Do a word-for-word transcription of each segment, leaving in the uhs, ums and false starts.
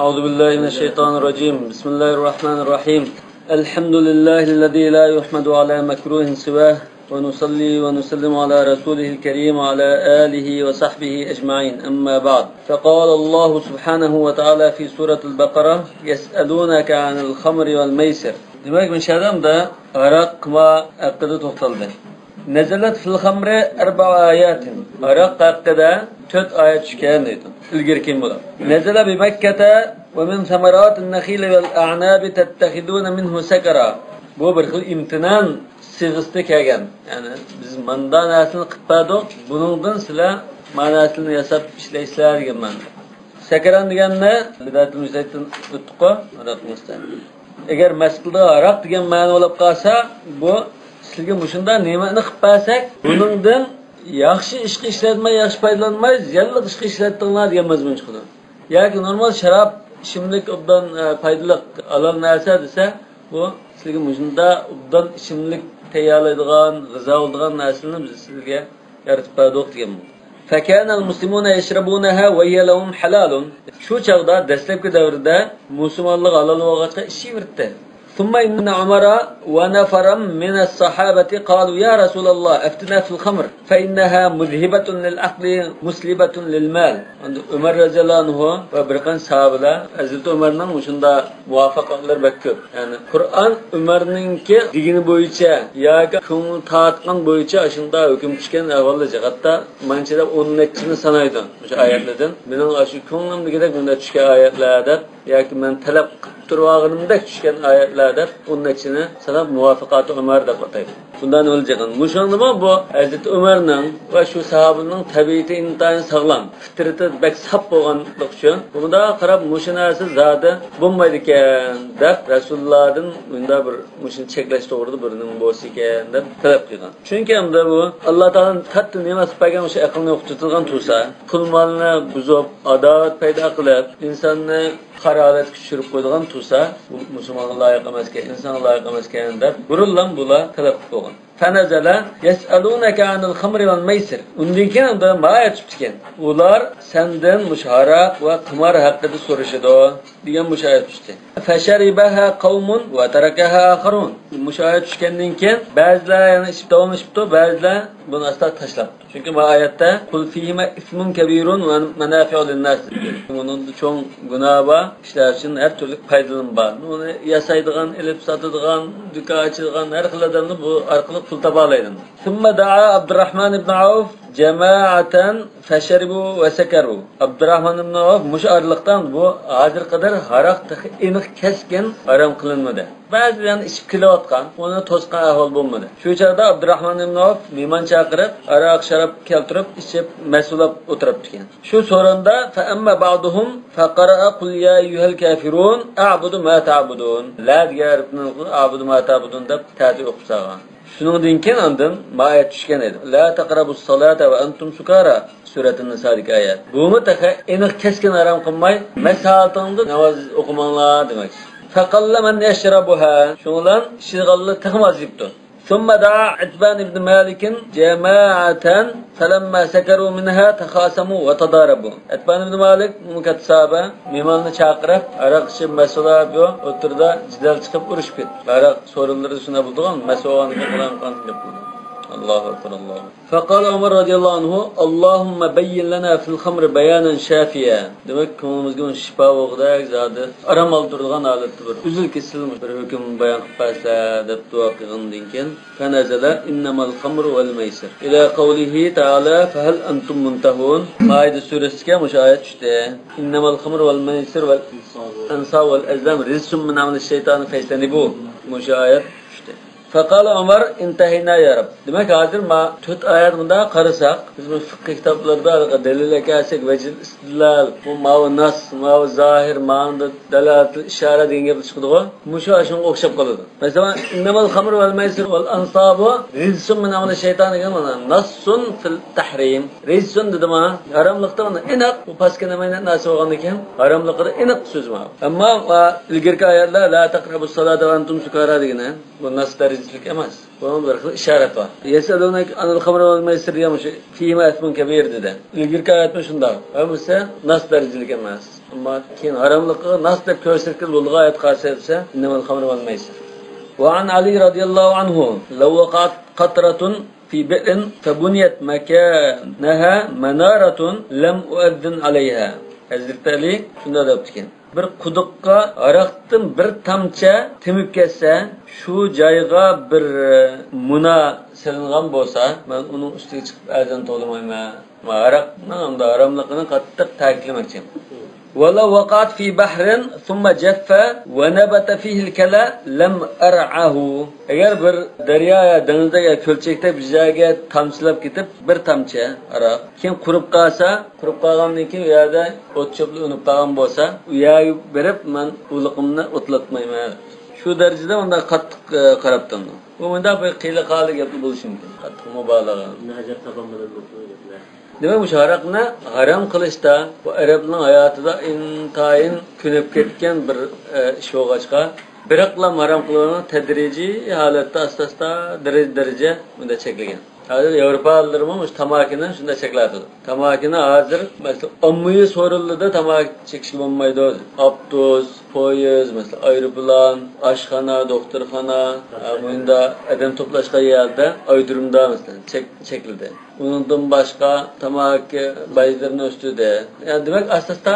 أعوذ بالله من الشيطان الرجيم. بسم الله الرحمن الرحيم. الحمد لله الذي لا يحمد على مكروه سواه، ونصلي ونسلم على رسوله الكريم وعلى آله وصحبه أجمعين. أما بعد. فقال الله سبحانه وتعالى في سورة البقرة: يسألونك عن الخمر والميسر. دېمەك، مۇشۇ يەردە ھاراق، قىمار ھەققىدە توختالدى. نزلت في الخمر أربع آيات. ھاراق ھەققىدە تۆت ئايەت چۈشكەن دەيدۇ. ئىلگىرى كېيىن بولۇپ. نزل بمكة ومن ثمرات النخيل والأعناب تتخذون منه سكرا. بۇ بىر خىل ئىمتىنان سىغىسىدا كەلگەن. يەنى بىز ماندا نەرسىنى قىلىپ بەردۇق، بۇنىڭدىن سىلەر ما نەرسىنى ياساپ ئىشلەيسىلەر دېگەن مەنىدە. سەكران دېگەننى بىدئەتۇل مۇجتەھىدتىن ئۆتتۇققۇ، ھاراق مۇستەھەن. ئەگەر مەسىلىدە ھاراق دېگەن مەنە بولۇپ قالسا، بۇ سىلەرگە مۇشۇنداق نېمەتنى قىلىپ بەرسەك، بۇنىڭدىن ياخشى ئىشقا ئىشلەتمەي، ياخشى پايدىلانماي، زىيانلىق ئىشقا ئىشلەتتىڭلار دېگەن مەزمۇن چىقىدۇ. ياكى نورمال شاراب، ئىچىملىك ئوبدان، ئە، پايدىلىق، ھالال نەرسە دېسە، بۇ سىلەرگە مۇشۇنداق ئوبدان ئىچىملىك تەييارلايدىغان، غىزا بولىدىغان نەرسىنى بىز سىلەرگە يارىتىپ بەردۇق دېگەن بۇ. فكان المسلمون يشربونها وهي لهم حلال. شۇ چاغدا دەسلەپكى دەۋردە مۇسۇلمانلارغا ھالال بولغاچقا ئىچىۋېرىتتى. ثم إن عمر ونفرا من الصحابة قالوا: يا رسول الله، أفتنا في الخمر، فإنها مذهبة للعقل مسلبة للمال. ئەمدى ئۆمەر رەزىياللاھۇ ئەنھۇ ۋە بىر قانچە ساھابىلەر، ھەزرىتى ئۆمەرنىڭ مۇشۇنداق مۇۋەپپەقلىرى بەك كۆپ. يەنى قۇرئان ئۆمەرنىڭكى دېگىنى بويىچە ياكى كۆڭلى تارتقان بويىچە ئاشۇنداق ھۆكۈم چۈشكەن ئەھۋاللار جىق. ھەتتا مانچە دەپ ئون نەچچىنى سانايدۇ مۇشۇ ئايەتلەردىن. مېنىڭ ئاشۇ كۆڭلۈمدىكىدەك مۇنداق چۈشكەن ئايەتلەر دەپ ياكى مەن تەلەپ قىلىپ تۇرۇۋالغىنىمدەك چۈشكەن ئايەتلەر دەپ ئون نەچچىنى ساناپ، مۇۋەپپەقاتى ئۆمەر دەپ ئاتايدۇ. بۇنداق نېمىلەر جىقىن. مۇشۇنىڭدىمۇ بۇ ھەزرىتى ئۆمەرنىڭ ۋە شۇ ساھابىنىڭ تەبىئىتى ئىنتايىن ساغلام، فىترىتى بەك ساپ بولغانلىقى ئۈچۈن، بۇنىڭغا قاراپ مۇشۇ نەرسە زادى بولمايدىكەن دەپ، رەسۇلۇللادىن مۇنداق بىر مۇشۇنى چەكلەش توغرىدا بىر نېمە بولسا ئىكەن دەپ تەلەپ قىلغان. چۈنكى ئەمدى بۇ ئاللا تائالا كاتتا نېمەت قىلىپ بەرگەن مۇشۇ ئەقىلنى يوقىتىدىغان تۇرسا، پۇل مالنى بۇزۇپ، ئاداۋەت پەيدا قىلىپ، ئىنساننى قارا ھالەتكە چۈشۈرۈپ قويىدىغان تۇرسا، بۇ مۇسۇلمانغا لايىق ئەمەسكەن، ئىنسانغا لايىق ئەمەسكەن دەپ بۇرۇنلا بۇلار تەلەپ قىلىپ بولغان. فنزل يسألونك عن الخمر والميسر. ئۇندىن كېيىن ئەمدى ما ئايەت چۈشۈپتىكەن. ئۇلار سەندىن مۇشۇ ھاراق ۋە قىمار ھەققىدە سورىشىدۇ دېگەن مۇشۇ ئايەت چۈشتى. فشربها قوم وتركها آخرون. مۇشۇ ئايەت چۈشكەندىن كېيىن بەزىلەر يەنە ئىچىپ داۋاملىشىپتۇ، بەزىلەر بۇنى ئاستا تاشلاپتۇ. چۈنكى ما ئايەتتە قل فيهما إثم كبير ومنافع للناس. بۇنىڭدا چوڭ گۇناھ بار، كىشىلەر ئۈچۈن ھەر تۈرلۈك پايدىلىنىش بار. ئۇنى ياسايدىغان، ئېلىپ ساتىدىغان، دۇكان ئاچىدىغان ھەر خىل ئادەملەر بۇ ئارقىلىق پۇل تاپالايدۇ. ثم دعا عبد الرحمن بن عوف جماعة فشربوا وسكروا. ئابدۇراخمان ئىبن ئەۋف مۇشۇ ئارىلىقتا بۇ ھازىرغا قەدەر ھاراق تېخى ئېنىق كەسكىن ھارام قىلىنمىدى. بەزىلەر ئىچىپ كېلىۋاتقان، ئۇنى توسقان ئەھۋال بولمىدى. شۇ چاغدا ئابدۇراخمان ئىبن ئەۋف مېھمان چاقىرىپ، ھاراق شاراب كەلتۈرۈپ، ئىچىپ مەستلەپ ئولتۇرۇپتىكەن. شۇ سورۇندا فأما بعضهم فقرأ قل يا أيها الكافرون أعبد ما تعبدون. لا دېگەن ھەرپنى ئەبۇدۇ ما تەئبۇدۇن دەپ تەتۈر ئوقۇپ سالغان. شۇنىڭدىن كېيىن ئاندىن ما ئايەت چۈشكەن ئىدى. لا تقربوا الصلاة وأنتم سكارى. سۈرەتۇن نىسادىكى ئايەت. بۇمۇ تېخى ئېنىق كەسكىن ھارام قىلماي، مەست ھالىتىڭدە ناماز ئوقۇماڭلار دېمەك. فقل من يشربها. شۇنىڭ بىلەن ئىچىدىغانلار تېخىمۇ ئازىيىپتۇ. ثم دعا عتبان بن مالك جماعة فلما سكروا منها تخاصموا وتضاربوا. ئەتبان ئىبن مالىك، بۇ كاتتا ساھابە، مېھماننى چاقىرىپ، ھاراق ئىچىپ، مەستلەپ، يو، ئوتتۇرىدا جېدەل چىقىپ، ئۇرۇشۇپ كەتتى. ھاراق سورۇنلىرىدا شۇنداق بولىدىغان، مەست بولغاندىن كېيىن قالايمىقان گەپ بولىدۇ. ئاللاھۇ ئەكبەر، ئاللاھۇ ئەكبەر. فقال عمر رضي الله عنه: اللهم بين لنا في الخمر بيانا شافيا. دېمەك، كۆڭلىمىزگە ئۇنى شىپا بولغۇدەك زادى ئارام ئالدۇرىدىغان ھالەتتە بىر ئۈزۈل-كېسىل بىر ھۆكۈم بايان قىلىپ بەرسە، دەپ دۇئا قىلغاندىن كېيىن، فنزل إنما الخمر والميسر إلى قوله تعالى فهل أنتم منتهون. مائدە سۈرىسىگە مۇشۇ ئايەت چۈشتى. إنما الخمر والميسر والأنصاب والأزلام رجس من عمل الشيطان فاجتنبوه. مۇشۇ ئايەت چۈشتى. فقال عمر: انتهينا يا رب. دېمەك، ھازىر ما تۆت ئايەت مۇنداق قارىساق، بىز بۇ فىقھىي كىتابلاردا دەلىل ئەكەلسەك، ۋەجھىل ئىستىدلال، بۇ ماۋۇ نەس، ماۋۇ زاھىر، ماڭدا دالالەتۇل ئىشارە دېگەن گەپلەر چىقىدىغۇ. مۇشۇ شۇنىڭغا ئوخشاپ قالىدۇ. مەسىلەن، إنما الخمر والميسر والأنصاب رجس من عمل الشيطان دېگەن مانا نەسسۇن فىل تەھرىم. رجسۇن دېدىما، ھاراملىقتا مانا ئېنىق، بۇ پاسكىنا مەينەت نەرسە بولغاندىن كېيىن ھاراملىقىدا ئېنىق سۆز بار. ئەمما ئىلگىرىكى ئايەتلەر لا تقربوا الصلاة وأنتم سكارى دېگىنى، بۇ نەس دەرىجىدە ئەمەس. بۇنىڭ بىر خىل ئىشارەت بار. يەسئەلۇنەكە ئانىل خەمرى ۋەل مەيسىر دېگەن مۇشۇ فىھىما ئىسمۇن كەبىر دېدى. ئىلگىرىكى ئايەتمۇ شۇنداق. ھەممىسى ناس دەرىجىلىك ئەمەس. ئەمما كېيىن ھاراملىقىغا ناس دەپ كۆرسەتكىلى بولىدىغان ئايەت قارىسا، ئىننەمەل خەمرى ۋەل مەيسىر. ۋە ئەن ئەلى رەزىيەللاھۇ ئەنھۇ، لەۋ ۋەقەئەت قەترەتۇن في بئر فبنيت مكانها منارة لم أؤذن عليها. ھەزرىتى ئەلى شۇنداق دەپتىكەن، بىر قۇدۇققا ھاراقتىن بىر تامچە تېمىپ كەتسە، شۇ جايغا بىر، ئە، مۇنار سېلىنغان بولسا، مەن ئۇنىڭ ئۈستىگە چىقىپ ئەزان توۋلىمايمەن. ھاراقنىڭ ھەمدە ھاراملىقىنى قاتتىق تەكىتلىمەكچى. ولو وقعت في بحر ثم جف ونبت فيه الكلى لم أرعه. ئەگەر بىر دەريا يا دېڭىزدا يا كۆلچەكتە بىر جايغا تامچىلاپ كېتىپ، بىر تامچە ھاراق، كېيىن قۇرۇپ قالسا، قۇرۇپ قالغاندىن كېيىن ئۇ يەردە ئوت چۆپلەر ئۈنۈپ قالغان بولسا، ئۇ يەرگە بېرىپ مەن ئۇلىقىمنى ئوتلاتمايمەن. شۇ دەرىجىدە ئۇنداق قاتتىق، ئە، قاراپتۇ. بۇ مۇنداق بىر قىيلى قالى گەپلا بولۇشى مۇمكىن. قاتتىق مۇبالىغە. نەجات تاپالمىدىم بۇ گەپلەر. دېمەك، مۇشۇ ھاراقنى ھارام قىلىشتا بۇ ئەرەبنىڭ ھاياتىدا ئىنتايىن كۆنۈپ كەتكەن بىر، ئە، ئىش بولغاچقا، بىراقلا ھارام قىلىۋالغان، تەدرىجىي ھالەتتە ئاستا-ئاستا، دەرىجە-دەرىجە بۇنداق چەكلىگەن. ھازىر ياۋروپالىلىرىمۇ مۇشۇ تاماكىنى شۇنداق چەكلەۋاتىدۇ. تاماكىنى ھازىر، مەسىلەن، ئاممىۋى سورۇنلىرىدا تاماكا چېكىشكە بولمايدۇ. ئاپتوبۇس، پويىز، مەسىلەن، ئايروپىلان، ئاشخانا، دوختۇرخانا، ھە، مۇنداق ئادەم توپلاشقان يەردە ئايرىمدا، مەسىلەن، چەك-، چەكلىدى. ئۇنىڭدىن باشقا تاماكا بايلىرىنى ئۆستۈردى. يەنى دېمەك، ئاستا-ئاستا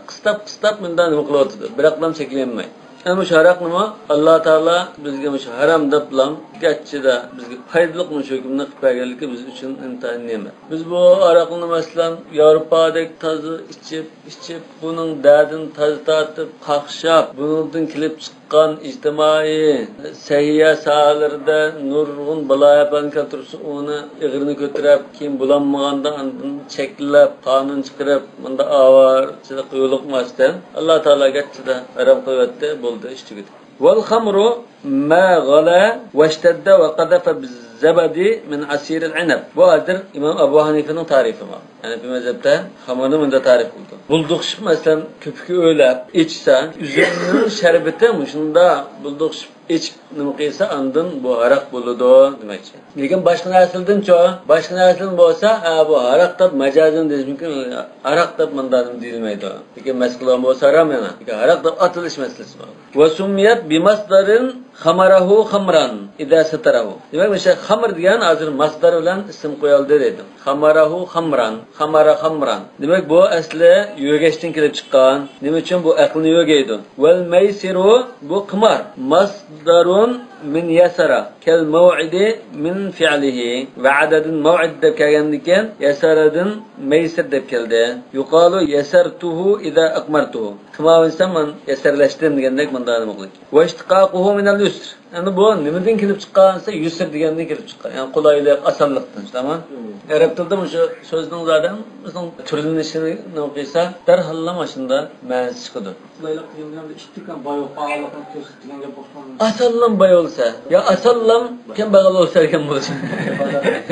قىستاپ-قىستاپ مۇنداق نېمە قىلىۋاتىدۇ. بىراقلا چەكلىيەلمەي. يەنى مۇشۇ ھاراقنىمۇ ئاللا تائالا بىزگە مۇشۇ ھارام دەپلا، گەرچىدە بىزگە پايدىلىق مۇشۇ ھۆكۈمنى قىلىپ بەرگەنلىكى بىز ئۈچۈن ئىنتايىن نېمەت. بىز بۇ ھاراقنى، مەسىلەن، ياۋروپادەك تازا ئىچىپ، ئىچىپ، بۇنىڭ دەردىنى تازا تارتىپ، قاقشاپ، بۇنىڭدىن كېلىپ چىققان ئىجتىمائىي سەھىيە ساھەلىرىدە نۇرغۇن بالايىئەپەتنى كەلتۈرسە، ئۇنى ئېغىرىنى كۆتۈرۈپ، كېيىن بولالمىغاندا ئاندىن چەكلەپ، قانۇن چىقىرىپ، مۇنداق ئاۋارىچىلىكقە يولۇقماستىن، ئاللا تائالا گەرچىدە ھارام قىلىۋەتتى، بولدى، ئىش تۈگىدى. والخمر ما غلا واشتد وقذف بالزبد من عصير العنب. بۇ ھازىر ئىمام ئەبۇ ھەنىفىنىڭ تارىپى بار. ھەنىفىي مەزھەپتە خەمىرنى مۇنداق تارىپ قىلىدۇ. بۇلدۇقشىپ، مەسىلەن، كۆپۈكى ئۆرلەپ ئىچسە، ئۈزۈمنىڭ شەربىتى مۇشۇنداق بۇلدۇقشىپ ئىچىپ نېمە قىلسا، ئاندىن بۇ ھاراق بولىدۇ دېمەكچى. لېكىن باشقا نەرسىلىدىنچۇ؟ باشقا نەرسىلىدىن بولسا، ھە، بۇ ھاراق دەپ مەجازەن دېيىش مۇمكىن، ھاراق دەپ مۇنداق دېيىلمەيدۇ. لېكىن مەست قىلغان بولسا ھارام يەنە. لېكىن ھاراق دەپ ئاتىلىش مەسىلىسى بار. وسميت بمصدر خمره خمرا إذا ستره. دېمەك، مۇشۇ خەمر دېگەن ھازىر ماسدار بىلەن ئىسىم قويالدى دەيدۇ. خمره خمرا، خمر خمرا. دېمەك، بۇ ئەسلى يۆگەشتىن كېلىپ چىققان. نېمە ئۈچۈن؟ بۇ ئەقىلنى يۆگەيدۇ. والميسر، بۇ قىمار. مصدر من يسر كالموعد من فعله. ۋەئەدەدىن مەۋئىد دەپ كەلگەندىن كېيىن، يەسەرەدىن مەيسىر دەپ كەلدى. يقال يسرته إذا أقمرته. قىمار ئوينىسام، مەن يەسەرلەشتىم دېگەندەك مۇنداق نېمە قىلىدۇ. واشتقاقه من اليسر. ئەمدى بۇ نېمىدىن كېلىپ چىققان دېسە، يۇسر دېگەندىن كېلىپ چىققان. يەنى قولايلىق، ئاسانلىقتىن، تامام. مم. ئەرەب تىلىدا مۇشۇ سۆزنىڭ زادى بىزنىڭ تۈرلىنىشىنى نېمە قىلسا، دەرھاللا مانا شۇنداق مەنىسى چىقىدۇ. قولايلىق دېگەن بىلەن ئىتتىك باي بولۇپ قالغانلىقىنى كۆرسىتىدىغان گەپ ئوخشىمامدۇ؟ ئاسانلام باي بولسا، يا ئاسانلام كەمبەغەل بولسا دېگەن بولسا.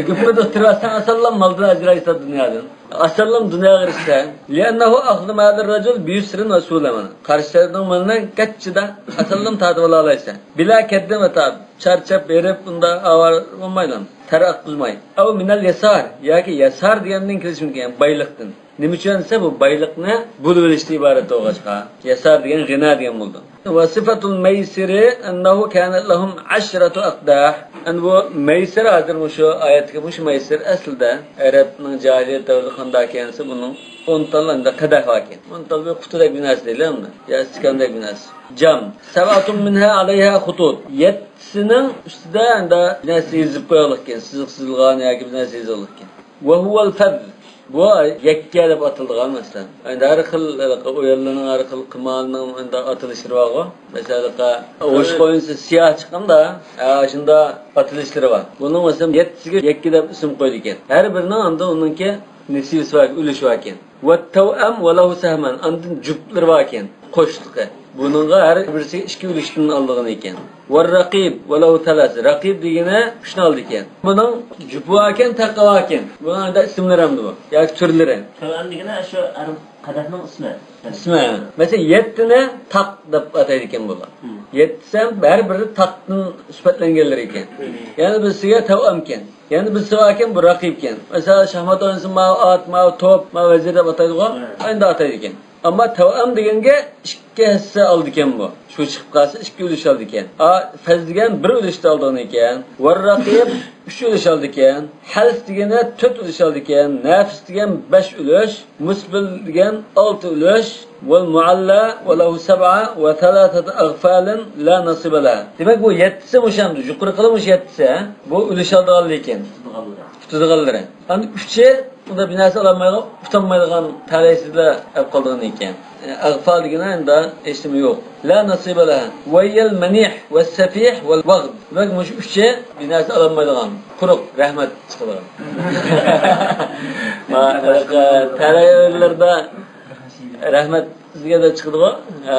گۈپپىدە ئولتۇرۇۋاتساڭ، ئاسانلام مالدىن ئاجرايسەن دۇنيادىن. ئاسانلام دۇنياغا ئېرىشسە. لأنه أقدم هذا الرجل بيسر وسهولة. مانا قارشى تەرەپنىڭ مالىنى گەچچىدە ئاسانلام تارتىۋالالايسەن. بلا كد وتعب. چارچاپ، ھېرىپ، ئۇنداق ئاۋارە بولمايلا. تەر ئاققۇزماي. أو من اليسار. ياكى يەسار دېگەندىن كېلىشى مۇمكىن، يەنى بايلىقتىن. نېمە ئۈچۈن دېسە، بۇ بايلىقنى بۆلۈۋېلىشتىن ئىبارەت بولغاچقا. يەسار دېگەن غىنا دېگەن بولىدۇ. وصفة الميسر أنه كانت لهم عشرة أقداح. ئەمدى بۇ مەيسىر ھازىر مۇشۇ ئايەتتىكى مۇشۇ مەيسىر ئەسلىدە ئەرەبنىڭ جاھىلىيەت دەۋرىدە قانداق ئىكەن دېسە، بۇنىڭ ئون تال ئەمدى قەدەھ بار ئىكەن. ئون تال بىر قۇتىدەك بىر نەرسە دەيلى ئەمدى. يا ئىستىكاندەك بىر نەرسە. جام. سبعة منها عليها خطوط. يەتتىسىنىڭ ئۈستىدە ئەمدى بىر نەرسە يېزىپ قويغانلىق ئىكەن. سىزىق سىزىلغان ياكى بىر نەرسە يېزىلغانلىق ئىكەن. وهو الفذ. بۇ يەككە دەپ ئاتىلىدىغان، مەسىلەن. ئەمدى ھەر خىل، ھېلىقى ئويۇنلارنىڭ، ھەر خىل قىمارنىڭ ئەمدى ئاتىلىشلىرى بارغۇ. مەسىلەن، ھېلىقى ئوشۇق ئوينىسا سىياھ چىققاندا، ھە، شۇنداق ئاتىلىشلىرى بار. بۇنىڭ، مەسىلەن، يەتتىسىگە يەككە دەپ ئىسىم قويىدىكەن. ھەر بىرىنىڭ ئاندىن ئۇنىڭكى نېسىۋىسى بار، ئۈلۈشى باركەن. والتوأم وله سهمان، ئاندىن جۈپلىرى باركەن، قوشلىقى. بۇنىڭغا ھەر بىرسىگە ئىككى ئۈلۈشتىن ئالىدىغان ئىكەن. والرقيب وله ثلاث، رەقىب دېگىنى ئۈچنى ئالىدىكەن. بۇنىڭ جۈپى باركەن، تاقى باركەن. بۇنىڭ ئەمدى ئىسىملىرى ئەمدى بۇ. ياكى تۈرلىرى. توئەم دېگىنى شۇ قەدەھنىڭ ئىسمى. ئىسمى. مەسىلەن، يەتتىنى تاق دەپ ئاتايدىكەن بۇلار. مم. يەتتىسى ھەم ھەر بىرى تاقتىن سۈپەتلەنگەنلىرى ئىكەن. يەنە بىرسىگە تەۋئەمكەن. يەنە بىرسى باركەن، بۇ رەقىبكەن. مەسىلەن، شاھمات ئوينىسا، ماۋۇ ئات، ماۋۇ توپ، ماۋۇ ۋەزىر دەپ ئاتايدىغۇ؟ ئەندى ئاتايدىكەن. ئەمما تەۋئەم دېگەنگە ئىككى ھەسسە ئالىدىكەن بۇ. شۇ چىقىپ قالسا، ئىككى ئۈلۈش ئالىدىكەن. ئا، فەز دېگەن بىر ئۈلۈشتە ئالىدىغان ئىكەن. ۋەررەقىب ئۈچ ئۈلۈش ئالىدىكەن. ھەلس دېگەنگە تۆت ئۈلۈش ئالىدىكەن. نەفس دېگەن بەش ئۈلۈش. مۇسبىل دېگەن ئالتە ئۈلۈش. ۋەل مۇئەللا ۋە لەھۇ سەبئە ۋە سەلاسەتۇ ئەغفالىن لا نەسىبە لەھا. دېمەك، بۇ يەتتىسى مۇشۇ ئەمدى. يۇقىرىقىلا مۇشۇ يەتتىسى، ھە؟ بۇ ئۈلۈش ئالىدىغانلىرى ئىكەن. تۇتىدىغانلىرى. ئەمدى ئۈچى ئۇندا بىر نەرسە ئالالمايدىغان، ئۇتالمايدىغان تەلەيسىزلەر ئەپ قالىدىغان ئىكەن. ئەغفال دېگىنى ئەمدى ھېچنېمە يوق. لا نەسىبە لەھا. ۋەيەل مەنىھ ۋە سەفىھ ۋەل ۋەغد. دېمەك، مۇشۇ ئۈچى بىر نەرسە ئالالمايدىغان، قۇرۇق رەھمەت چىقىدىغان. ما، تەلەيلەردە رەھمەت سىزگە دەپ چىقىدىغۇ؟ ھە،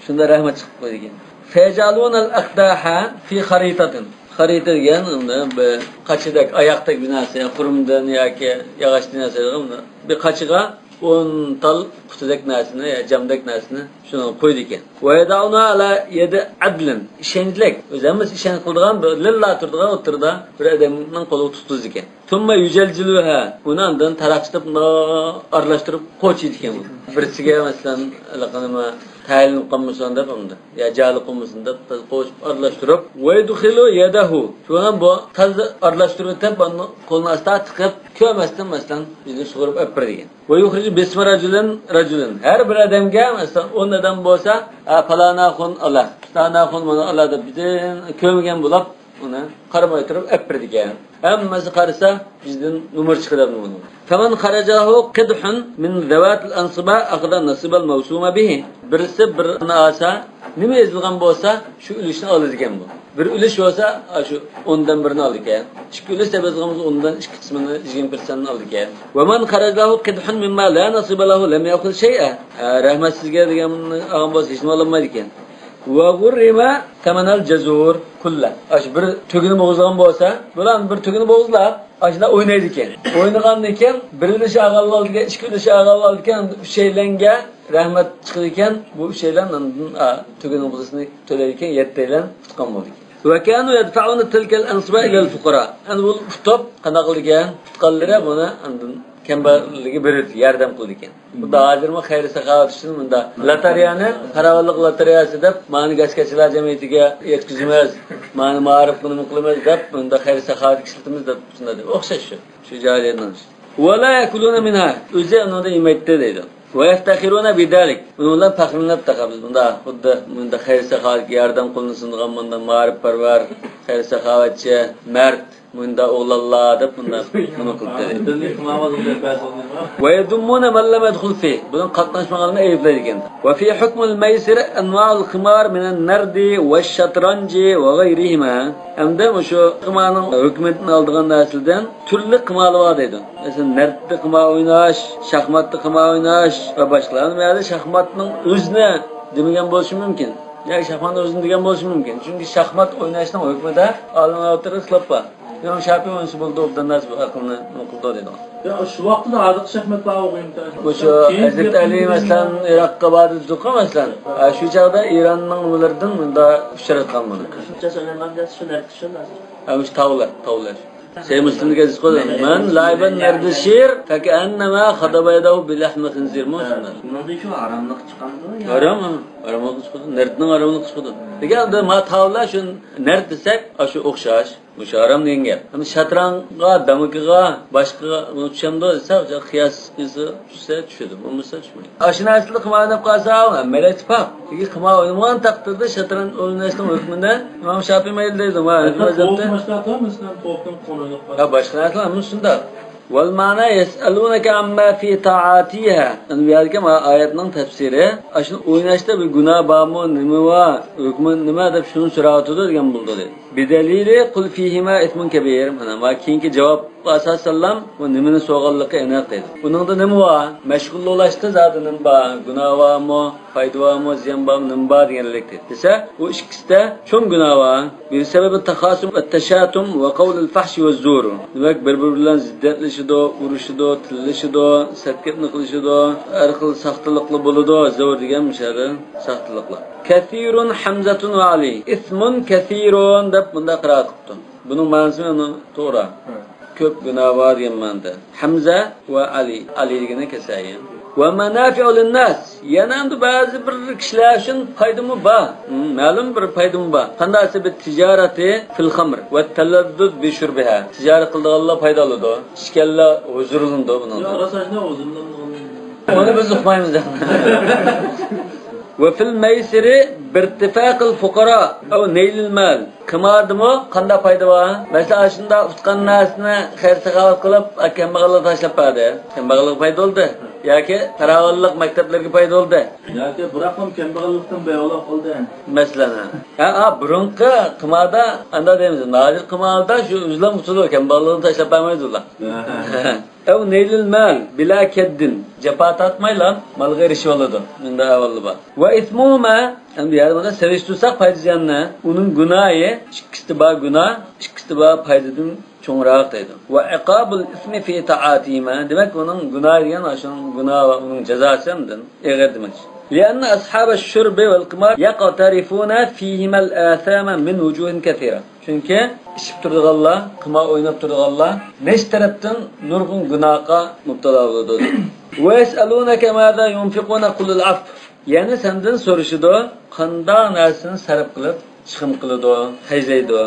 شۇنداق رەھمەت چىقىپ قويىدىكەن. فيجعلون الأقداح في خريطة. خەرىتە دېگەن ئەمدى بىر قاچىدەك، ئاياقتەك بىر نەرسە، خۇرۇمدىن ياكى ياغاچتىن ياسالغان بىر قاچىغا ئون تال قۇتىدەك نەرسىنى يا جامدەك نەرسىنى شۇنى قويىدىكەن. ويضعونها على يد عدل. ئىشەنچلىك، ئۆزى ھەممىسى ئىشەنچ قىلىدىغان، بىر لىللا تۇرىدىغان ئوتتۇرىدا بىر ئادەمنىڭ قولىغا تۇتقۇزىدىكەن. ثم يجلجلها. ئۇنى ئاندىن تاراقچىلاپ، مۇنداق ئارىلاشتۇرۇپ قوچىدىكەن. بىرسىگە، مەسىلەن، ھېلىقى نېمە، تەھلىل قىلمىسۇن دەپ ئۇندا. يا جالى قىلمىسۇن دەپ قوشۇپ ئارىلاشتۇرۇپ، ويدخل يده. شۇنىڭ بۇ تازا ئارىلاشتۇرۇپ ئۆتۈپ، ئۇنى قولىنى ئاستا تىقىپ، كۆرمەستىن، مەسىلەن، بىزنى سۇغۇرۇپ ئەپ بېرىدىكەن. ويخرج باسم رجل رجل. ھەر بىر ئادەمگە، مەسىلەن، ئون ئادەم بولسا، ھە، پالانى ئاخۇن ئالا، پالانى ئاخۇن مانا ئالا دەپ، بىزدىن كۆرمىگەن بولۇپ، ئۇنى قارىماي تۇرۇپ ئەپ بېرىدىكەن. ھەممىسى قارىسا، بىزدىن نومۇر چىقىدۇ بۇنىڭ. فمن خرج له قدح من ذوات الأنصبة أخذ النصيب الموسوم به. بىرسى بىرنى ئالسا، نېمە يېزىلغان بولسا، شۇ ئۈلۈشنى ئالىدىكەن بۇ. بىر ئۈلۈش بولسا، شۇ ئوندىن بىرىنى ئالىدىكەن. ئىككى ئۈلۈش دەپ يېزىلغان بولسا، ئوندىن ئىككى قىسمىنى، يىگىرمە پىرسەنتنى ئالىدىكەن. ومن خرج له قدح مما لا نصيب له لم يأخذ شيئا. ھە، رەھمەتسىزگە دېگەن ئالغان بولسا، ھېچنېمە ئالالمايدىكەن. وغرم ثمن الجزور كله. ئاشۇ بىر تۆگىنى بوغۇزلىغان بولسا، بۇلار بىر تۆگىنى بوغۇزلاپ، ئاشۇنداق ئوينايدىكەن. ئوينىغاندىن كېيىن، بىر ئۈلۈش ئالغانلار ئىكەن، ئىككى ئۈلۈش ئالغانلار ئىكەن، ئۈچەيلەنگە رەھمەت چىقىدىكەن. بۇ ئۈچەيلەن ئاندىن، ئا، تۆگىنىڭ بوغۇزىنى تۆلەيدىكەن، يەتتەيلەن ئۇتقان بولىدىكەن. وكانوا يدفعون تلك الأنصبة إلى الفقراء. ئەنە بۇ ئۇتۇپ، قانداق قىلىدىكەن؟ ئۇتقانلىرى بۇنى ئاندىن كەمبەغەللەرگە بېرىدىكەن، ياردەم قىلىدىكەن. خۇددى ھازىرمۇ خەير-ساخاۋەت ئۈچۈن مۇنداق لاتارىيەنى، پاراۋانلىق لاتارىيەسى دەپ، مانا گاچكاچىلار جەمئىيىتىگە يەتكۈزىمىز، مانا مائارىپقا نېمە قىلىمىز دەپ، مۇنداق خەير-ساخاۋەتكە ئىشلىتىمىز دەپ، شۇنداق دەپ. ئوخشاش شۇ. شۇ جاھىلىيەتنىڭ ئىشى. ولا يأكلون منها. ئۆزى ئۇنىڭدىن يېمەيتتى دەيدۇ. ويفتخرون بذلك. ئۇنىڭ بىلەن پەخىرلىنىپ تاقا بىز مۇنداق خۇددى مۇنداق خەير-ساخاۋەتكە ياردەم قىلىنسۇن دېگەن مۇنداق مائارىپپەرۋەر، خەير-ساخاۋەتچى، مەرد، مۇنداق ئوغلانلار دەپ مۇنداق نېمە قىلىپتۇ. ويذمون من لم يدخل فيه. بۇنىڭ قاتناشمىغانلىقىنى ئەيىبلەيدىكەن. وفي حكم الميسر أنواع القمار من النرد والشطرنج وغيرهما. ھەمدە مۇشۇ قىمارنىڭ ھۆكمىتىنى ئالىدىغان نەرسىلەردىن تۈرلۈك قىمارلار بار دەيدۇ. مەسىلەن، نەردتە قىمار ئويناش، شاھماتتا قىمار ئويناش ۋە باشقىلار. بۇ يەردە شاھماتنىڭ ئۆزىنى دېمىگەن بولۇشى مۇمكىن. ياكى شاھماتنىڭ ئۆزىنى دېگەن بولۇشى مۇمكىن. چۈنكى شاھمات ئويناشنىڭ ھۆكمىدە ئالىملار ئوتتۇرىدا ئىختىلاپ بار. ئىمام شاپىي ئوينىسا بولىدۇ، ئوبدان نەرسە بۇ ئەقىلنى نېمە قىلىدۇ دەيدۇ. يا، شۇ ۋاقىتتا ھازىرقى شاھمات بار بولغىيمىكىن. مۇشۇ ھەزرىتى ئەلى، مەسىلەن، ئىراققا باردى دېدۇققۇ، مەسىلەن. ھە، شۇ چاغدا ئىراننىڭ نېمىلىرىدىن مۇندا ئۇچراتقان بۇنى. شۇنچە سۆيۈنگەن دېسە شۇ نەرسە شۇ نەرسە. ھە، مۇشۇ تاۋلار، تاۋلار. سەھىھ مۇسلىمدا كەلسىكۇ، من لعب النردشير فكأنما خضب يده بلحم خنزير. مۇشۇنداق. بۇنىڭدىن شۇ ھاراملىق چىقامدۇ يا؟ ھارام، ھاراملىق چىقىدۇ. نەردنىڭ ھاراملىقى چىقىدۇ. لېكىن ئەمدى ما تاۋلار شۇ نەرد دېسەك، ئاشۇ ئوخشاش. مۇشۇ ھارام دېگەن گەپ. ئەمدى شاترانغا، دامىكىغا، باشقىغا ئۇنى چۈشەمدۇ دېسە، قىياس قىلسا چۈشسە چۈشىدۇ، بولمىسا چۈشمەيدۇ. ئاشۇ نەرسىلىك قىمار ئويناپ قالسا، مەيلى ئىتتىپاق. لېكىن قىمار ئوينىمىغان تەقدىردە شاترانج ئويناشنىڭ ھۆكمىدە ئىمام شاپىي مەيلى دەيدۇ. مانا، ھۆكمى توپ ئەلۋەتتە. ماشۇنداق، مەسىلەن، توپتىن قول ئويناپ قالسا. ھە، باشقا نەرسىلەر ھەممىسى شۇنداق. والمعنى يسألونك عما في طاعاتها. ئەنە بۇ يەردىكى مانا ئايەتنىڭ تەپسىرى. ئاشۇنى ئويناشتا بىر گۇناھ بارمۇ، نېمە بار، ھۆكمى نېمە دەپ شۇنى سوراۋاتىدۇ دېگەن بولىدۇ دەيدۇ. بدليل قل فيهما إثم كبير. مانا، مانا كېيىنكى جاۋاب ئاساسەنلام بۇ نېمىنى سورىغانلىقى ئېنىق دەيدۇ. ئۇنىڭدا نېمە بار؟ مەشغۇللۇقلاشتا زادى نېمە بار؟ گۇناھ بارمۇ؟ پايدا بارمۇ؟ زىيان بارمۇ؟ نېمە بار دېگەنلىك دەيدۇ. دېسە، ئۇ ئىككىسىدە چوڭ گۇناھ بار. بىر سەۋەبى تاخاسۇم ۋە تەشاتۇم ۋە قەۋلىل فەھشى ۋە زۇر. دېمەك، بىر-بىرى بىلەن زىددىيەتلىشىدۇ، ئۇرۇشىدۇ، تىللىشىدۇ، سەت گەپنى قىلىشىدۇ، ھەر خىل ساختىلىقلار بولىدۇ. زۇر دېگەن مۇشۇ يەردە ساختىلىقلار. كەسىرۇن ھەمزەتۇن ۋە ئەلى. ئىسمۇن كەسىرۇن دەپ مۇنداق قىرائەت قىپتۇ. بۇنىڭ مەنىسى ئەنە توغرا. ھە. كۆپ گۇناھ بار دېگەن مەنىدە. ھەمزە ۋە ئەلى. ئەلى دېگىنى كەسەيى. ۋە مەنافىئۇ لىنناس. يەنە ئەمدى بەزى بىر كىشىلەر ئۈچۈن پايدىمۇ بار. ھە، مەلۇم بىر پايدىمۇ بار. قانداق دېسە، بىت تىجارەتى فىل خەمر ۋە تەلەززۇز بى شۇربىھا. تىجارەت قىلىدىغانلار پايدا ئالىدۇ. ئىچكەنلەر ھۇزۇرلىنىدۇ بۇنىڭدىن. يا، راسا شۇنداق ھۇزۇرلىنىدىغان. ئۇنى بىز ئۇقمايمىز. ۋە فىل مەيسىرى بىرتىفاقىل فۇقارا ئەۋ نەيلىل مال. قىماردىمۇ قانداق پايدا بار؟ مەسىلەن، ئاشۇنداق ئۇتقان نەرسىنى خەير ساخاۋەت قىلىپ، كەمبەغەللىككە تاشلاپ بەردى. كەمبەغەللىككە پايدا بولدى. ياكى پاراۋانلىق مەكتەپلەرگە پايدا بولدى. ياكى بىراقلا كەمبەغەللىكتىن بىئاۋلا قالدى. مەسىلەن، ھە، ھە، بۇرۇنقى قىماردا ئانداق دەيمىز. ھازىر قىماردا شۇ ئۆزلەم ئۇسۇلى، كەمبەغەللىكنى تاشلاپ بەرمەيدۇ ئۇلار. ھە، ھە. ئەۋ نەيلىل مال بىلا كەددىن. جاپا تارتمايلا مالغا ئېرىشىۋالىدۇ. مۇنداق ئەھۋاللار بار. ۋە ئىسمۇھۇما، ئەمدى يەنە بۇنى سېلىشتۇرساق پايدا زىياننى، ئۇنىڭ گۇناھى ئىككىسىدە بار گۇناھ، ئىككىسىدە بار پايدىدىن چوڭراق دەيدۇ. ۋە ئىقابۇل ئىسمى فى تائاتىھىما. دېمەك، ئۇنىڭ گۇناھى دېگەن ئاشۇنىڭ گۇناھى ۋە ئۇنىڭ جازاسى ئاندىن ئېغىر دېمەكچى. لىئەننە ئەسھابە شۇربى ۋەل قىمار يەقتەرىفۇنە فىھىمەل ئاسامە مىن ۋۇجۇھىن كەسىرە. چۈنكى ئىچىپ تۇرىدىغانلار، قىمار ئويناپ تۇرىدىغانلار نەچچە تەرەپتىن نۇرغۇن گۇناھقا مۇپتىلا بولىدۇ. ۋە يەسئەلۇنەكە مازا يۇنفىقۇنە قۇلىل ئەف. يەنە سەندىن سورىشىدۇ، قانداق نەرسىنى سەرپ قىلىپ، چىقىم قىلىدۇ، خەجلەيدۇ.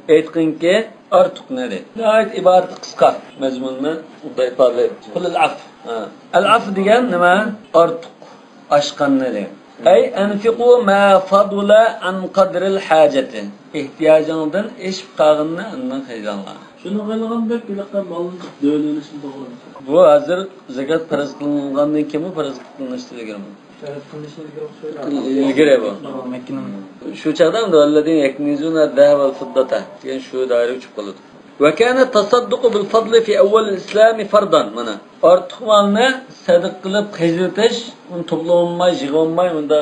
ئېيتقىنكى، ئارتۇقنى دەيدۇ. ناھايىتى ئىبارىتى قىسقا، مەزمۇنىنى ئۇنداق ئىپادىلەيدۇ. قۇلىل ئەف. ھە. ئەل ئەف دېگەن نېمە؟ ئارتۇق، ئاشقاننى دەيدۇ. ئەي ئەنفىقۇ ما فەضۇلە ئەن قەدرىل ھاجەتى. ئېھتىياجىڭدىن ئېشىپ قالغىنىنى ئاندىن خەجلەڭلار. شۇنى قىلغان بەك ھېلىقى مالنى دۆۋىلىۋېلىشنى توغرا. بۇ ھازىر زاكات پەرز قىلىنغاندىن كېيىنمۇ پەرز قىلىنىشى دېگەنمۇ. ئىلگىرى بۇ. شۇ چاغدا ئەمدى ۋەللەزىنە يەكنىزۇنە زەھەبە ۋەل فىددەتە دېگەن شۇ دائىرىگە چۈشۈپ قالىدۇ. ۋە كانە تەسەددۇقۇ بىل فەدلى فى ئەۋۋەلىل ئىسلامى فەردەن. مانا، ئارتۇق مالنى سەدىقە قىلىپ خەجلىۋېتىش، ئۇنى توپلىۋالماي، يىغىۋالماي، ئۇندا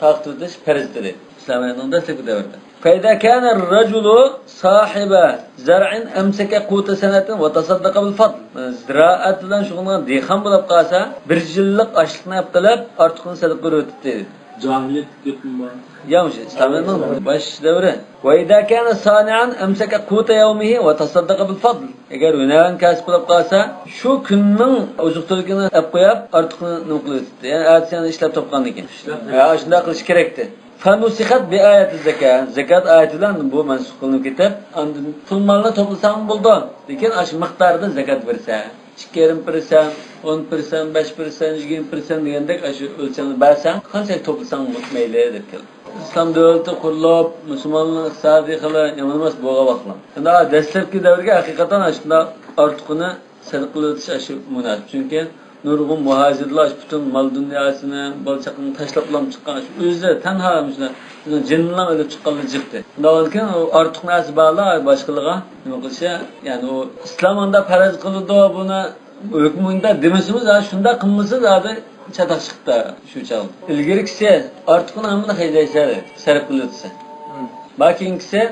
تارقىتىۋېتىش پەرز ئىدى ئىسلام دىنىنىڭ دەسلەپكى دەۋرىدە. فەئىزا كانە رەجۇلۇ ساھىبە زەرئىن ئەمسەكە قۇتە سەنەتىن ۋە تەسەددەقە بىل فەدل. زىرائەت بىلەن شۇغۇللانغان دېھقان بولۇپ قالسا، بىر يىللىق ئاشلىقنى ئېلىپ قېلىپ، ئارتۇقىنى سەدىقە بېرىۋېتىپتۇ. جاھىلىيەت گېپىمۇ بار. يا مۇشۇ ئىسلامنىڭ باش دەۋرى. ۋە ئىزا كانە سانىئەن ئەمسەكە قۇتە يەۋمىھى ۋە تەسەددەقە بىل فەدل. ئەگەر ھۈنەرۋەن كاسىپ بولۇپ قالسا، شۇ كۈننىڭ ئوزۇق-تۈلۈكىنى ئەپ قويۇپ، ئارتۇقىنى نېمە قىلىۋېتىپتۇ. يەنى ئەتىسى يەنە ئىشلەپ تاپقاندىن كېيىن. ئىشلەپ. ھە، شۇنداق قىلىش كېرەكتى. فنسخت بآية الزكاة. زاكات ئايىتى بىلەن بۇ مەنسۇخ قىلىنىپ كېتىپ، ئاندىن پۇل مالنى توپلىساڭمۇ بولىدۇ، لېكىن ئاشۇ مىقداردا زاكات بەرسە، ئىككى يېرىم پىرسەنت، ئون پىرسەنت، بەش پىرسەنت، يىگىرمە پىرسەنت دېگەندەك ئاشۇ ئۆلچەمنى بەرسەڭ، قانچىلىك توپلىساڭ مەيلى دەپ كەلدى. ئىسلام دۆلىتى قۇرۇلۇپ، مۇسۇلمانلارنىڭ ئىقتىسادى خېلى يامان ئەمەس بولغان ۋاقىتلار. شۇنداق دەسلەپكى دەۋرگە ھەقىقەتەن ئاشۇنداق ئارتۇقىنى سەدىقە قىلىۋېتىش ئاشۇ مۇناسىپ. چۈنكى نۇرغۇن مۇھاجىرلار ئاشۇ پۈتۈن مال-دۇنياسىنى، بالا-چاقىنى تاشلاپلا چىققان، ئاشۇ ئۆزى تەنھا مۇشۇنداق ئۆزىنىڭ جېنىنىلا ئېلىپ چىققانلار جىقتى. شۇنداق بولغاندىكىن ئۇ ئارتۇق نەرسە بارلار باشقىلىرىغا نېمە قىلىشى، يەنى ئۇ ئىسلام ئاندا پەرز قىلىدۇ بۇنى، ھۆكمىندا دېمىسىمىز، ھە، شۇنداق قىلمىسىز، ھازىر چاتاق چىقتى شۇ چاغدا. ئىلگىرىكىسى ئارتۇقنى ھەممىنى خەجلەيسەن، سەرپ قىلىۋېتىسەن. ھىم. باكىنكىسى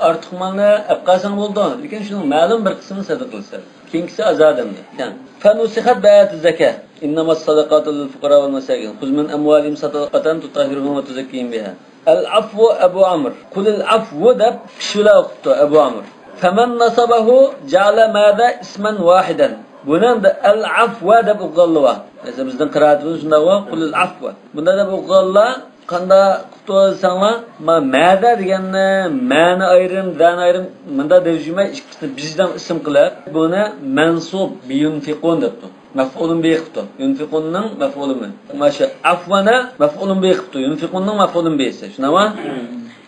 ئارتۇق مالنى ئەپ قالساڭ بولىدۇ، لېكىن شۇنىڭ مەلۇم بىر قىسمىنى سەدىقە قىلىسەن. كېيىنكىسى ئازادەمدە. يەنى، فنسخت بآية الزكاة. إنما الصدقات للفقراء والمساكين. خذ من أموالهم صدقة تطهرهم وتزكيهم بها. العفو أبو عمرو. قل العفو دەپ كىشى بىلەن ئوقۇپتۇ ئەبۇ ئامىر. فمن نصبه جعل ماذا اسما واحدا. بۇنى ئەمدى ئەل ئەفۋە دەپ ئوقۇغانلار بار. مەسىلەن، بىزنىڭ قىرائىتىمىز شۇنداق بار، قۇلىل ئەفۋە. بۇنداق دەپ ئوقۇغانلار قانداق قىپتۇ دېسەڭلار، ما-، مەدە دېگەننى مەنى ئايرىم، زەنى ئايرىم، مۇنداق دەپ يۈرمەي، ئىككىسىنى بىردەم ئىسىم قىلىپ، بۇنى مەنسۇب بىيۇنفىقۇن دەپتۇ. مەفئۇلۇن بىھى قىپتۇ. يۇنفىقۇننىڭ مەفئۇلى بىھى. مانا شۇ ئەفۋەنە مەفئۇلۇن بىھى قىپتۇ. يۇنفىقۇننىڭ مەفئۇلۇن بىھىسى. شۇنداقمۇ؟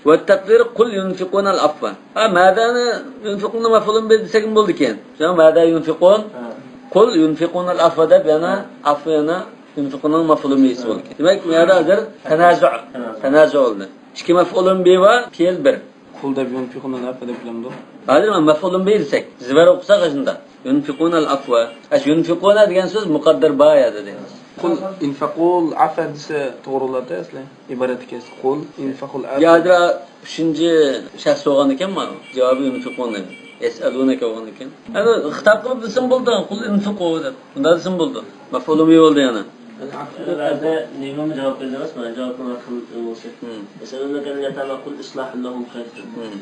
ۋە تەقدىرى قۇل يۇنفىقۇنەل ئەفۋە. ھە، مەدەنى يۇنفىقۇننىڭ مەفئۇلۇن بىھى دېسەكمۇ بولىدىكەن. شۇ مەدە يۇنفىقۇن. ھە. قۇل يۇنفىقۇنەل ئەفۋە دەپ يەنە ئەفۋە يەنە يۇنفىقۇننىڭ مەفئۇلۇن بىھىسى بولىدىكەن. دېمەك، بۇ يەردە ھازىر تەنازۇ. تەنازۇ. تەنازۇ بولدى. ئىككى مەفئۇلۇن بىھى بار، پېئىل بىر. قل دەپ يۇنفىقۇنىنى ئەپۇ دەپ بىلەمدۇ؟ ھازىر مانا مەفئۇلۇن بىھى دېسەك، زىبەر ئوقۇساق ئاشۇنداق. يۇنفىقۇنەل ئەفۋە. ئەش يۇنفىقۇنە دېگەن سۆز مۇقەددەر بار يەردە دەيمىز. قل انفقوا العفو دېسە توغرا بولاتتى ئەسلى. ئىبارەتتىكى قل انفقوا العفو. يا ھازىر ئۈچىنچى شەخس بولغان ئىكەن، مانا جاۋابى يۇنفىقۇنە. يەسئەلۇنەكە بولغان ئىكەن. ئەنە خىتاب قىلىپ دېسىمۇ بولىدۇ، قل انفقوا دەپ. بۇنداق دېسىمۇ بولىدۇ. مەفئۇلۇن بىھى بولدى يەنە. بەزىدە نېمىمۇ جاۋاب بېرىدۇ ئەمەسمۇ؟ جاۋابنىڭ ئارقىدىن بولسا. مم. يەسئەلۇنەكە ئەنىل يەتامە قل ئىسلاھۇن لەھۇم خەير. مم.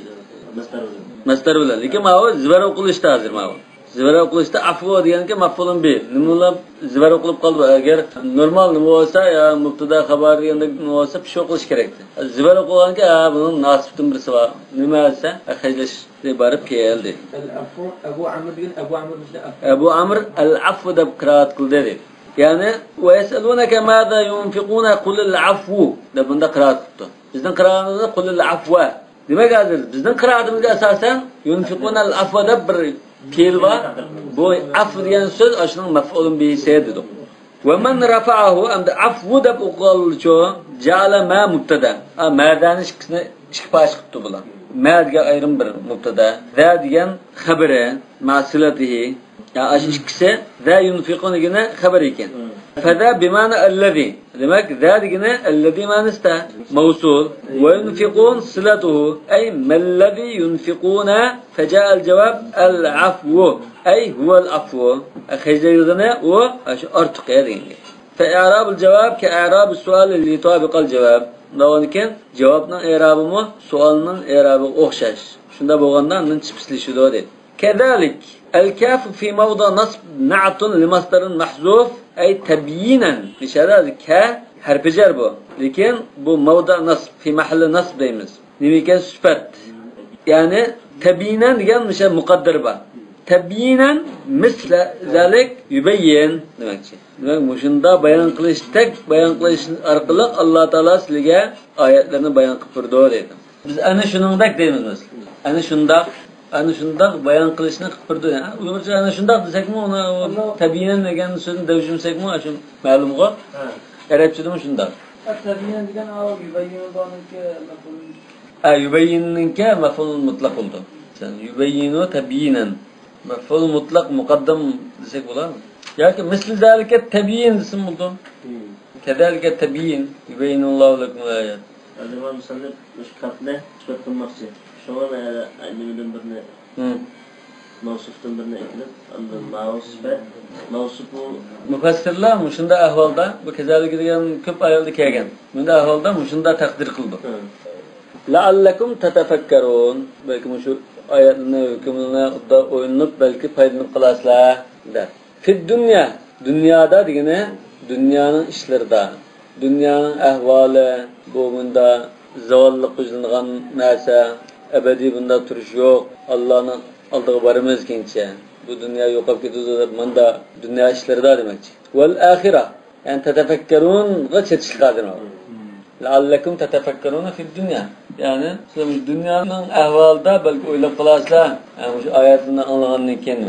مەسدەر بىلەن. مەسدەر بىلەن. لېكىن ماۋۇ زىبەر ئوقۇلۇشتا ھازىر ماۋۇ. زىبەر ئوقۇلۇشتا ئەفۇ دېگەنكى مەفئۇلۇن بىھى. نېمىلا زىبەر ئوقۇلۇپ قالدى. ئەگەر نورمال نېمە بولسا، يا مۇبتەدا خەۋەر دېگەندەك نېمە بولسا، پىش ئوقۇلۇشى كېرەكتى. زىبەر ئوقۇلغانكى، ھە، بۇنىڭ ناسىبتىن بىرسى بار. نېمە دېسە، خەجلەش ئىبارە پېئىل دەيدۇ. ئەل ئەفۇ، ئەبۇ ئامىر دېگەن، ئەبۇ ئامىر بىزدە ئەفۇ. ئەبۇ ئامىر ئەل ئەفۇ دەپ قىرائەت قىلدى دەيدۇ. يەنى، ۋە يەسئەلۇنەكە مازا يۇنفىقۇنە قۇلىل ئەفۇ دەپ بۇنداق قىرائەت قىپتۇ. بىزنىڭ قىرائىتىمىزدا قۇلىل ئەفۋە. دېمەك، ھازىر بىزنىڭ قىرائىتىمىزگە ئاساسەن يۇنفىقۇنەل ئەفۋە دەپ بىر پېئىل بار. بۇ ئەفۋ دېگەن سۆز ئاشۇنىڭ مەفئۇلۇن بىھىسى دېدۇق. ۋە مەن رەفەئەھۇ، ئەمدى ئەفۋۇ دەپ ئوقۇغانلىچۇ، جەئەلە مە مۇبتەدە. ھە، مەدەنى ئىككىسىنى ئىككى پارچە قىپتۇ بۇلار. مە دېگەن ئايرىم بىر مۇبتەدە، زە دېگەن خەبىرى، مە سىلەتىھى. يا، ئاشۇ ئىككىسى، زە يۇنفىقۇن دېگىنى خەبەر ئىكەن. فەزە بىمەنە ئەللەزى. دېمەك، زە دېگىنى ئەللەزى مەنىستە مەۋسۇل. ۋە يۇنفىقۇن سىلەتۇھۇ. ئەي مەللەزى يۇنفىقۇنە. فەجائەل جاۋاب ئەل ئەفۋۇ. ئەي ھۇۋەل ئەفۋۇ. خەجلەيدىغىنى ئۇ، شۇ ئارتۇق يا دېگەن گەپ. فەئىرابۇل جاۋاب كەئىرابىس سۇئالى لىتابىقەل جاۋاب. ئۇنداق بولغاندىكىن، جاۋابنىڭ ئېرابىمۇ سوئالنىڭ ئېرابىغا ئوخشاش. شۇنداق بولغاندا ئاندىن چىپسلىشىدۇ دەيدۇ. كەزالىك. ئەل كافۇ فى مەۋدىئ نەسب نەئتۇن لىمەسدەرىن مەھزۇف، ئەي تەبيىنەن. مۇشۇ يەردە كە ھەرپى جەر بۇ. لېكىن بۇ مەۋدىئ نەسب، فى مەھەللى نەسب دەيمىز. نېمە ئىكەن؟ سۈپەت. يەنى تەبيىنەن دېگەن مۇشۇ مۇقەددەر بار. تەبيىنەن مىسلە زالىك يۇبەييىن دېمەكچى. دېمەك، مۇشۇنداق بايان قىلىشتەك بايان قىلىش ئارقىلىق ئاللا تائالا سىلىگە ئايەتلەرنى بايان قىلىپ بېرىدۇ دەيدۇ. بىز ئەنە شۇنىڭدەك دەيمىز، مەسىلەن. ئەنە شۇنداق، ئەنە شۇنداق بايان قىلىشنى قىلىپ بېرىدۇ. ھە، ئۇيغۇرچە ئەنە شۇنداق دېسەكمۇ، ئۇنى تەبيىنەن دېگەن سۆزنى دەۋشىمىسەكمۇ، ئاشۇ مەلۇمغۇ. ھە. ئەرەبچىدىمۇ شۇنداق. تەبيىنەن دېگەن ئاۋۇ يۇبەييىنۇنىڭكى مەفئۇلى. ھە، يۇبەييىننىڭكى مەفئۇل مۇتلەق بولىدۇ. مەسىلەن، يۇبەييىنۇ تەبيىنەن. مەفئۇل مۇتلەق مۇقەددەم دېسەك بولار. ياكى مىسلى زالىكە تەبيىن دېسىمۇ بولىدۇ. كەزالىكە تەبيىن، يۇبەييىنۇللاھۇ لەكۇمۇل ئايات. ئەمدى مانا مۇسەننىپ مۇشۇ كاپنى سۈپەت قىلماقچى. شۇڭا مەن نېمىدىن بىرنى، مەۋسۇفتىن بىرنى ئەكېلىپ، ئاندىن ماۋۇ سۈپەت، مەۋسۇپۇ. مۇپەسسىرلار مۇشۇنداق ئەھۋالدا، بۇ كەزالىكە دېگەن كۆپ ئايەتلەردە كەلگەن. بۇنداق ئەھۋالدا مۇشۇنداق تەقدىر قىلىدۇ. لەئەللەكۇم تەتەفەككەرۇن. بەلكى مۇشۇ ئايەتنى، ھۆكۈملىرىنى ئوبدان ئويلىنىپ، بەلكى پايدىلىنىپ قالارسىلەر، دەپ. فىددۇنيا، دۇنيادا دېگىنى دۇنيانىڭ ئىشلىرىدا، دۇنيانىڭ ئەھۋالى، بۇ مۇندا زاۋاللىققا يۈزلىنىدىغان نەرسە، ئەبەدىي بۇندا تۇرۇش يوق، ئاللانىڭ ئالدىغا بارىمىز كېيىنچە، بۇ دۇنيا يوقاپ كېتىدۇ دەپ مۇندا دۇنيا ئىشلىرىدا دېمەكچى. ۋەل ئاخىرە، يەنى تەتەفەككەرۇنغا چېتىشلىق ھازىر. لەئەللەكۇم تەتەفەككەرۇنە فىددۇنيا. يەنى سىلەر دۇنيانىڭ ئەھۋالىدا بەلكى ئويلاپ قالارسىلەر. يەنى مۇشۇ ئايەتلەرنى ئاڭلىغاندىن كېيىن.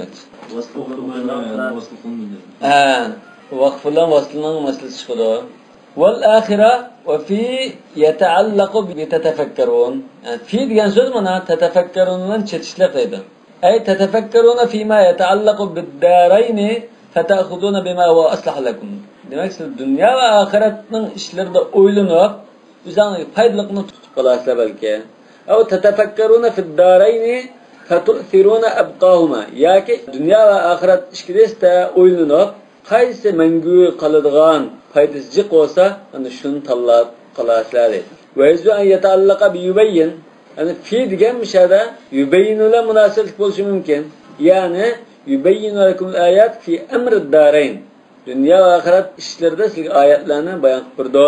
ھە، ۋەقىف بىلەن ۋەسلنىڭ مەسىلىسى چىقىدۇ. ۋەل ئاخىرە ۋە فى يەتەئەللەقۇ بى تەتەفەككەرۇن. يەنى فى دېگەن سۆز مانا تەتەفەككەرۇن بىلەن چېتىشلىق دەيدۇ. ئەي تەتەفەككەرۇنە فىما يەتەئەللەقۇ بىددارەينى فەتەخۇزۇنە بىما ھۇۋە ئەسلەھە لەكۇم. دېمەك، سىز دۇنيا ۋە ئاخىرەتنىڭ ئىشلىرىدا ئويلىنىپ، ئۆزۈڭلارغا پايدىلىقنى تۇتۇپ قالارسىلەر بەلكى. ئەۋ تەتەفەككەرۇنە فىددارەينى فەتۇئسىرۇنە ئەبقاھۇما. ياكى دۇنيا ۋە ئاخىرەت ئىككىلىسىدە ئويلىنىپ، قايسى مەڭگۈ قالىدىغان، پايدىسى جىق بولسا، ئەنە شۇنى تاللاپ قالارسىلەر دەيدۇ. ۋە يەجۇزۇ ئەن يەتەئەللەقە بى يۇبەييىن. يەنى فى دېگەن مۇشۇ يەردە يۇبەييىنۇ بىلەن مۇناسىۋەتلىك بولۇشى مۇمكىن. يەنى يۇبەييىنۇ لەكۇمۇل ئايات فى ئەمرىد دارەين. دۇنيا ۋە ئاخىرەت ئىشلىرىدا سىزگە ئايەتلەرنى بايان قىلىپ بېرىدۇ.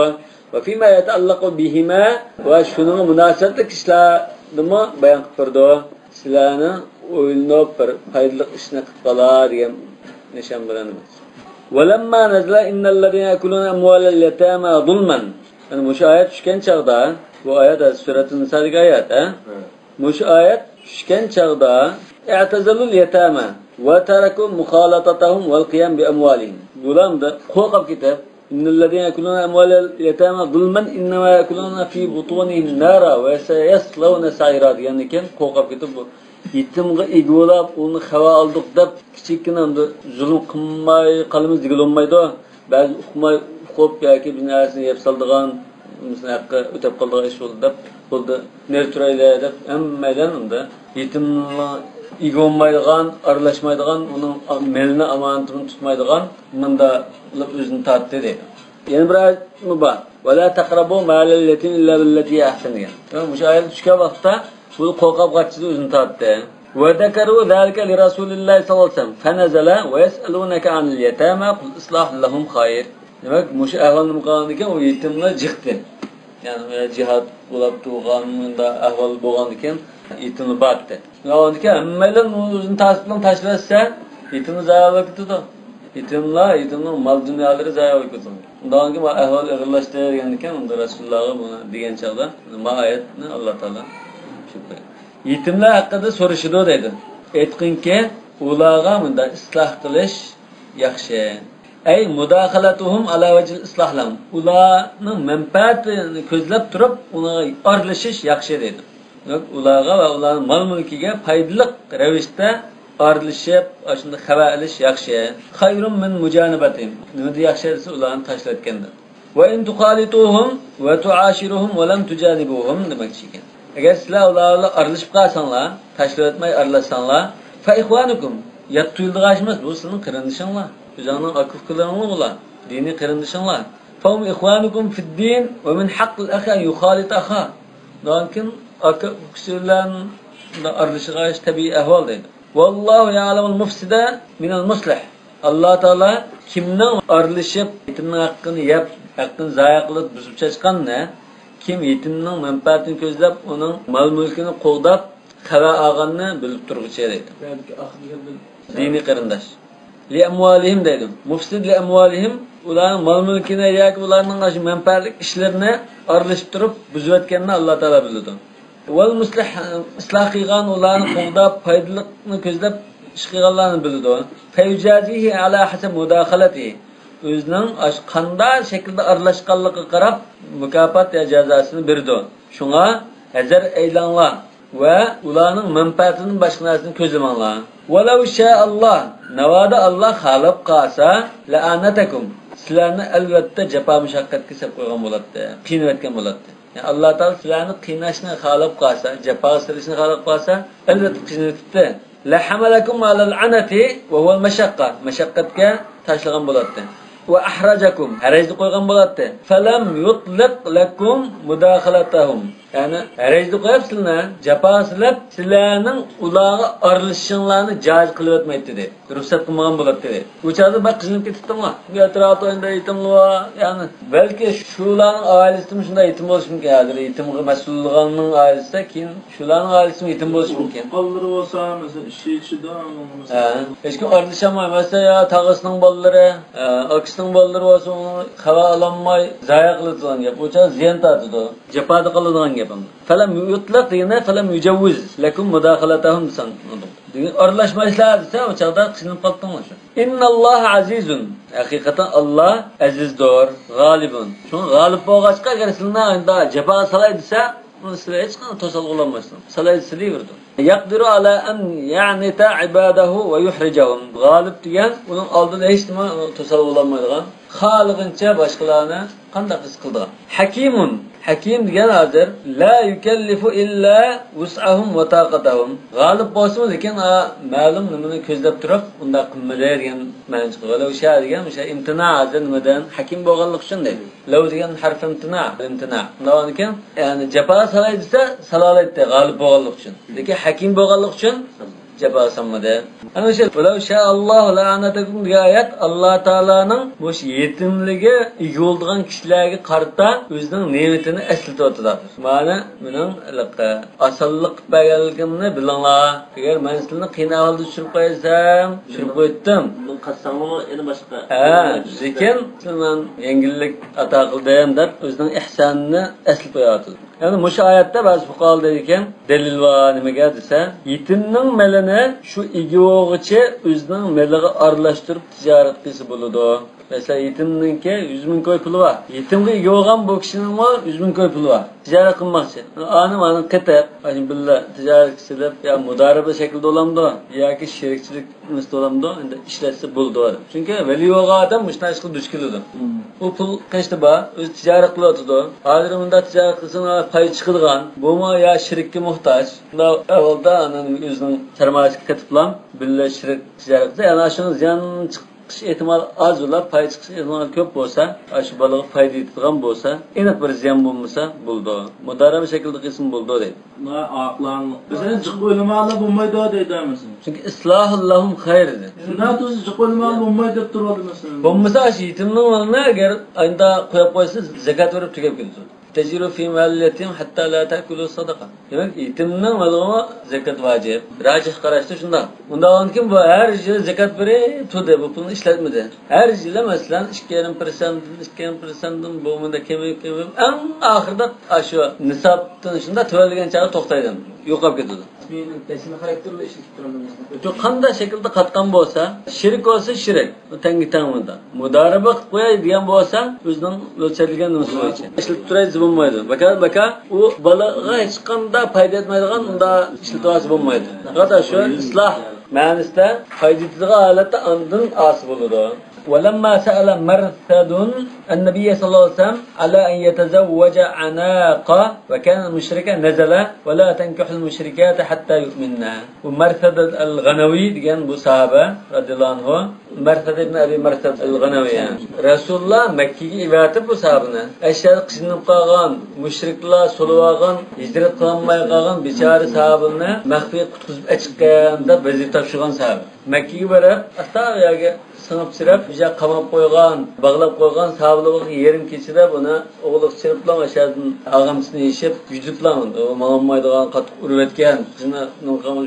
ۋە فىما يەتەئەللەقۇ بىھىما، ۋە شۇنىڭغا مۇناسىۋەتلىك ئىشلارنىمۇ بايان قىلىپ بېرىدۇ. سىلەرنى ئويلىنىپ بىر پايدىلىق ئىشنى قىلىپ قالا دېگەن نىشان بىلەن ئەمەس. ۋەلەمما نەزىلە ئىننەللەزىنە يەئكۇلۇنە ئەمۋالەل يەتامە زۇلمەن. يەنى مۇشۇ ئايەت چۈشكەن چاغدا، بۇ ئايەت سۈرەتۇن نىسادىكى ئايەت، ھە؟ ھە. مۇشۇ ئايەت چۈشكەن چاغدا، ئەتەزەلۇل يەتامە ۋە تەرەكۇ مۇخالاتەتەھۇم ۋەل قىيام بىئەمۋالىھىم. بۇلار قورقۇپ كېتىپ، إن الذين يأكلون أموال اليتامى ظلما إنما يأكلون في بطونهم نارا وسيصلون سعيرا دېگەندىن كېيىن قورقۇپ كېتىپ، بۇ يېتىمغا ئىگە بولاپ، ئۇنى خەۋەر ئالدۇق دەپ، كىچىككىنە ئەمدى زۇلۇم قىلماي قالىمىز دېگىلى بولمايدۇ. بەزى ئۇقماي، ئۇقۇپ ياكى بىر نەرسىنى يەپ سالىدىغان، مىسالەن، ھەققى ئۆتەپ قالىدىغان ئىش بولدى دەپ، بولدى، نېرى تۇرايلى دەپ، ھەممەيلەن ئۇندا يېتىمنىڭ ئىگە بولمايدىغان، ئارىلاشمايدىغان، ئۇنىڭ مېلىنى، ئامانىتىنى تۇتمايدىغان، مۇنداق قىلىپ ئۆزىنى تارتتى دەيدۇ. يەنە بىر ئايەتمۇ بار. ولا تقربوا مال اليتيم إلا بالتي هي أحسن دېگەن. مۇشۇ ئايەت چۈشكەن ۋاقىتتا بۇ قورقۇپ قاچتى، ئۆزىنى تارتتى. وذكروا ذلك لرسول الله صلى الله عليه وسلم فنزل ويسألونك عن اليتامى قل إصلاح لهم خير. دېمەك، مۇشۇ ئەھۋال نېمە قىلغاندىكىن، ئۇ يېتىملار جىقتى. يەنى جىھاد بولاپ تۇرغان مۇنداق ئەھۋال بولغاندىكىن، يېتىملار بارتى. ئۇنىڭدىكىن ھەممەيلەن ئۇنى ئۆزىنى تارتىپ بىلەن تاشلىۋەتسە، يېتىملار زايە بولۇپ كېتىدۇ. يېتىملار، يېتىمنىڭ مال دۇنيالىرى زايە بولۇپ كېتىدۇ. ئۇنداقكىن بۇ ئەھۋال ئېغىرلاشتى دېگەندىكىن، ئۇندا رەسۇلۇللاغا بۇنى دېگەن چاغدا، ما ئايەتنى ئاللا تائالا چۈشۈرۈپ قويدى. يېتىملار ھەققىدە سورىشىدۇ دەيدۇ. ئېيتقىنكى، ئۇلارغا مۇنداق ئىسلاھ قىلىش ياخشى. أي مداخلتهم على وجه الإصلاح لهم. ئۇلارنىڭ مەنپەئەتىنى كۆزلەپ تۇرۇپ، ئۇنىڭغا ئارىلىشىش ياخشى دەيدۇ. دېمەك، ئۇلارغا ۋە ئۇلارنىڭ مال-مۈلكىگە پايدىلىق رەۋىشتە ئارىلىشىپ، ئاشۇنداق خەۋەر ئېلىش ياخشى. خير من مجانبتهم. نېمىدە ياخشى دېسە، ئۇلارنى تاشلىۋەتكەندىن. وإن تخالطوهم وتعاشروهم ولم تجانبوهم دېمەكچى ئىكەن. ئەگەر سىلەر ئۇلار بىلەن ئارىلىشىپ قالساڭلار، تاشلىۋەتمەي ئارىلاشساڭلار، فإخوانكم، يات تۇيۇلىدىغان ئىش ئەمەس، بۇ سىلىڭ قېرىندىشىڭلار. ئۆزۈڭنىڭ ئاكا-ئۇكىلىرىڭلار بۇلار، دىنىي قېرىندىشىڭلار. فهم إخوانكم في الدين ومن حق الأخ أن يخالط أخاه. لېكىن ئاكا-ئۇكىسى بىلەن ئارىلىشىدىغان ئىش تەبىئىي ئەھۋال دەيدۇ. والله يعلم المفسد من المصلح. ئاللا تائالا كىمنىڭ ئارىلىشىپ، يېتىمنىڭ ھەققىنى يەپ، ھەققىنى زايە قىلىپ، بۇزۇپ چاچقاننى، كىم يېتىمنىڭ مەنپەئەتىنى كۆزلەپ، ئۇنىڭ مال-مۈلكىنى قوغداپ، خەۋەر ئالغاننى بىلىپ تۇرغۇچى دەيدۇ. دىنىي قېرىنداش. لأموالهم دەيدۇ. مۇفسىد لىئەمۋالىھىم، ئۇلارنىڭ مال-مۈلكىنى ياكى ئۇلارنىڭ ئاشۇ مەنپەئەتلىك ئىشلىرىنى ئارىلىشىپ تۇرۇپ بۇزۇۋەتكەننى ئاللا تائالا بىلىدۇ. ۋەل مۇسلىھ، ئىسلاھ قىلغان، ئۇلارنى قوغداپ، پايدىلىقنى كۆزلەپ ئىش قىلغانلارنى بىلىدۇ. فيجازيه على حسب مداخلته. ئۆزىنىڭ ئاشۇ قانداق شەكىلدە ئارىلاشقانلىقىغا قاراپ مۇكاپات يا جازاسىنى بېرىدۇ. شۇڭا ھەزەر ئەيلەڭلار ۋە ئۇلارنىڭ مەنپەئەتىدىن باشقا نەرسىنى كۆزلىمەڭلار. ولو شاء الله، ناۋادا ئاللا خالاپ قالسا، لأعنتكم، سىلەرنى ئەلۋەتتە جاپا مۇشەققەتكە سېلىپ قويغان بولاتتى، قىينىۋەتكەن بولاتتى. يەنى ئاللا تائالا سىلەرنى قىيناشنى خالاپ قالسا، جاپاغا سېلىشنى خالاپ قالسا، ئەلۋەتتە قىينىۋېتىپتى. لحملكم على العنة وهو المشقة، مەشەققەتكە تاشلىغان بولاتتى. وأحرجكم، ھەرەجدە قويغان بولاتتى. فلم يطلق لكم مداخلتهم، يەنى ھەرەجدە قويۇپ سىلەرنى، جاپاغا سېلىپ، سىلەرنىڭ ئۇلارغا ئارىلىشىشىڭلارنى جائىز قىلىۋەتمەيتتى دەيدۇ. رۇخسەت قىلمىغان بولاتتى دەيدۇ. ئۇ چاغدا بەك قىينىلىپ كېتىپتىڭلار. ئەتراپىڭدا يېتىملار بار. يەنى بەلكى شۇلارنىڭ ئائىلىسىدىمۇ شۇنداق يېتىم بولۇشى مۇمكىن. ھازىر يېتىمغا مەسئۇل بولغاننىڭ ئائىلىسىدە كېيىن شۇلارنىڭ ئائىلىسىمۇ يېتىم بولۇشى مۇمكىن. بالىلىرى بولسا، مەسىلەن، ئىشى ئىچىدە، ھە. ھېچكىم ئارىلىشالماي. مەسىلەن، يا تاغىسىنىڭ بالىلىرى، ئە، ئاكىسىنىڭ بالىلىرى بولسا، ئۇنى خەۋەر ئالالماي زايە قىلىدىغان گەپ. ئۇ چاغ زىيان تارتىدۇ. جاپادا قالىدىغان گەپ ئەمدى. فلم يطلق دېگەندە، فلم يجوز لكم مداخلتهم دېسەڭ. دېگەن ئارىلاشمايسىلەر دېسە، ئۇ چاغدا قىينىلىپ قالدىڭلار شۇ. إن الله عزيز، ھەقىقەتەن ئاللا ئەزىزدۇر، غالىب. شۇڭا غالىب بولغاچقا، ئەگەر سىلەرنى جاپاغا سالاي دېسە، ئۇنى سىلەر ھېچقانداق توسالغۇ بولالمايسىلەر. سالاي دېسە دېيىۋېرىدۇ. يقدر على أن يعنت عباده ويحرجهم. غالىب دېگەن ئۇنىڭ ئالدىدا ھېچنېمە توسالغۇ بولالمايدىغان. خالىغىنىچە باشقىلارنى قانداق ھېس قىلىدىغان. حكيم، ھەكىم دېگەن ھازىر لا يكلف إلا وسعهم وطاقتهم. غالىب بولسىمۇ، لېكىن، ئا، مەلۇم نېمىنى كۆزلەپ تۇرۇپ ئۇنداق قىلمىدى دېگەن مەنىسى. ولو شاء دېگەن ئوشۇ ئىمتىنا، ھازىر نېمىدىن، ھەكىم بولغانلىقى ئۈچۈن دەيدۇ. لو دېگەن ھەرف ئىمتىنا، ئىمتىنا. ئۇنداقكەن، يەنى جاپا سالاي دېسە سالالايتتى، غالىب بولغانلىقى ئۈچۈن. لېكىن ھەكىم بولغانلىقى ئۈچۈن جاپا سالمىدى. ئەنە شۇ، ولو شاء الله لأعنتكم دېگەن ئايەت ئاللا تائالانىڭ مۇشۇ يېتىملىككە ئىگە بولىدىغان كىشىلەرگە قارىتا ئۆزىنىڭ نېمىتىنى ئەسلىتىۋاتىدۇ. مانا مېنىڭ ھېلىقى ئاسانلىق قىلىپ بەرگەنلىكىمنى بىلىڭلار. ئەگەر مەن سىلەرنى قىيىن ئەھۋالدا چۈشۈرۈپ قويسام، چۈشۈرۈپ قويدۇم. بۇنى قىلساڭمۇ يەنە باشقا. ھە، لېكىن سىلەرگە مەن يەڭگىللىك ئاتا قىلدىم دەپ ئۆزىنىڭ ئېھسانىنى ئەسلىتىپ قويۇۋاتىدۇ. يەنى مۇشۇ ئايەتتە بەزى پۇقاھالار دەيدىكەن، دەلىل بار نېمىگە دېسە، يېتىمنىڭ مېلىنى شۇ ئىگە بولغۇچى ئۆزىنىڭ مېلىغا ئارىلاشتۇرۇپ تىجارەت قىلسا بولىدۇ. مەسىلەن، يېتىمنىڭكى يۈز مىڭ كوي پۇلى بار. يېتىمغا ئىگە بولغان بۇ كىشىنىڭمۇ يۈز مىڭ كوي پۇلى بار. تىجارەت قىلماقچى. ئانى مانى قېتىپ، ئاشۇ بىللە تىجارەتكە سېلىپ، يا مۇدارىبە شەكلىدە بولامدۇ ياكى شېرىكچىلىك نېمىسىدە بولامدۇ، ئەمدى ئىشلەتسە بولىدۇ. چۈنكى ۋەلىي بولغان ئادەم مۇشۇنداق ئىشقا دۇچ كېلىدۇ. ئۇ پۇل قېشىدا بار، ئۆزى تىجارەت قىلىۋاتىدۇ. ھازىر مۇنداق تىجارەت قىلسا پاي چىقىدىغان، بۇمۇ يا شېرىككە موھتاج. شۇنداق ئەھۋالدا ئانىڭ ئۆزىنىڭ سەرمايىسىگە قېتىپلا بىللە شېرىك تىجارەت قىلسا، يەنى شۇنىڭ زىيان چىقىش ئېھتىمالى ئاز بولۇپ، پاي چىقىش ئېھتىمالى كۆپ بولسا، ئاشۇ بالىغا پايدا يېتىدىغان بولسا، ئېنىق بىر زىيان بولمىسا بولىدۇ. مۇدارىبە شەكلىدە قىلسىمۇ بولىدۇ دەيدۇ. مۇشۇنى جىق ئويلىمىغانلار بولمايدۇ دەيدۇ ھەممىسى. چۈنكى ئىسلاھۇل لەھۇم خەير دېدى. شۇنداق تۇرسا جىق ئويلىمىغانلار بولمايدۇ دەپ تۇرۇۋالدى مەسىلەن. بولمىسا ئاشۇ يېتىمنىڭ مالىنى ئەگەر ئايدا قويۇپ قويسا، زەكات بېرىپ تۈگەپ كېتىدۇ. تەجىرۇ فى مالىل يەتىم ھەتتا لا تەكۇلۇ سەدەقە. دېمەك، يېتىمنىڭ مالىغىمۇ زەكات ۋاجىپ. راجىھ قاراشتا شۇنداق. ئۇنداق بولغاندىكىن بۇ ھەر يىلى زەكات بېرىپ تۇردى، بۇ پۇلنى ئىشلەتمىدى. ھەر يىلى، مەسىلەن، ئىككى يېرىم پىرسەنتتىن، ئىككى يېرىم پىرسەنتتىن بولمىدى، كېمىيىپ، كېمىيىپ، ئەڭ ئاخىرىدا ئاشۇ نىسابتىن شۇنداق تۆۋەنلىگەن چاغدا توختايدۇ، يوقاپ كېتىدۇ. شۇ قانداق شەكىلدە قاتقان بولسا، شېرىك بولسا شېرىك، بۇ تەڭگە تەڭ بۇندا. مۇدارىبە قىلىپ قوياي دېگەن بولسا، ئۆزىنىڭ ئۆلچەتلىگەن نېمىسى بويىچە ئىشلىتىپ تۇراي دېسە بولمايدۇ. بەكار، بەكار ئۇ بالىغا ھېچقانداق پايدا يەتمەيدىغان ئۇنداق ئىشلىتىۋالسا بولمايدۇ. پەقەت شۇ ئىسلاھ مەنىسىدە پايدا يېتىدىغان ھالەتتە ئاندىن ئالسا بولىدۇ. ولما سأل مرثد النبي صلى الله عليه وسلم على أن يتزوج عناقا وكان مشركا نزل ولا تنكحوا المشركات حتى يؤمنن. بۇ مەرسەد ئەل-غەنەۋى دېگەن بۇ ساھابە رەزىياللاھۇ ئەنھۇ، مەرسەد ئىبن ئەبى مەرسەد ئەل-غەنەۋى. رەسۇلۇللا مەككىگە ئېۋەتىپ بۇ ساھابىنى، ئەشەدە قىينىلىپ قالغان، مۇشرىكلار سولىۋالغان، ھىجرەت قىلالماي قالغان بىچارە ساھابىنى مەخپىي قۇتقۇزۇپ ئەچىققىن دەپ ۋەزىپە تاپشۇرغان ساھابە. مەككىگە بېرىپ، ئاستا ئۇ يەرگە سىڭىپچىرەپ، بىر يەرگە قاماپ قويغان، باغلاپ قويغان ساھابىلەرگە يېرىم كېچىدە بۇنى ئوغلىغا چىرىپلا، ئاشۇ يەردىن ئاغامچىسىنى يېشىپ، يۈدۈپلا، ئۇ ماڭالمايدىغان، قاتتىق ئۇرۇۋەتكەن، قىزنى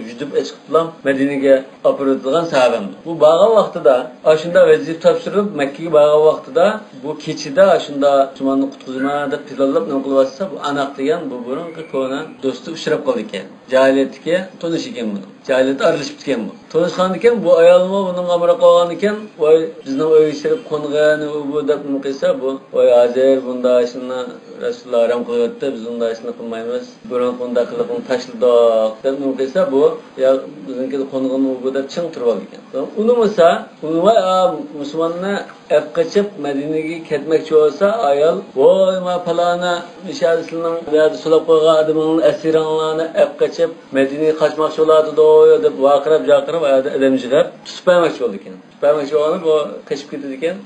يۈدۈپ ئەچىقىپلا مەدىنىگە ئاپىرىۋېتىدىغان ساھابەم. بۇ بارغان ۋاقتىدا، ئاشۇنداق ۋەزىپە تاپشۇرۇپ، مەككىگە بارغان ۋاقتىدا، بۇ كېچىدە ئاشۇنداق مۇسۇلماننى قۇتقۇزىمەن دەپ پىلانلاپ نېمە قىلىۋاتسا، بۇ ئاناق دېگەن بۇ بۇرۇنقى كونا دوستى ئۇچراپ قالىدىكەن. جاھىلىيەتتىكى تونۇشى ئىكەن بۇنىڭ. جاھىلىيەتتە ئارىلىشىپتىكەن بۇ. تونۇشقاندىكىن بۇ ئايالمۇ بۇنىڭغا ئامراق بولغاندىكىن، ۋاي، بىزنىڭ ئۆيگە كىرىپ قونغىنى ئۇ بۇ دەپ نېمە قىلسا بۇ، ۋاي، ھازىر بۇنداق ئىشنى رەسۇلۇللا ھارام قىلىۋەتتى، بىز بۇنداق ئىشنى قىلمايمىز، بۇرۇنقى بۇنداق قىلىقنى تاشلىدۇق دەپ نېمە قىلسا بۇ، يا بىزنىڭكىدە قونغىنى ئۇ بۇ دەپ چىڭ تۇرۇۋالىدىكەن. ئۇنىمىسا، ئۇنى، ۋاي، ئا، مۇسۇلماننى ئەپ قېچىپ مەدىنىگە كەتمەكچى بولسا ئايال، ۋاي، ما پالانى، مۇشۇ سىلىنىڭ بۇ يەردە سولاپ قويغان ئادىمىڭلارنى، ئەسىرىڭلارنى ئەپ قېچىپ مەدىنىگە قاچماقچى بولۇۋاتىدۇ دەپ ۋارقىراپ جارقىراپ، ئۇ يەردە ئادەم يىغىپ تۇتۇپ بەرمەكچى بولىدىكەن. تۇتۇپ بەرمەكچى بولغاندا بۇ قېچىپ كېتىدىكەن.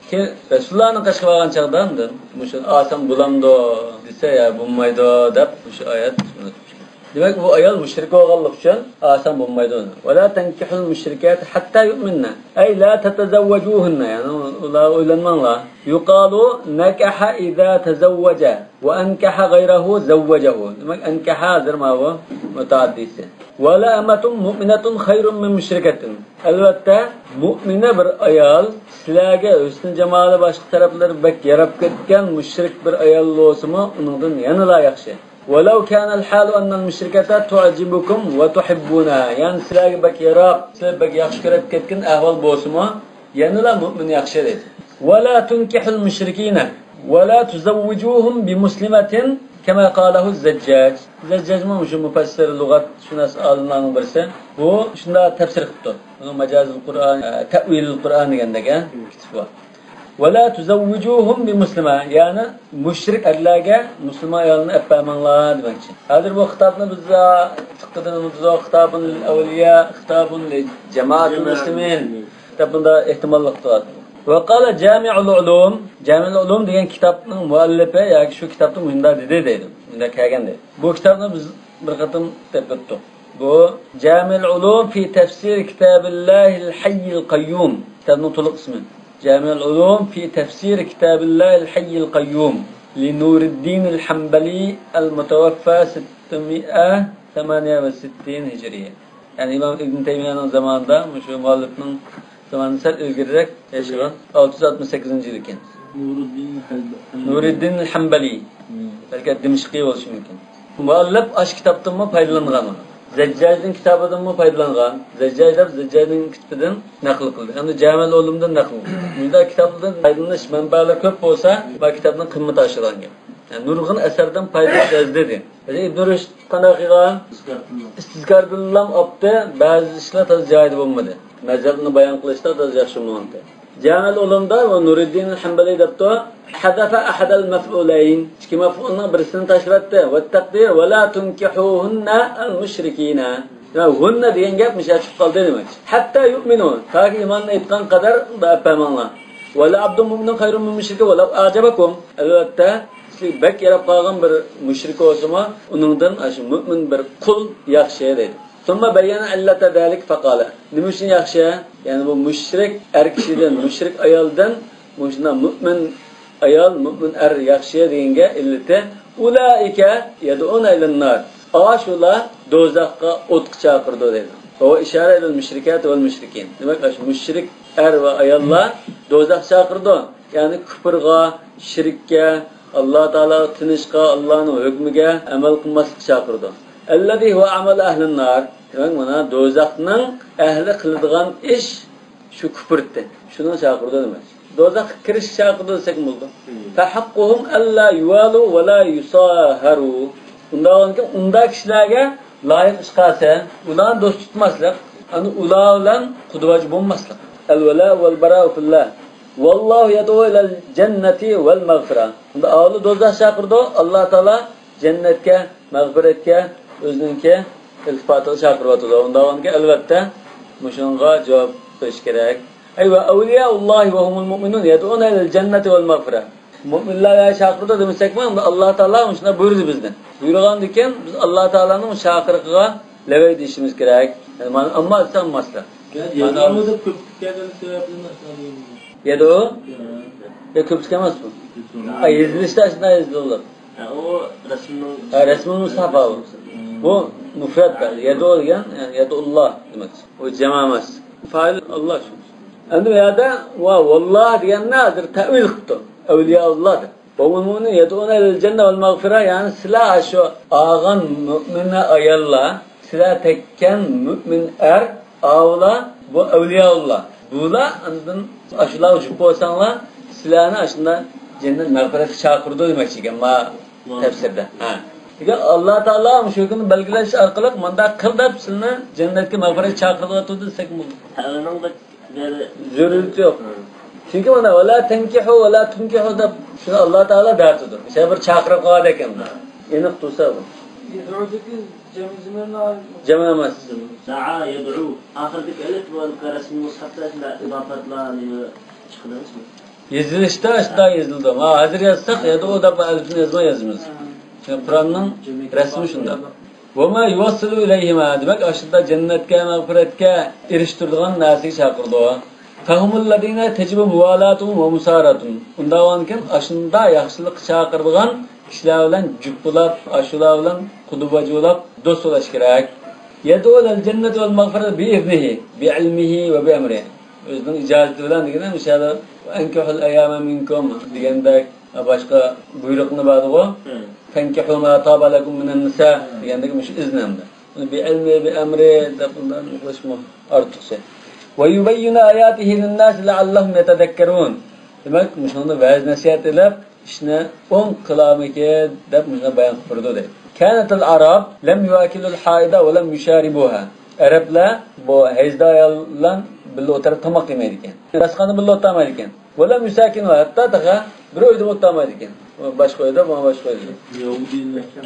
كېيىن رەسۇلۇللانىڭ قېشىغا بارغان چاغدا ئاندىن مۇشۇ ئالسام بولامدۇ دېسە، يا، بولمايدۇ دەپ مۇشۇ ئايەت. دېمەك، بۇ ئايال مۇشرىك بولغانلىقى ئۈچۈن ئالساڭ بولمايدۇ. ولا تنكحوا المشركات حتى يؤمنن. أي لا تتزوجوهن، يەنى ئۇلار ئۆيلەنمەڭلار. يقال نكح إذا تزوج وأنكح غيره زوجه. دېمەك، ئەنكەھە ھازىر ماۋۇ مۇتەئەددىسى. ولأمة مؤمنة خير من مشركة. ئەلۋەتتە، مۇئمىنە بىر ئايال سىلەرگە ھۆسن-جامالى، باشقا تەرەپلىرى بەك ياراپ كەتكەن مۇشرىك بىر ئايال بولسىمۇ، ئۇنىڭدىن يەنىلا ياخشى. ولو كان الحال أن المشركة تعجبكم وتحبونها. يەنى سىلەرگە بەك ياراپ، سىلەر بەك ياخشى كۆرۈپ كەتكەن ئەھۋال بولسىمۇ، يەنىلا مۇئمىن ياخشى دەيدۇ. ولا تنكحوا المشركين ولا تزوجوهم بمسلمة كما قاله الزجاج. زەججاجمۇ شۇ مۇپەسسىر، لۇغەتشۇناس ئالىملارنىڭ بىرسى. بۇ شۇنداق تەپسىر قىپتۇ. بۇنىڭ مەجازىل قۇرئان، ئە، تەئۋىلىل قۇرئان دېگەندەك، ئە، كىتابى بار. ولا تزوجوهم بمسلمة، يەنى مۇشرىك ئەرلەرگە مۇسۇلمان ئايالنى ئەپ بەرمەڭلار دېمەكچى. ھازىر بۇ خىتابنى بىز، ئە، فىقىدىن ئۇنتۇدۇق، خىتابۇن لىل ئەۋلىيا، خىتابۇن لىل جامائەتىل مۇسلىمىن دەپ بۇنداق ئېھتىماللىق تۇراتتى. وقال جامع العلوم، جامع العلوم دېگەن كىتابنىڭ مۇئەللىپى ياكى شۇ كىتابتا مۇنداق دېدى دەيدۇ. مۇنداق كەلگەن دەيدۇ. بۇ كىتابنى بىز بىر قېتىم دەپ ئۆتتۇق. بۇ جامع العلوم في تفسير كتاب الله الحي القيوم كىتابنىڭ تولۇق ئىسمى. جامع العلوم في تفسير كتاب الله الحي القيوم لنور الدين الحنبلي المتوفى ستمائة ثمانية وستين هجرية. يەنى ئىمام ئىبن تەيمىيەنىڭ زامانىدا، مۇشۇ مۇئەللىپنىڭ زامانىدىن سەل ئىلگىرىرەك ياشىغان، ئالتە يۈز ئاتمىش سەككىزىنچى يىل ئىكەن. نۇرۇددىن ھەمبەلى. نۇرىددىن ھەمبەلى. بەلكى دىمىشقىي بولۇشى مۇمكىن. مۇئەللىپ ئاشۇ كىتابتىنمۇ پايدىلانغان. زەججاجنىڭ كىتابىدىنمۇ پايدىلانغان. زەججاج دەپ زەججاجنىڭ كىتابىدىن نەقىل قىلدى. ئەمدى جامىئۇل ئۇلۇمدىن نەقىل قىلدى. مۇنداق كىتابلاردىن پايدىلىنىش مەنبەلىرى كۆپ بولسا، بۇ كىتابنىڭ قىممىتى ئاشىدىغان گەپ. يەنى نۇرغۇن ئەسەردىن پايدىلىنىش ئىزدىدى. ئىبن رۇشد قانداق قىلغان؟ ئىستىزكاردىنلا ئاپتى، بەزى ئىشلار تازا جايىدا بولمىدى. مەزھەپنى بايان قىلىشتا تازا ياخشى بولمىدى. جامىئۇل ئۇلۇمدا ۋە نۇرىددىن ھەمبەلى دەپتۇ، حذف أحد المفعولين، ئىككى مەفئۇلنىڭ بىرسىنى تاشلاپتى. والتقدير ولا تنكحوهن المشركين. يا ھۇننە دېگەن گەپ مۇشۇ چىقىپ قالدى دېمەكچى. حتى يؤمنوا، تاكى ئىماننى ئېيتقان قەدەر ئۇندا ئەپ بەرمەڭلار. ولعبد مؤمن خير من مشرك ولو أعجبكم. ئەلۋەتتە، سىزگە بەك ياراپ قالغان بىر مۇشرىك بولسىمۇ، ئۇنىڭدىن ئاشۇ مۆمىن بىر قۇل ياخشى دەيدۇ. ثم بين علة ذلك فقال، نېمە ئۈچۈن ياخشى؟ يەنى بۇ مۇشرىك ئەر كىشىدىن، مۇشرىك ئايالدىن مۇشۇنداق مۆمىن ئايال، مۆمىن ئەر ياخشى دېگەنگە ئىللىتى، أولئك يدعون إلى النار، ئاشۇلار دوزاخقا، ئوتقا چاقىرىدۇ دەيدۇ. وهو إشارة إلى المشركات والمشركين. دېمەك، ئاشۇ مۇشرىك ئەر ۋە ئاياللار دوزاخقا چاقىرىدۇ. يەنى كۇپرغا، شىرككە، ئاللا تائالاغا تىنىشقا، ئاللانىڭ ھۆكمىگە ئەمەل قىلماسلىققا چاقىرىدۇ. الذي هو عمل أهل النار. دېمەك، مانا دوزاخنىڭ ئەھلى قىلىدىغان ئىش شۇ كۇپرتى. شۇنىڭ چاقىرىدۇ دېمەك. دوزاخقا كىرىشكە چاقىرىدۇ دېسەكمۇ بولىدۇ. فحقهم ألا يوالوا ولا يصاهروا. ئۇنداق بولغانكىن، ئۇنداق كىشىلەرگە لايىق ئىش قالسا، ئۇلارنى دوست تۇتماسلىق، ئەنە ئۇلار بىلەن قۇدىۋاجى بولماسلىق. الولاء والبراء في الله. والله يدعو إلى الجنة والمغفرة. ئۇندا ئاۋۋال دوزاخ چاقىرىدۇ، ئاللا تائالا جەننەتكە، مەغپىرەتكە، ئۆزىنىڭكى ئىلتىپاتىغا چاقىرىۋاتىدۇ. ئۇنداق بولغانكەن، ئەلۋەتتە، مۇشۇنىڭغا جاۋاب بېرىش كېرەك. ئەي، وأولياء الله وهم المؤمنون يدعون إلى الجنة والمغفرة. مۆمىنلەرگە چاقىرىدۇ دېمىسەكمۇ، ئەمدى ئاللا تائالا مۇشۇنداق بۇيرۇدى بىزدىن. بۇيرۇغاندىكىن، بىز ئاللا تائالانىڭ چاقىرىقىغا لەۋەي دېيىشىمىز كېرەك. يەنى مانا، ئەمما دېسە ئەمماسلىق. يەدۇ دەپ كۆپلۈككە كەلگەن سەۋەبىدىن ئاشۇنداق دېگەن. يەدۇ؟ يا، كۆپلۈك ئەمەس بۇ. ئا، يېزىلىشتا ئاشۇنداق يېزىلىدۇ. ھە، ئۇ رەسىمنىڭ ھە، رەسمىنىڭ مۇستەپا ئۇ. بۇ مۇفرەت بەزى. يەدۇ دېگەن، يەدۇ ئاللا دېمەك. ئۇ جەمئ ئەمەس. فائىل ئاللا شۇ. ئەمدى بۇ يەردە ۋا ۋاللا دېگەننى ھازىر تەئۋىل قىپتۇ. ئەۋلىيائۇللا دەپ. وهم المؤمنون يدعون إلى الجنة والمغفرة، يەنى سىلەر شۇ ئالغان مۆمىن ئاياللار، سىلەر تەككەن مۆمىن ئەر، ئاۋۇلار، بۇ ئەۋلىيائۇللا. بۇلار ئاندىن ئاشۇلارغا جۈپ بولساڭلار، سىلەرنى ئاشۇنداق جەننەت مەغپىرەتكە چاقىرىدۇ دېمەكچى ئىكەن، ما تەپسىردە. ھە. لېكىن ئاللا تائالا مۇشۇ كۈننى بەلگىلەش ئارقىلىق مۇنداق قىل دەپ سىلىنى جەننەتكە مەغپىرەتكە چاقىرىۋاتىدۇ دېسەك بولىدۇ. زۆرۈرىيىتى يوق. چۈنكى مانا، ۋەلا تەنكىھۇ، ۋەلا تۇنكىھۇ دەپ شۇنى ئاللا تائالا دەۋاتىدۇ. مىسال بىر چاقىرىق قىلغاندەك ئەمدى. ئېنىق تۇرسا بۇ. يدعودىكى جەمئى زېمىرنى ئال-، جەمئ ئەمەس. دەئا، يەدئۇ. ئاخىرىدىكى ئەلىپ ۋە رەسمىي مۇسھەفتا شۇنداق ئىزاپاتلار، نېمە چىقىدۇ ئەمەسمۇ؟ يېزىلىشتا شۇنداق يېزىلىدۇ. ما ھازىر يازساق، يەدئۇ دەپ ئەلىپنى يازماي يازىمىز. شۇڭا قۇرئاننىڭ رەسمى شۇنداق. وما يوصل إليهما، دېمەك، ئاشۇنداق جەننەتكە، مەغپىرەتكە ئېرىشتۈرىدىغان نەرسىگە چاقىرىدۇ. فهم الذين تجب موالاتهم ومصاحبتهم. ئۇنداق بولغانكىن، ئاشۇنداق ياخشىلىققا چاقىرىدىغان كىشىلەر بىلەن جۈپ بولاپ، ئاشۇلار بىلەن قۇدا باجا بولاپ، دوست بولۇش كېرەك. يدعو إلى الجنة والمغفرة بإذنه، بعلمه وبأمره. ئۆزىنىڭ ئىجازىتى بىلەن دېگىنى، مىسالى، وأنكحوا الأيامى منكم دېگەندەك، باشقا بۇيرۇقنى بەردىغۇ. فانكحوا ما طاب لكم من النساء دېگەندىكى مۇشۇ ئىزنى ئەمدى. بۇنى بىئىلمى، بىئەمرى دەپ بۇنداق قىلىشمۇ ئارتۇقچە. ويبين آياته للناس لعلهم يتذكرون. دېمەك، مۇشۇنىڭدا ۋەز نەسىھەت ئېلىپ، ئىشنى ئوڭ قىلارمىكىن دەپ مۇشۇنداق بايان قىلىپ بېرىدۇ دەيدۇ. كانت الأعراب لم يأكلوا الحائض ولم يشاربوها. ئەرەبلەر بۇ ھەيزدار ئايال بىلەن بىللە ئولتۇرۇپ تاماق يېمەيدىكەن. داستىخاندا بىللە ئولتۇرمايدىكەن. ولم يساكنوها، ھەتتا تېخى بىر ئۆيدە ئولتۇرمايدىكەن. باشقا ئۆيدە، بۇ باشقا ئۆيدە.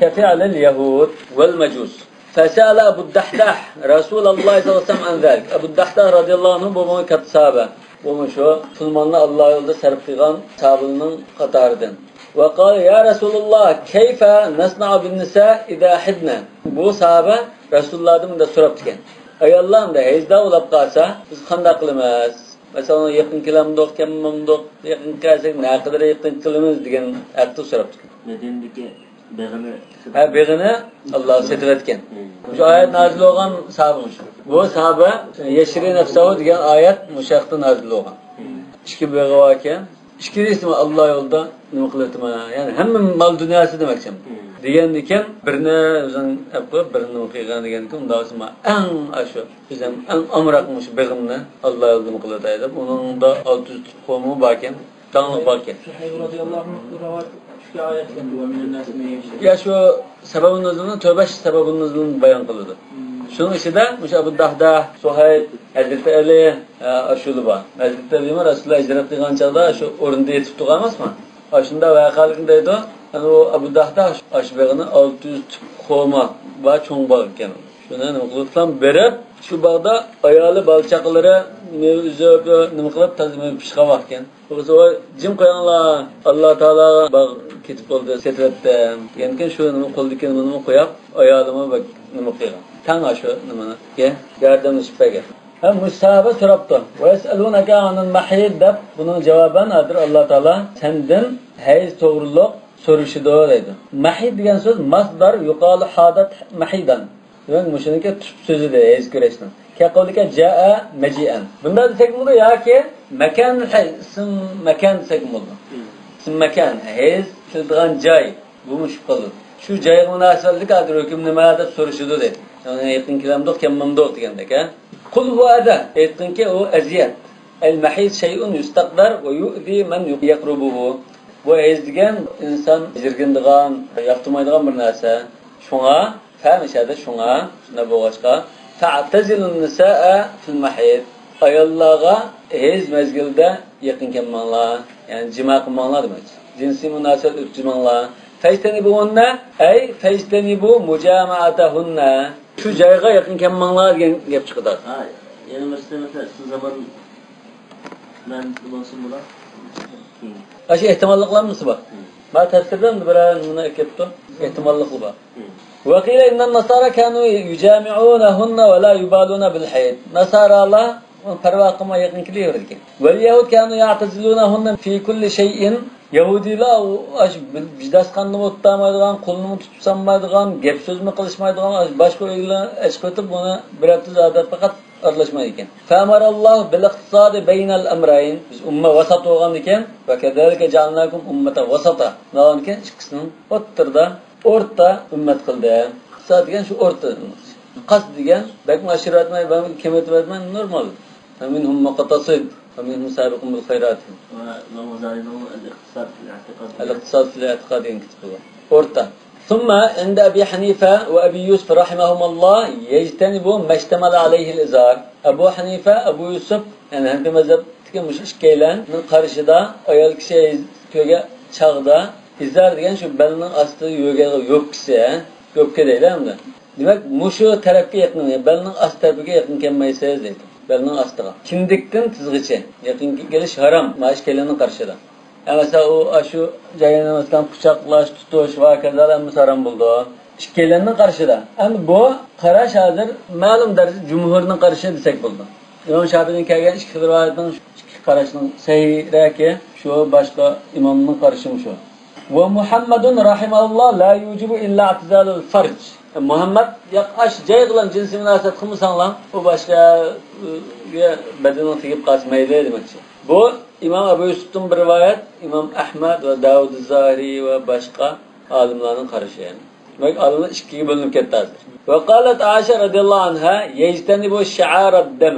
كفعل اليهود والمجوس. فسأل أبو الدحداح رسول الله صلى الله عليه وسلم عن ذلك. ئەبۇ دەھداھ رەزىياللاھۇ ئەنھۇ، بۇ بۇنىڭ كاتتا ساھابە. بۇمۇ شۇ پۇل-مالنى ئاللا يولىدا سەرپ قىلغان ساھابىلەرنىڭ قاتارىدىن. وقال يا رسول الله كيف نصنع بالنساء إذا حضن. بۇ ساھابە رەسۇلۇللاھتىن مۇنداق سوراپتىكەن، ئاياللار ئەمدى ھەيزدار بولاپ قالسا، بىز قانداق قىلىمىز؟ مەسىلەن، يېقىن كېلەمدۇق، كەلمەمدۇق، يېقىن كەلسەك نەقەدەر يېقىن قىلىمىز دېگەن ھەقتە سوراپتىكەن. مەدىنىدىكى بېغىنى. ھە، بېغىنى ئاللا سېتىۋەتكەن. مم. شۇ ئايەت نازىل بولغان ساھابە مۇشۇ. بۇ ساھابە يەشرى نەفسەھۇ دېگەن ئايەت مۇشۇ ھەقتە نازىل بولغان. مم. ئىككى بېغى باركەن. ئىككىلىسىمۇ ئاللا يولىدا نېمە قىلىۋېتىمەن؟ يەنى ھەممە مال دۇنياسى دېمەكچى. مم. دېگەندىكىن، بىرنى ئۆزۈڭ ئەپ قويۇپ، بىرنى نېمە قىلغان دېگەندىكىن، ئۇنداق بولسا، مانا ئەڭ ئاشۇ، ئۆزۈم ئەڭ ئامراق مۇشۇ بېغىمنى ئاللا يولىدىن قىلىۋېتەي دەپ، ئۇنىڭدا ئالتە يۈز تۇخۇمى باركەن، داڭلىق باركەن. شۇ ھەيۋ رازىياللاھۇ ئەنھۇ رىۋايەت، شۇ ئايەت كەلدى، ۋە مىنەن ناسى مەن يەشتەرى. يا شۇ سەبەبۇ نۇزۇلنى، تۆت بەش سەبەبۇ نۇزۇلنى بايان قىلىدۇ. شۇنىڭ ئىچىدە مۇشۇ ئەبۇ دەھدە، سۇھەيب، ھەزرىتى ئەلى، ئە، ئاشۇلار بار. ھەزرىتى ئەلىمۇ رەسۇلۇللا ھىجرەت قىلغان چاغدا شۇ ئورنىدا يېتىپ تۇرغان ئەمەسمۇ؟ ئاشۇنداق ۋەقەلىكنى دەيدۇ. ئەنە ئۇ ئەبۇ دەھدە ئاشۇ بېغىنى ئالتە يۈز تۇخۇمى بار چوڭ باغ ئىكەن. شۇنى نېمە قىلىپلا بېرىپ، شۇ باغدا ئايالى، بالا-چاقىلىرى مېۋە ئۈزۈپ، نېمە قىلىپ، تازا مېۋە پىشقان ۋاقىتكەن. بولسا، ۋاي، جىم قويۇڭلار، ئاللا تائالا باغ كېتىپ بولدى، سېتىۋەتتى. كېيىن شۇ نېمە قولدىكى نېمىنىمۇ قويۇپ، ئايالىمۇ بەك نېمە قىلغان. تەڭ شۇ نېمىگە ياردەملىشىپ بەرگەن. ھەم مۇشۇ ساھابە سوراپتۇ. «ۋەيەسئەلۇنەكە ئانىل مەھىد» دەپ، بۇنىڭ جاۋابەن ھازىر ئاللا تائالا سەندىن ھەيز توغرۇلۇق سورىشىدۇ دەيدۇ. مەھىد دېگەن سۆز ماسدار، يۇقالۇ ھادەت مەھىدان. دېمەك، مۇشۇنىڭكى تۈپ سۆزى دە ھەيز كۆرۈشنىڭ. كەقەۋلىكە جائە مەجىئەن. بۇنداق دېسەك بولىدۇ ياكى مەكان ھەي، ئىسىم مەكان دېسەك بولىدۇ. ئىسىم مەكان، ھەيز كېلىدىغان جاي، بۇمۇ چۈشۈپ قالىدۇ. شۇ جايغا مۇناسىۋەتلىك ھازىر ھۆكۈم نېمە دەپ سورىشىدۇ دەيدۇ. يەنى يېقىن كېلەمدۇق، كەلمەمدۇق دېگەندەك، ھە؟ قۇل ھۇۋە ئەزا. ئېيتقىنكى، ئۇ ئەزىيەت. ئەل مەھىز شەيئۇن يۇستەقدەر ۋە يۇئزى مەن يەقرۇبۇھۇ. بۇ ھەيز دېگەن ئىنسان يىرگىنىدىغان، ياقتۇرمايدىغان بىر نەرسە. شۇڭا، فەمىشەدە شۇڭا، شۇنداق بولغاچقا، فەئتەزىلۇن نىسائە فىل مەھىز. ئاياللارغا ھەيز مەزگىلىدە يېقىن كەلمەڭلار. يەنى جىما قىلماڭلار دېمەكچى. جىنسىي مۇناسىۋەت ئۆتكۈزمەڭلار. فەجتەنىبۇھۇننە، ئەي فەجتەنىبۇ مۇجامەئەتەھۇننە. شۇ جايغا يېقىن كەلمەڭلار دېگەن گەپ چىقىدۇ. ھە، يەنە بىرسى، مەسىلەن، شۇ زامان بىلەن بولسۇن بۇلار. ئاشۇ ئېھتىماللىقلارمۇ بار. مانا تەپسىردە بىرەر نېمىنى ئەكەپتۇ. ئېھتىماللىقى بار. وقيل إن النصارى كانوا يجامعونهن ولا يبالون بالحيض. ناسارالار ئۇنى پەرۋا قىلماي يېقىن كېلىۋېرىدىكەن. واليهود كانوا يعتزلونهن في كل شيء. يەھۇدىيلار ئاشۇ بىداسخانىنىمۇ تۇتالمايدىغان، قولىنىمۇ تۇتۇپ سالمايدىغان، گەپ سۆزمۇ قىلىشمايدىغان، ئاشۇ باشقا ئۆيلەرنى ئېچىپ ئۆتۈپ، بۇنى بىر ھەپتە زادى پەقەت ئارىلاشمايدىكەن. فأمر الله بالاقتصاد بين الأمرين. بىز ئۇممە ۋاسات بولغاندىكەن، وكذلك جعلناكم أمة وسطا. بولغاندىكەن ئىككىسىنىڭ ئوتتۇرىدا، ئورتا ئۈممەت قىلدى. ئىقتىساد دېگەن شۇ ئورتا. قەسد دېگەن بەكمۇ ئاشۇرۇۋەتمەي، بەكمۇ كېمىتىۋەتمەي، نورمال. فمنهم مقتصد ومنهم سابق بالخيرات. ۋە ئىمام غازالىنىڭ الاقتصاد في الاعتقاد دېگەن، الاقتصاد في الاعتقاد دېگەن كىتابى بار. ئورتا. ثم عند أبي حنيفة وأبي يوسف رحمهما الله يجتنب ما اشتمل عليه الإزار. ئەبۇ ھەنىفە، ئەبۇ يۈسۈپ، يەنى ھەنىپىي مەزھەپتىكى مۇشۇ ئىككىيلەننىڭ قارىشىدا ئايال كىشى ھەيز كۆرگەن چاغدا ئىزار دېگەن شۇ بەلنىڭ ئاستىدا يۆگە-، يوپكىسى، ھە؟ يوپكا دەيدۇ ئەمدى. دېمەك، مۇشۇ تەرەپكە يېقىن، بەلنىڭ ئاست تەرىپىگە يېقىن كەلمەيسىز دەيدۇ. بەلنىڭ ئاستىغا. كىندىكتىن تىزغىچە يېقىن كېلىش ھارام، مانا ئىككىيلەننىڭ قارىشىدا. ھە، مەسىلەن، ئۇ، ئاشۇ جايىنى، مەسىلەن، قۇچاقلاش، تۇتۇش ۋە ھاكازا ھەممىسى ھارام بولىدۇ. ئىككىيلەننىڭ قارىشىدا. ئەمدى بۇ قاراش ھازىر مەلۇم دەرىجىدە جۇمھۇرنىڭ قارىشى دېسەك بولىدۇ. ئىمام شاپىئىدىن كەلگەن ئىككى رىۋايەتنىڭ ئىككى قاراشنىڭ سەھىھرەكى شۇ، باشقا ئىمامنىڭ قارىشىمۇ شۇ. ومحمد رحمه الله لا يوجب إلا اعتزال الفرج. مۇھەممەد ياق، ئاشۇ جايغىلا جىنسىي مۇناسىۋەت قىلمىساڭلار، ئۇ باشقا، ئە، بەدىنىڭ تېگىپ قالسا مەيلى دېمەكچى. بۇ ئىمام ئەبۇ يۈسۈپتىن بىر رىۋايەت، ئىمام ئەھمەد ۋە داۋۇد زاھىرى ۋە باشقا ئالىملارنىڭ قارىشى. دېمەك، ئالىملار ئىككىگە بۆلۈنۈپ كەتتى ھازىر. وقالت عائشة رضي الله عنها يجتنب شعار الدم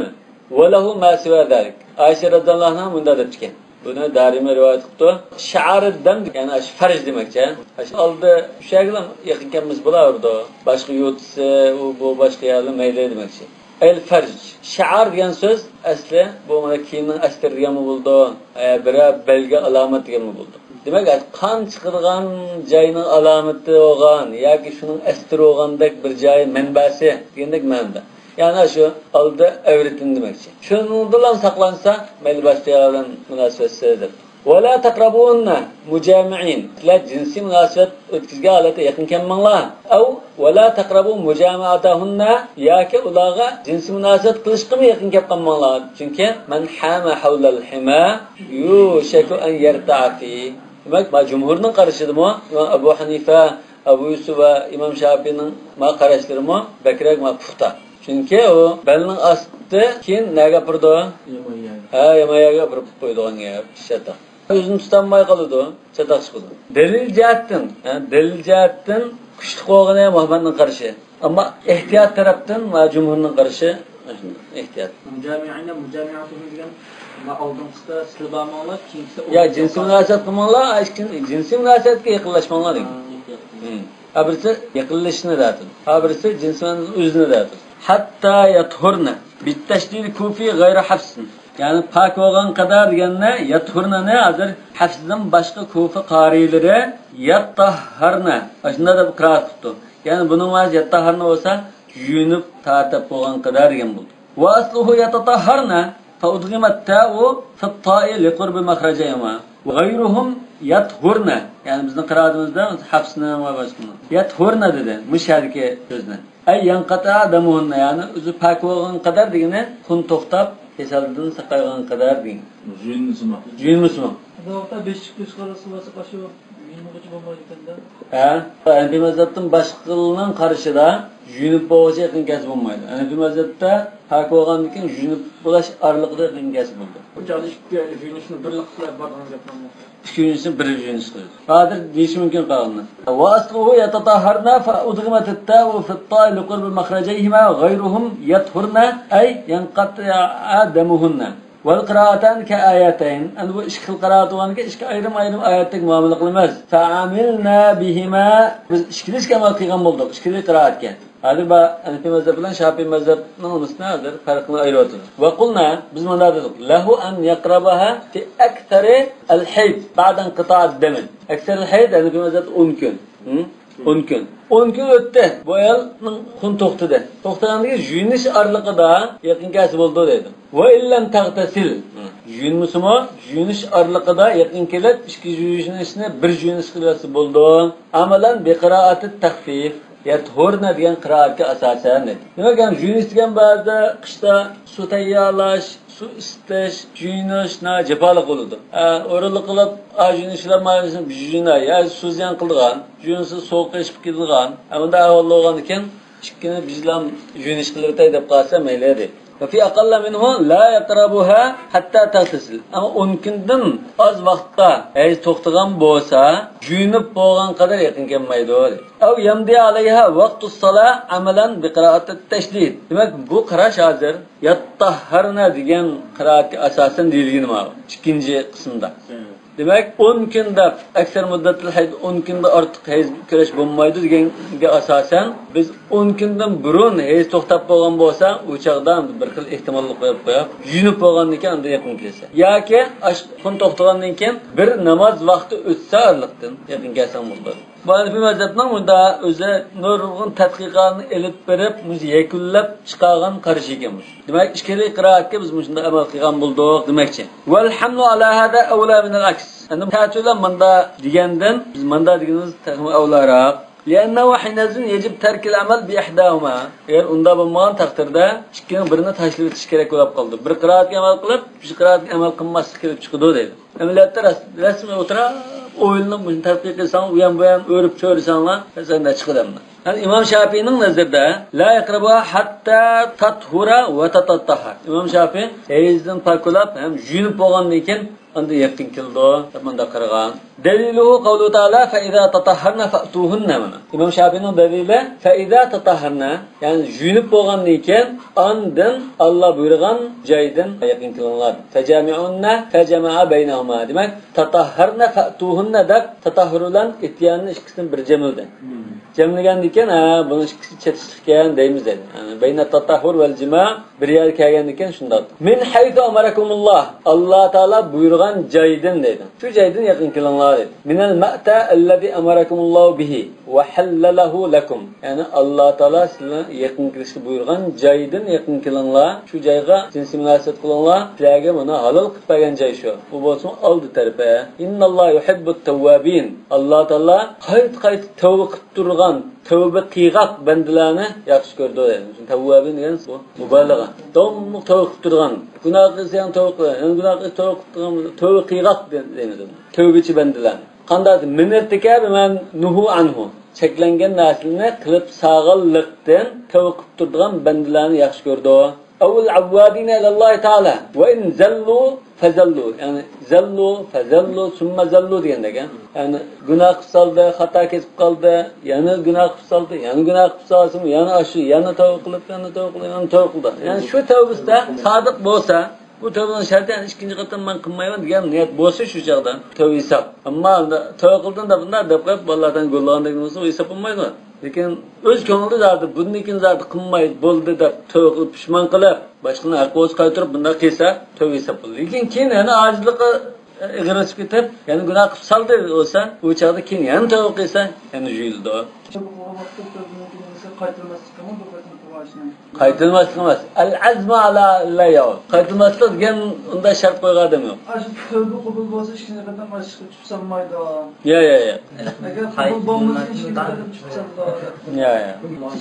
وله ما سوى ذلك. ئائىشە رەزىياللاھۇ ئەنھا مۇنداق دەپتىكەن. بۇنى دارىمى رىۋايەت قىپتۇ. شەئەر دەم، يەنى ئاشۇ فەرج دېمەكچى. ئاشۇ ئالدى شۇيەرگىلا يېقىن كەلمىسە بولاۋېرىدۇ. باشقا يوتىسى، ئۇ، بۇ، باشقا يەرلەر مەيلى دېمەكچى. ئەل فەرج. شەئەر دېگەن سۆز ئەسلى بۇ مانا كىيىمنىڭ ئەستىرى دېگەنمۇ بولىدۇ. ئە، بىرەر بەلگە، ئالامەت دېگەنمۇ بولىدۇ. دېمەك، قان چىقىدىغان جاينىڭ ئالامىتى بولغان ياكى شۇنىڭ ئەستىرى بولغاندەك بىر جاي، مەنبەسى دېگەندەك مەنىدە. يەنى شۇ ئالدى ئەۋرىتىنى دېمەكچى. شۇنىڭدىنلا ساقلانسا، مەيلى باشقا يەر بىلەن مۇناسىۋەتسىز دەپ. ولا تقربوهن مجامعين. سىلەر جىنسىي مۇناسىۋەت ئۆتكۈزگەن ھالەتتە يېقىن كەلمەڭلار. ئەۋ ولا تقربوا مجامعتهن، ياكى ئۇلارغا جىنسىي مۇناسىۋەت قىلىشقىمۇ يېقىن كەپ قالماڭلار. چۈنكى من حام حول الحمى يوشك أن يرتع فيه. دېمەك، ما جۇمھۇرنىڭ قارىشىدىمۇ، ئىمام ئەبۇ ھەنىفە، ئەبۇ يۈسۈپ ۋە ئىمام شاپىئىنىڭ ما قاراشلىرىمۇ بەكرەك ما پۇختا. چۈنكى ئۇ بەلنىڭ ئاستى كېيىن نەگە ئاپىرىدۇ؟ يامان يەرگە. ھە، يامان يەرگە ئاپىرىپ قويىدىغان گەپ، شەتە. ئۆزىنى تۇتالماي قالىدۇ، چاتاق چىقىدۇ. دەلىل جەھەتتىن، ھە، دەلىل جەھەتتىن كۈچلۈك بولغىنى مۇھەممەدنىڭ قارىشى. ئەمما ئېھتىيات تەرەپتىن ۋە جۇمھۇرنىڭ قارىشى، ئېھتىيات. مۇجامىئەنە، مۇجامىئەتۇھۇم دېگەن، ما ئالدىنقىسىدا سىلە بارماڭلار، كېيىنكىسىدە ئۇ يا جىنسىي مۇناسىۋەت قىلماڭلار، ئىككىن-، جىنسىي مۇناسىۋەتكە يېقىنلاشماڭلار دېگەن. ھا، ئېھتىيات. ھىم. ھا بىرسى يېقىنلىشىشنى دەتىدۇ. ھا بىرسى جىنسىي مۇناسىۋەتنى ئۆزىنى دەتىدۇ. ھەتتا يەتھۇرنە. بىتتەشدىدى كۇفى غەيرە ھەفسىن. يەنى پاك بولغان قەدەر دېگەندە، يەتھۇرنەنى ھازىر ھەفسىدىن باشقا كۇفا قارىيلىرى يەتتاھھارنە، ئاشۇنداق دەپ قىرائەت قىپتۇ. يەنى بۇنىڭ مەنىسى يەتتاھھارنە بولسا، يۇيۇنۇپ تارتىپ بولغان قەدەر دېگەن بولدى. ۋە ئەسلۇھۇ يەتەتەھھەرنە، فە ئۇدغىمەت تەئۇ فىت تائى لىقۇربى مەخرەجەيھىما. ۋە غەيرۇھۇم يەتھۇرنە. يەنى بىزنىڭ قىرائىتىمىزدا ھەفسنە ۋە باشقىلار. يەتھۇرنە دېدى، مۇشۇ يەردىكى سۆزنى. ئەي يەنقەتىئا دەمۇھۇننە، يەنى ئۆزى پاك بولغان قەدەر دېگىنى، قۇن توختاپ، كېسەلدىن ساقايغان قەدەر دېگىنى. جۇيۇنمىسىمۇ؟ جۇيۇنمىسىمۇ؟ بۇ ۋاقىتتا بېشى چىقىش قارىسى بولسا، ئاشۇ يۇيۇنغۇچە بولمايدىكەن-دە. ھە؟ ھەنەفىي مەزھەپتىن باشقىلارنىڭ قارىشىدا يۇيۇنۇپ بولغۇچە يېقىن كەلسە بولمايدۇ. ھەنەفىي مەزھەپتە پاك بولغاندىن كېيىن يۇيۇنۇپ بولاش ئارىلىقىدا يېقىن كەلسە بولىدۇ. بۇ چاغدا ئىككى يۇيۇنۇشنى بىرلىكتە بارغان گەپمۇ. ئىككى يۇيۇنۇشنى بىر يۇيۇنۇش قىلىدۇ. ھازىر دېيىشى مۇمكىن قالغىنى. ۋە ئەسلۇھۇ يەتەتەھھەرنە فە ئۇدغىمەت تەئۇ فىت تائى لىقۇربى مەخرەجەيھىما غەيرۇھۇم يەتھۇرنە ئەي يەنقەتىئا دەمۇھۇننە. ۋەل قىرائەتان كە ئايەتەين. ئەنە بۇ ئىككى خىل قىرائەت بولغاندىكىن ئىككى ئايرىم-ئايرىم ئايەتتەك مۇئامىلە قىلىمىز. فەئامىلنا بىھىما. بىز ئىككىلىسىگە ئەمەل قىلغان بولدۇق، ئىككىلى قىرائەتكە. ھازىر بار ھەنەفىي مەزھەپ بىلەن شافىئىي مەزھەپنىڭ نېمىسىنى ھازىر پەرقىنى ئايرىۋاتىدۇ. ۋە قۇلنا، بىز مۇنداق دېدۇق. لەھۇ ئەن يەقرەبەھا فى ئەكسەرى ئەل ھەيد بەئدەن قىتائىد دەمى. ئەكسەرىل ھەيد، ھەنەفىي مەزھەپتە ئون كۈن. ھە؟ ئون كۈن. ئون كۈن ئۆتتى. بۇ ئايالنىڭ قۇن توختىدى. توختىغاندىن كېيىن يۇيۇنۇش ئارىلىقىدا يېقىن كەلسە بولىدۇ دەيدۇ. ۋە ئىللەم تەغتەسىل. يۇيۇنمىسىمۇ، يۇيۇنۇش ئارىلىقىدا يېقىن كېلىپ، ئىككى يۇيۇنۇشنى بىر يۇيۇنۇش قىلىۋەتسە بولىدۇ. ئەمەلەن بى قىرائەتى تەخفىف. يەتھۇرنە دېگەن قىرائەتكە ئاساسەن دەيدۇ. دېمەك، يەنى يۇيۇنۇش دېگەن بەزىدە قىشتا سۇ تەييارلاش، سۇ ئىسىتىش، يۇيۇنۇش ناھايىتى جاپالىق بولىدۇ. ئە، ئورۇنلۇق قىلىپ، ئا، يۇيۇنۇشلار مانا بىر يۇيۇناي، يا سۇ زىيان قىلىدىغان، يۇيۇنسا سوغۇق ئېشىپ كېتىدىغان. ئە، بۇنداق ئەھۋال بولغاندىكىن، ئىككىنى بىزلام يۇيۇنۇش قىلىۋېتەي دەپ قالسا مەيلى ئىدى. ۋە فى ئەقەللە مىنھۇ لا يەقرەبۇھا ھەتتا تەغتەسىل. ئەمما ئون كۈندىن ئاز ۋاقىتتا ھەيز توختىغان بولسا، يۇيۇنۇپ بولغان قەدەر يېقىن كەلمەيدۇ. ئەۋ يەمدى ئەلەيھا ۋاقتۇس سالا ئەمەلەن بى قىرائەتىت تەشدىد. دېمەك، بۇ قاراش ھازىر يەتتەھھەرنە دېگەن قىرائەتكە ئاساسەن دېيىلگىنى ماۋۇ ئىككىنچى قىسىمدا. دېمەك، ئون كۈن دەپ، ئەكسەر مۇددەتتىل ھەيز، ئون كۈندىن ئارتۇق ھەيز كۆرۈش بولمايدۇ دېگەنگە ئاساسەن، بىز ئون كۈندىن بۇرۇن ھەيز توختاپ بولغان بولسا، ئۇ چاغدا بىر خىل ئېھتىماللىق قويۇپ قويۇپ، يۇيۇنۇپ بولغاندىن كېيىن ئاندىن يېقىن كەلسە. ياكى ئاش-، قۇن توختىغاندىن كېيىن بىر ناماز ۋاقتى ئۆتسە ئارىلىقتىن يېقىن كەلسەڭ بولىدۇ. بۇ ھەنىفىي مەزھەپنىڭ مۇنداق ئۆزى نۇرغۇن تەتقىقاتنى ئېلىپ بېرىپ، مۇشۇ يەكۈنلەپ چىقارغان قارىشى ئىكەن مۇشۇ. دېمەك، ئىككىلى قىرائەتكە بىز مۇشۇنداق ئەمەل قىلغان بولدۇق دېمەكچى. ۋەل ھەملۇ ئەلا ھازا ئەۋلا مىنەل ئەكس. ئەمدى تەتۈرلەر مۇنداق دېگەندىن، بىز مۇنداق دېگىنىمىز تېخىمۇ ئەۋلاراق. لىئەننەھۇ ھىنەئىزىن يەجىب تەركىل ئەمەل بى ئىھداھۇما. ئەگەر ئۇنداق بولمىغان تەقدىردە، ئىككىنىڭ بىرىنى تاشلىۋېتىش كېرەك بولۇپ قالىدۇ. بىر قىرائەتكە ئەمەل قىلىپ، مۇشۇ قىرائەتكە ئەمەل قىلماسلىق كېلىپ چىقىدۇ دەيدۇ. ئەمەلىيەتتە رەس-، رەسمىي ئولتۇرۇپ، ئويلىنىپ، مۇشۇنى تەتقىق قىلساڭ، ئۇيان بۇيان ئۆرۈپ چۆرىسەڭلار، رەسمىي چىقىدۇ ئەمدى. يەنى ئىمام شافىئىنىڭ نەزىرىدە، لا يەقرەبۇھا ھەتتا تەتھۇرە ۋە تەتەتتەھھەر. ئىمام شافىئى ھەيزدىن پاك بولاپ ھەم يۇيۇنۇپ بولغاندىن كېيىن ئاندىن يېقىن كېلىدۇ دەپ مۇنداق قارىغان. دەلىلۇھۇ قەۋلۇھۇ تەئالا، فەئىزا تەتەھھەرنە فەئتۇھۇننە. مانا ئىمام شافىئىنىڭ دەلىلى، فەئىزا تەتەھھەرنە، يەنى يۇيۇنۇپ بولغاندىن كېيىن ئاندىن ئاللا بۇيرۇغان جايدىن يېقىن كېلىڭلار. فەجامىئۇننە، فەجەمەئە بەينەھۇما. دېمەك، تەتەھھەرنە فەئتۇھۇننە دەپ تەتەھھۇر بىلەن ئىتياننى ئىككىسىنى بىر جەملىدى. جەملىگەندىن كېيىن، ھە، بۇنىڭ ئىككىسى چېتىشلىقكەن دەيمىز دەيدۇ. يەنى بەينە تەتەھھۇر ۋەل جىما بىر يەرگە كەلگەندىن كېيىن شۇنداق. مىن ھەيسۇ ئەمەرەكۇمۇللا، ئاللا تائالا بۇيرۇغان جايدىن دەيدۇ. شۇ جايدىن يېقىن كېلىڭلار دەيدۇ. مىنەل مەئتە ئەللەزى ئەمەرەكۇمۇللاھۇ بىھى ۋە ھەللەلەھۇ لەكۇم. يەنى ئاللا تائالا سىلەرنى يېقىن كېلىشكە بۇيرۇغان جايدىن يېقىن كېلىڭلار. شۇ جايغا جىنسىي مۇناسىۋەت قىلىڭلار. سىلەرگە مۇنۇ ھالال قىلىپ بەرگەن جاي شۇ. ئۇ بولسىمۇ ئالدى تەرىپى. ئىنناللاھە يۇھىببۇت تەۋۋابىن. ئاللا تائالا قايتا-قايتا تەۋبە قىلىپ تۇرغان، تەۋبە قىلغاق بەندىلەرنى ياخشى كۆرىدۇ دەيدۇ. تەۋۋابىن دېگەن بۇ مۇبالىغە. داۋاملىق تەۋبە قىلىپ تۇرغان، گۇناھ قىلسا يەنە تەۋبە قىلغان، يەنە گۇناھ قىلسا تەۋبە قىلىدىغان، تەۋبە قىلغاق دەيمىز. تەۋبىچى بەندىلەر. قانداق؟ مىن ئىرتىكابى ما نۇھۇ ئەنھۇ. چەكلەنگەن نەرسىلەرنى قىلىپ سالغانلىقتىن تەۋبە قىلىپ تۇرىدىغان بەندىلەرنى ياخشى كۆرىدۇ. أو العوادين إلى الله تعالى، وإن زلوا فزلوا. يەنى زلوا فزلوا ثم زلوا دېگەندەك، ھە؟ يەنى گۇناھ قىلىپ سالدى، خاتا كېسىپ قالدى، يەنە گۇناھ قىلىپ سالدى، يەنە گۇناھ قىلىپ سالسىمۇ، يەنە ئاشۇ، يەنە تەۋبە قىلىپ، يەنە تەۋبە قىلىپ، يەنە تەۋبە قىلدى. يەنى شۇ تەۋبىسىدە سادىق بولسا، بۇ تەۋبىنىڭ شەرتى، يەنى ئىككىنچى قېتىم مەن قىلمايمەن دېگەن نىيەت بولسا شۇ چاغدا تەۋبە ھېساب. ئەمما تەۋبە قىلدىم دەپ، بۇنداق دەپ قويۇپ، ئاللا تائالا گۇناھلىغاندەك بولسا، ئۇ ھېساب بولمايدۇ. لېكىن ئۆز كۆڭلىدە زادى بۇندىن كېيىن زادى قىلماي بولدى دەپ تەۋبە قىلىپ پۇشمان قىلىپ، باشقىنىڭ ھەققى بولسا قايتۇرۇپ بۇنداق قىلسا تەۋبە ھېساب بولىدۇ. لېكىن كېيىن يەنە ئاجىزلىقى ئېغىرلىشىپ كېتىپ، يەنە گۇناھ قىلىپ سالدى بولسا، ئۇ چاغدا كېيىن يەنە تەۋبە قىلسا يەنە جۇيۇلىدۇ. تەۋبە قىلغان ۋاقىتتا تەۋبىنىڭ كېيىن قايتۇرماسلىققىمۇ بىر قېتىم قىلغان ئىشنى. قايتۇرماسلىق ئەمەس. ئەل ئەزمۇ ئالا ئەللا يەئۇد. قايتۇرماسلىق دېگەن ئۇنداق شەرت قويغان ئادەم يوق. ئاشۇ تەۋبە قوبۇل بولسا ئىككىنچى قېتىم ئاشۇ ئىشقا چۈشۈپ سالمايدۇ. يا، يا، يا. ئەگەر قوبۇل بولمىسا ئىككىنچى قېتىم چۈشۈپ سالىدۇ. يا، يا.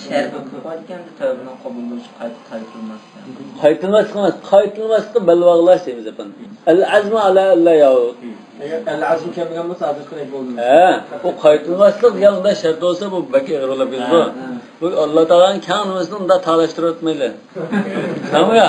شەرتى قويۇپ قويىدىكەن، تەۋبىنىڭ قوبۇل بولۇشى قايتا قايتۇرماسلىق. قايتۇرماسلىق ئەمەس، قايتۇرماسلىققا بەل باغلاش دەيمىز ئەپەندىم. ئەل ئەزمۇ ئالا ئەللا يەئۇد. ئەگەر ئەل ئەزم كەلمىگەن بولسا، ھازىر قىلىپ بولدى. ھە، ئۇ قايتۇرماسلىق دېگەن ئۇنداق شەرت بولسا، بۇ بەك ئېغىر بولۇپ كېتىدۇ. ھە، ھە. بۇ ئاللا تائالانىڭ كەڭ نېمىسىنى ئۇنداق تالاشتۇرۇۋەتمەيلى. تامام يا؟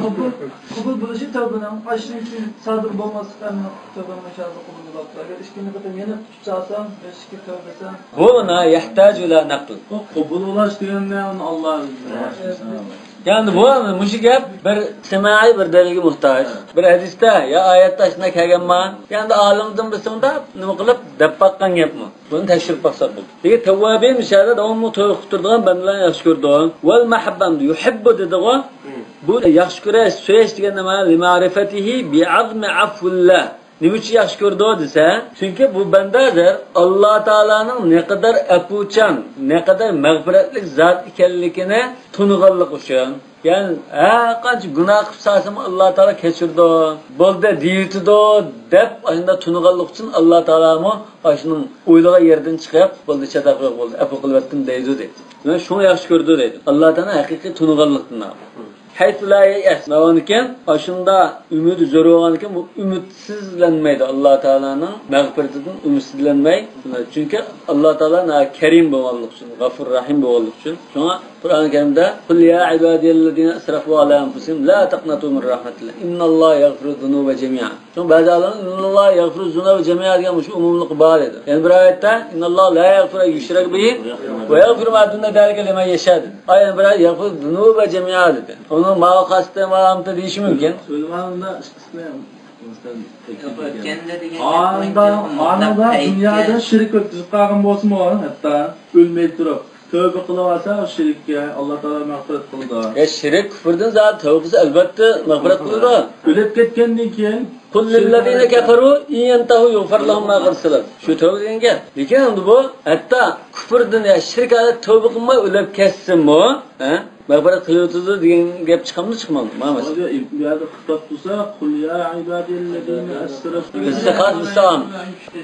قوبۇل، قوبۇل بولۇشى تەۋبىنىڭ ئاشۇنىڭ كېيىن سادىر بولماسلىق ئەمدى تەۋبەم ئىنشائاللا قوبۇل بولۇپتۇ. ئەگەر ئىككىنچى قېتىم يەنە چۈشۈپ سالسام، بەش ئىككى تەۋبە قىلسام. بۇ نا يەھتاجۇ ئىلا نەقل. ئۇ قوبۇل بولۇش دېگەننى ئۇنى ئاللا ئۆزى. يەنى بۇ مۇشۇ گەپ بىر سىمائىي بىر دەلىلگە موھتاج. بىر ھەدىستە يا ئايەتتە شۇنداق كەلگەنما؟ يەنى ئالىمدىن بىرسى ئۇنداق نېمە قىلىپ دەپ باققان گەپمۇ؟ بۇنى تەكشۈرۈپ باقساق بولدى. لېكىن تەۋۋابىن مۇشۇ يەردە داۋاملىق تەۋبە قىلىپ تۇرىدىغان بەندىلەرنى ياخشى كۆرىدۇ. ۋەل مەھەببەمدۇ يۇھىببۇ دېدىغۇ. بۇ ياخشى كۆرۈش، سۆيۈش دېگەن نېمە؟ لىمەئرىفەتىھى بىئەزمى ئەفۋىللا. نېمە ئۈچۈن ياخشى كۆرىدۇ دېسە، چۈنكى بۇ بەندە ھازىر ئاللا تائالانىڭ نەقەدەر ئەپۇچان، نەقەدەر مەغپىرەتلىك زات ئىكەنلىكىنى تونۇغانلىقى ئۈچۈن. يەنى ھەر قانچە گۇناھ قىلىپ سالسىمۇ ئاللا تائالا كەچۈرىدۇ، بولدى دېيىۋېتىدۇ دەپ ئاشۇنداق تونۇغانلىقى ئۈچۈن ئاللا تائالامۇ ئاشۇنىڭ ئويلىغان يېرىدىن چىقىپ، بولدى چاتاق يوق بولدى، ئەپۇ قىلىۋەتتىم دەيدۇ دەيدۇ. مانا شۇڭا ياخشى كۆرىدۇ دەيدۇ. ئاللا تائالا ھەقىقىي تونۇغانلىقتىن. ھەيسۇ لا يەيئەس. ماۋانىكەن، ئاشۇندا ئۈمىدى زور بولغانىكەن، بۇ ئۈمىدسىزلەنمەيدۇ. ئاللا تائالانىڭ مەغپىرىتىدىن ئۈمىدسىزلەنمەي. چۈنكى ئاللا تائالا ناھايىتى كەرىم بولغانلىقى ئۈچۈن، غەفۇر رەھىم بولغانلىقى ئۈچۈن. شۇڭا قۇرئان كەرىمدە، قۇل يا ئىبادىيەللەزىنە ئەسرەفۇ ئالا ئەنفۇسىھىم لا تەقنەتۇ مىن رەھمەتىللا، ئىنناللاھە يەغفىرۇز زۇنۇبە جەمىئا. شۇڭا بەزى ئالىملار، ئىنناللاھە يەغفىرۇز زۇنۇبە جەمىئا دېگەن مۇشۇ ئومۇملۇقى بار دەيدۇ. يەنە بىر ئايەتتە، ئىنناللاھە لا يەغفىرۇ ئەن يۇشرەكە بىھى ۋە يەغفىرۇ ما دۇنە زالىكە لىمەن يەشا دېدى. ئاي، يەنە بىر ئايەت، يەغفىرۇز زۇنۇبە جەمىئا دېدى. ئۇنىڭ ماۋۇ خاستە، ماۋۇ ئامتە دېيىشى مۇمكىن. سۆيلىمەندا ئىككىسىنى ئۆتكەندە دېگەن ئاندا، ئاندا دۇنيادا شىرك ئۆتكۈزۈپ قالغان بولسىمۇ، ھەتتا ئۆلمەي تۇرۇپ تەۋبە قىلىۋالسا، ئۇ شىرككە ئاللا تائالا مەغپىرەت قىلىدۇ. يا شىرك، كۇفردىن زادى تەۋبە قىلسا، ئەلۋەتتە مەغپىرەت قىلىدۇ. ئۆلۈپ كەتكەندىن كېيىن قۇل لىللەزىنە كەفەرۇ ئىن يەنتەھۇ يۇغفەر لەھۇم ما قەد سەلەف. شۇ تەۋبە دېگەن گەپ. لېكىن ئەمدى بۇ ھەتتا كۇفردىن يا شىرك ھالەتتە تەۋبە قىلماي ئۆلۈپ كەتسىمۇ، ھە؟ مەغپىرەت قىلىۋېتىدۇ دېگەن گەپ چىقامدۇ، چىقمامدۇ؟ مانا مەسىلە. ھازىر بۇ يەردە خىتاب قىلسا، قۇل يا ئىبادىيەللەزىنە ئەسرەفۇ. بىزسى خاس، بىزسى ئام.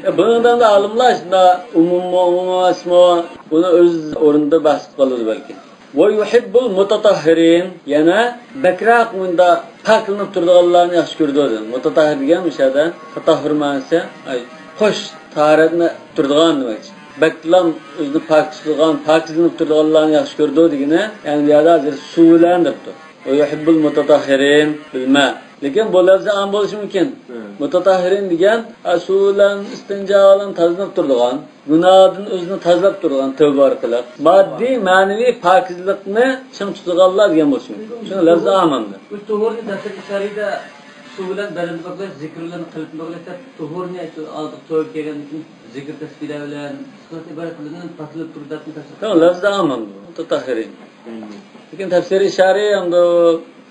ئە، بۇنىڭدا ئالىملار شۇنداق ئومۇممۇ، ئومۇم ئەمەسمۇ، بۇنى ئۆز ئورنىدا بەھس قىلىپ قالىدۇ بەلكى. ۋە يۇھىببۇل مۇتەتەھھىرىن، يەنە بەكرەك مۇنداق پاكلىنىپ تۇرىدىغانلارنى ياخشى كۆرىدۇ دېدى. مۇتەتەھھىر دېگەن مۇشۇ يەردە تەتەھھۇر مەنىسى، ئاي، خوش، تاھارەتنى تۇرىدىغان دېمەكچى. بەكلا ئۆزىنى پاك تۇتىدىغان، پاكىزلىنىپ تۇرىدىغانلارنى ياخشى كۆرىدۇ دېگىنى، يەنى بۇ يەردە ھازىر سۇ بىلەن دەپتۇ. ۋە يۇھىببۇل مۇتەتەھھىرىن بىل ما. لېكىن بۇ لەفزى ئام بولۇشى مۇمكىن. ھە. مۇتەتەھھىرىن دېگەن، ئە، سۇ بىلەن، ئىستىنجا بىلەن تازىلىنىپ تۇرىدىغان، گۇناھىدىن ئۆزىنى تازىلاپ تۇرىدىغان تەۋبە ئارقىلىق. ماددىي، مەنىۋى پاكىزلىقنى چىڭ تۇتىدىغانلار دېگەن بولۇشى مۇمكىن. شۇڭا لەفزى ئام ئەمدى. بۇ تۇھۇرنى تەفسىر ئىشارىيدە سۇ بىلەن بەرىمىز بولغىلى، زىكىر بىلەن قىلىپ بولغىلى دەپ، تۇھۇرنى شۇ ئالدىغا تەۋبە كەلگەندىن كېيىن زىكىر تەسبىھلەر بىلەن، ئىبادەت بىلەن پاكلىنىپ تۇرىدۇ دەپمۇ تەفسىر. ياق، لەفزى ئام ئەمدى. مۇتەتەھھىرىن. لېكىن تەپسىرى ئىشارىي ئەمدى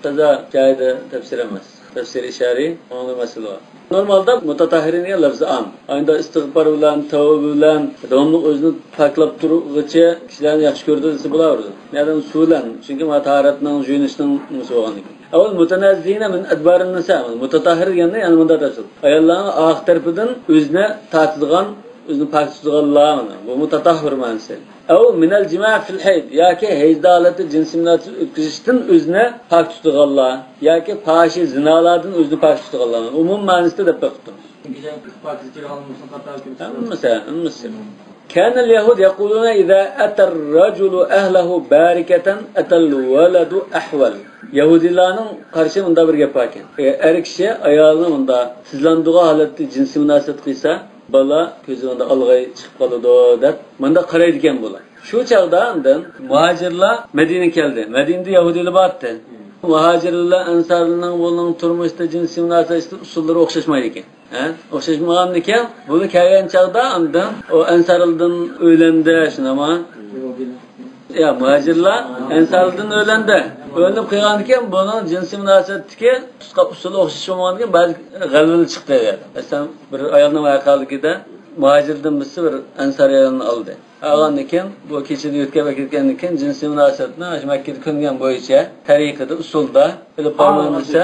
تازا جايىدا تەپسىر ئەمەس. تەپسىرى ئىشارىي، ئۇنىڭدا مەسىلە بار. نورمالدا مۇتەتەھھىرىن دېگەن لەفزى ئام. ئەمدى ئىستىغپار بىلەن، تەۋبە بىلەن، داۋاملىق ئۆزىنى پاكلاپ تۇرغۇچە كىشىلەرنى ياخشى كۆرىدۇ دېسە بولىۋېرىدۇ. نەدىن؟ سۇ بىلەن. چۈنكى مانا تاھارەتنىڭ، جۇيۇنۇشنىڭ نېمىسى بولغاندىكىن. ئەۋەل مۇتەنەززىھىنە مىن ئەدبارىن نىسا. مۇتەتەھھىر دېگەندە يەنە مۇنداق تەپسىر. ئاياللارنىڭ ئارقا تەرىپىدىن ئۆزىنى تارتىدىغان، ئۆزىنى پاك تۇتىدىغانلار مانا. بۇ مۇتەتەھھىر مەنىسى. ئەۋ مىنەل جىما فىل ھەيد، ياكى ھەيز ھالەتتە جىنسىي مۇناسىۋەت ئۆتكۈزۈشتىن ئۆزىنى پاك تۇتىدىغانلار، ياكى پاھىشە زىنالاردىن ئۆزىنى پاك تۇتىدىغانلار. ئومۇم مەنىسىدە دەپ بېقىپتۇ. ھەممىسى، ھەممىسى. كان اليهود يقولون إذا أتى الرجل أهله باركة أتى الولد أحول. يەھۇدىيلارنىڭ قارىشى مۇنداق بىر گەپ باركەن. ئەر كىشى ئايالىنى مۇنداق تىزلاندۇرغان ھالەتتە جىنسىي مۇناسىۋەت قىلسا، بالا كۆزى مۇنداق ئالغاي چىقىپ قالىدۇ دەپ مۇنداق قارايدىكەن بۇلار. شۇ چاغدا ئاندىن مۇھاجىرلار مەدىنىگە كەلدى. مەدىنىدە يەھۇدىيلار بارتى. مۇھاجىرلار ئەنسارلارنىڭ بۇنىڭ تۇرمۇشتا جىنسىي مۇناسىۋەت ئۇسۇللىرى ئوخشاشمايدىكەن. ھە؟ ئوخشاشمىغاندىكىن، بۇلار كەلگەن چاغدا ئاندىن ئۇ ئەنسارلىدىن ئۆيلەندى، شۇنداقمۇ؟ يا، مۇھاجىرلار ئەنسارلىدىن ئۆيلەندى. ئۆيلىنىپ قالغاندىكىن، بۇنىڭ جىنسىي مۇناسىۋەتتىكى تۇتقان ئۇسۇلى ئوخشاش بولمىغاندىكىن، بەزى غەلۋىلەر چىقتى دەيدۇ. مەسىلەن، بىر ئايالنىڭ ۋەقەلىكىدە مۇھاجىردىن بىرسى بىر ئەنسار ئايالنى ئالدى. ئالغاندىن كېيىن، بۇ كېچىدە يۆتكەپ ئەكەتكەندىن كېيىن، جىنسىي مۇناسىۋەتنى شۇ مەككىدە كۆنگەن بويىچە، تەرىقىدە، ئۇسۇلدا ئېلىپ بارماڭ دېسە،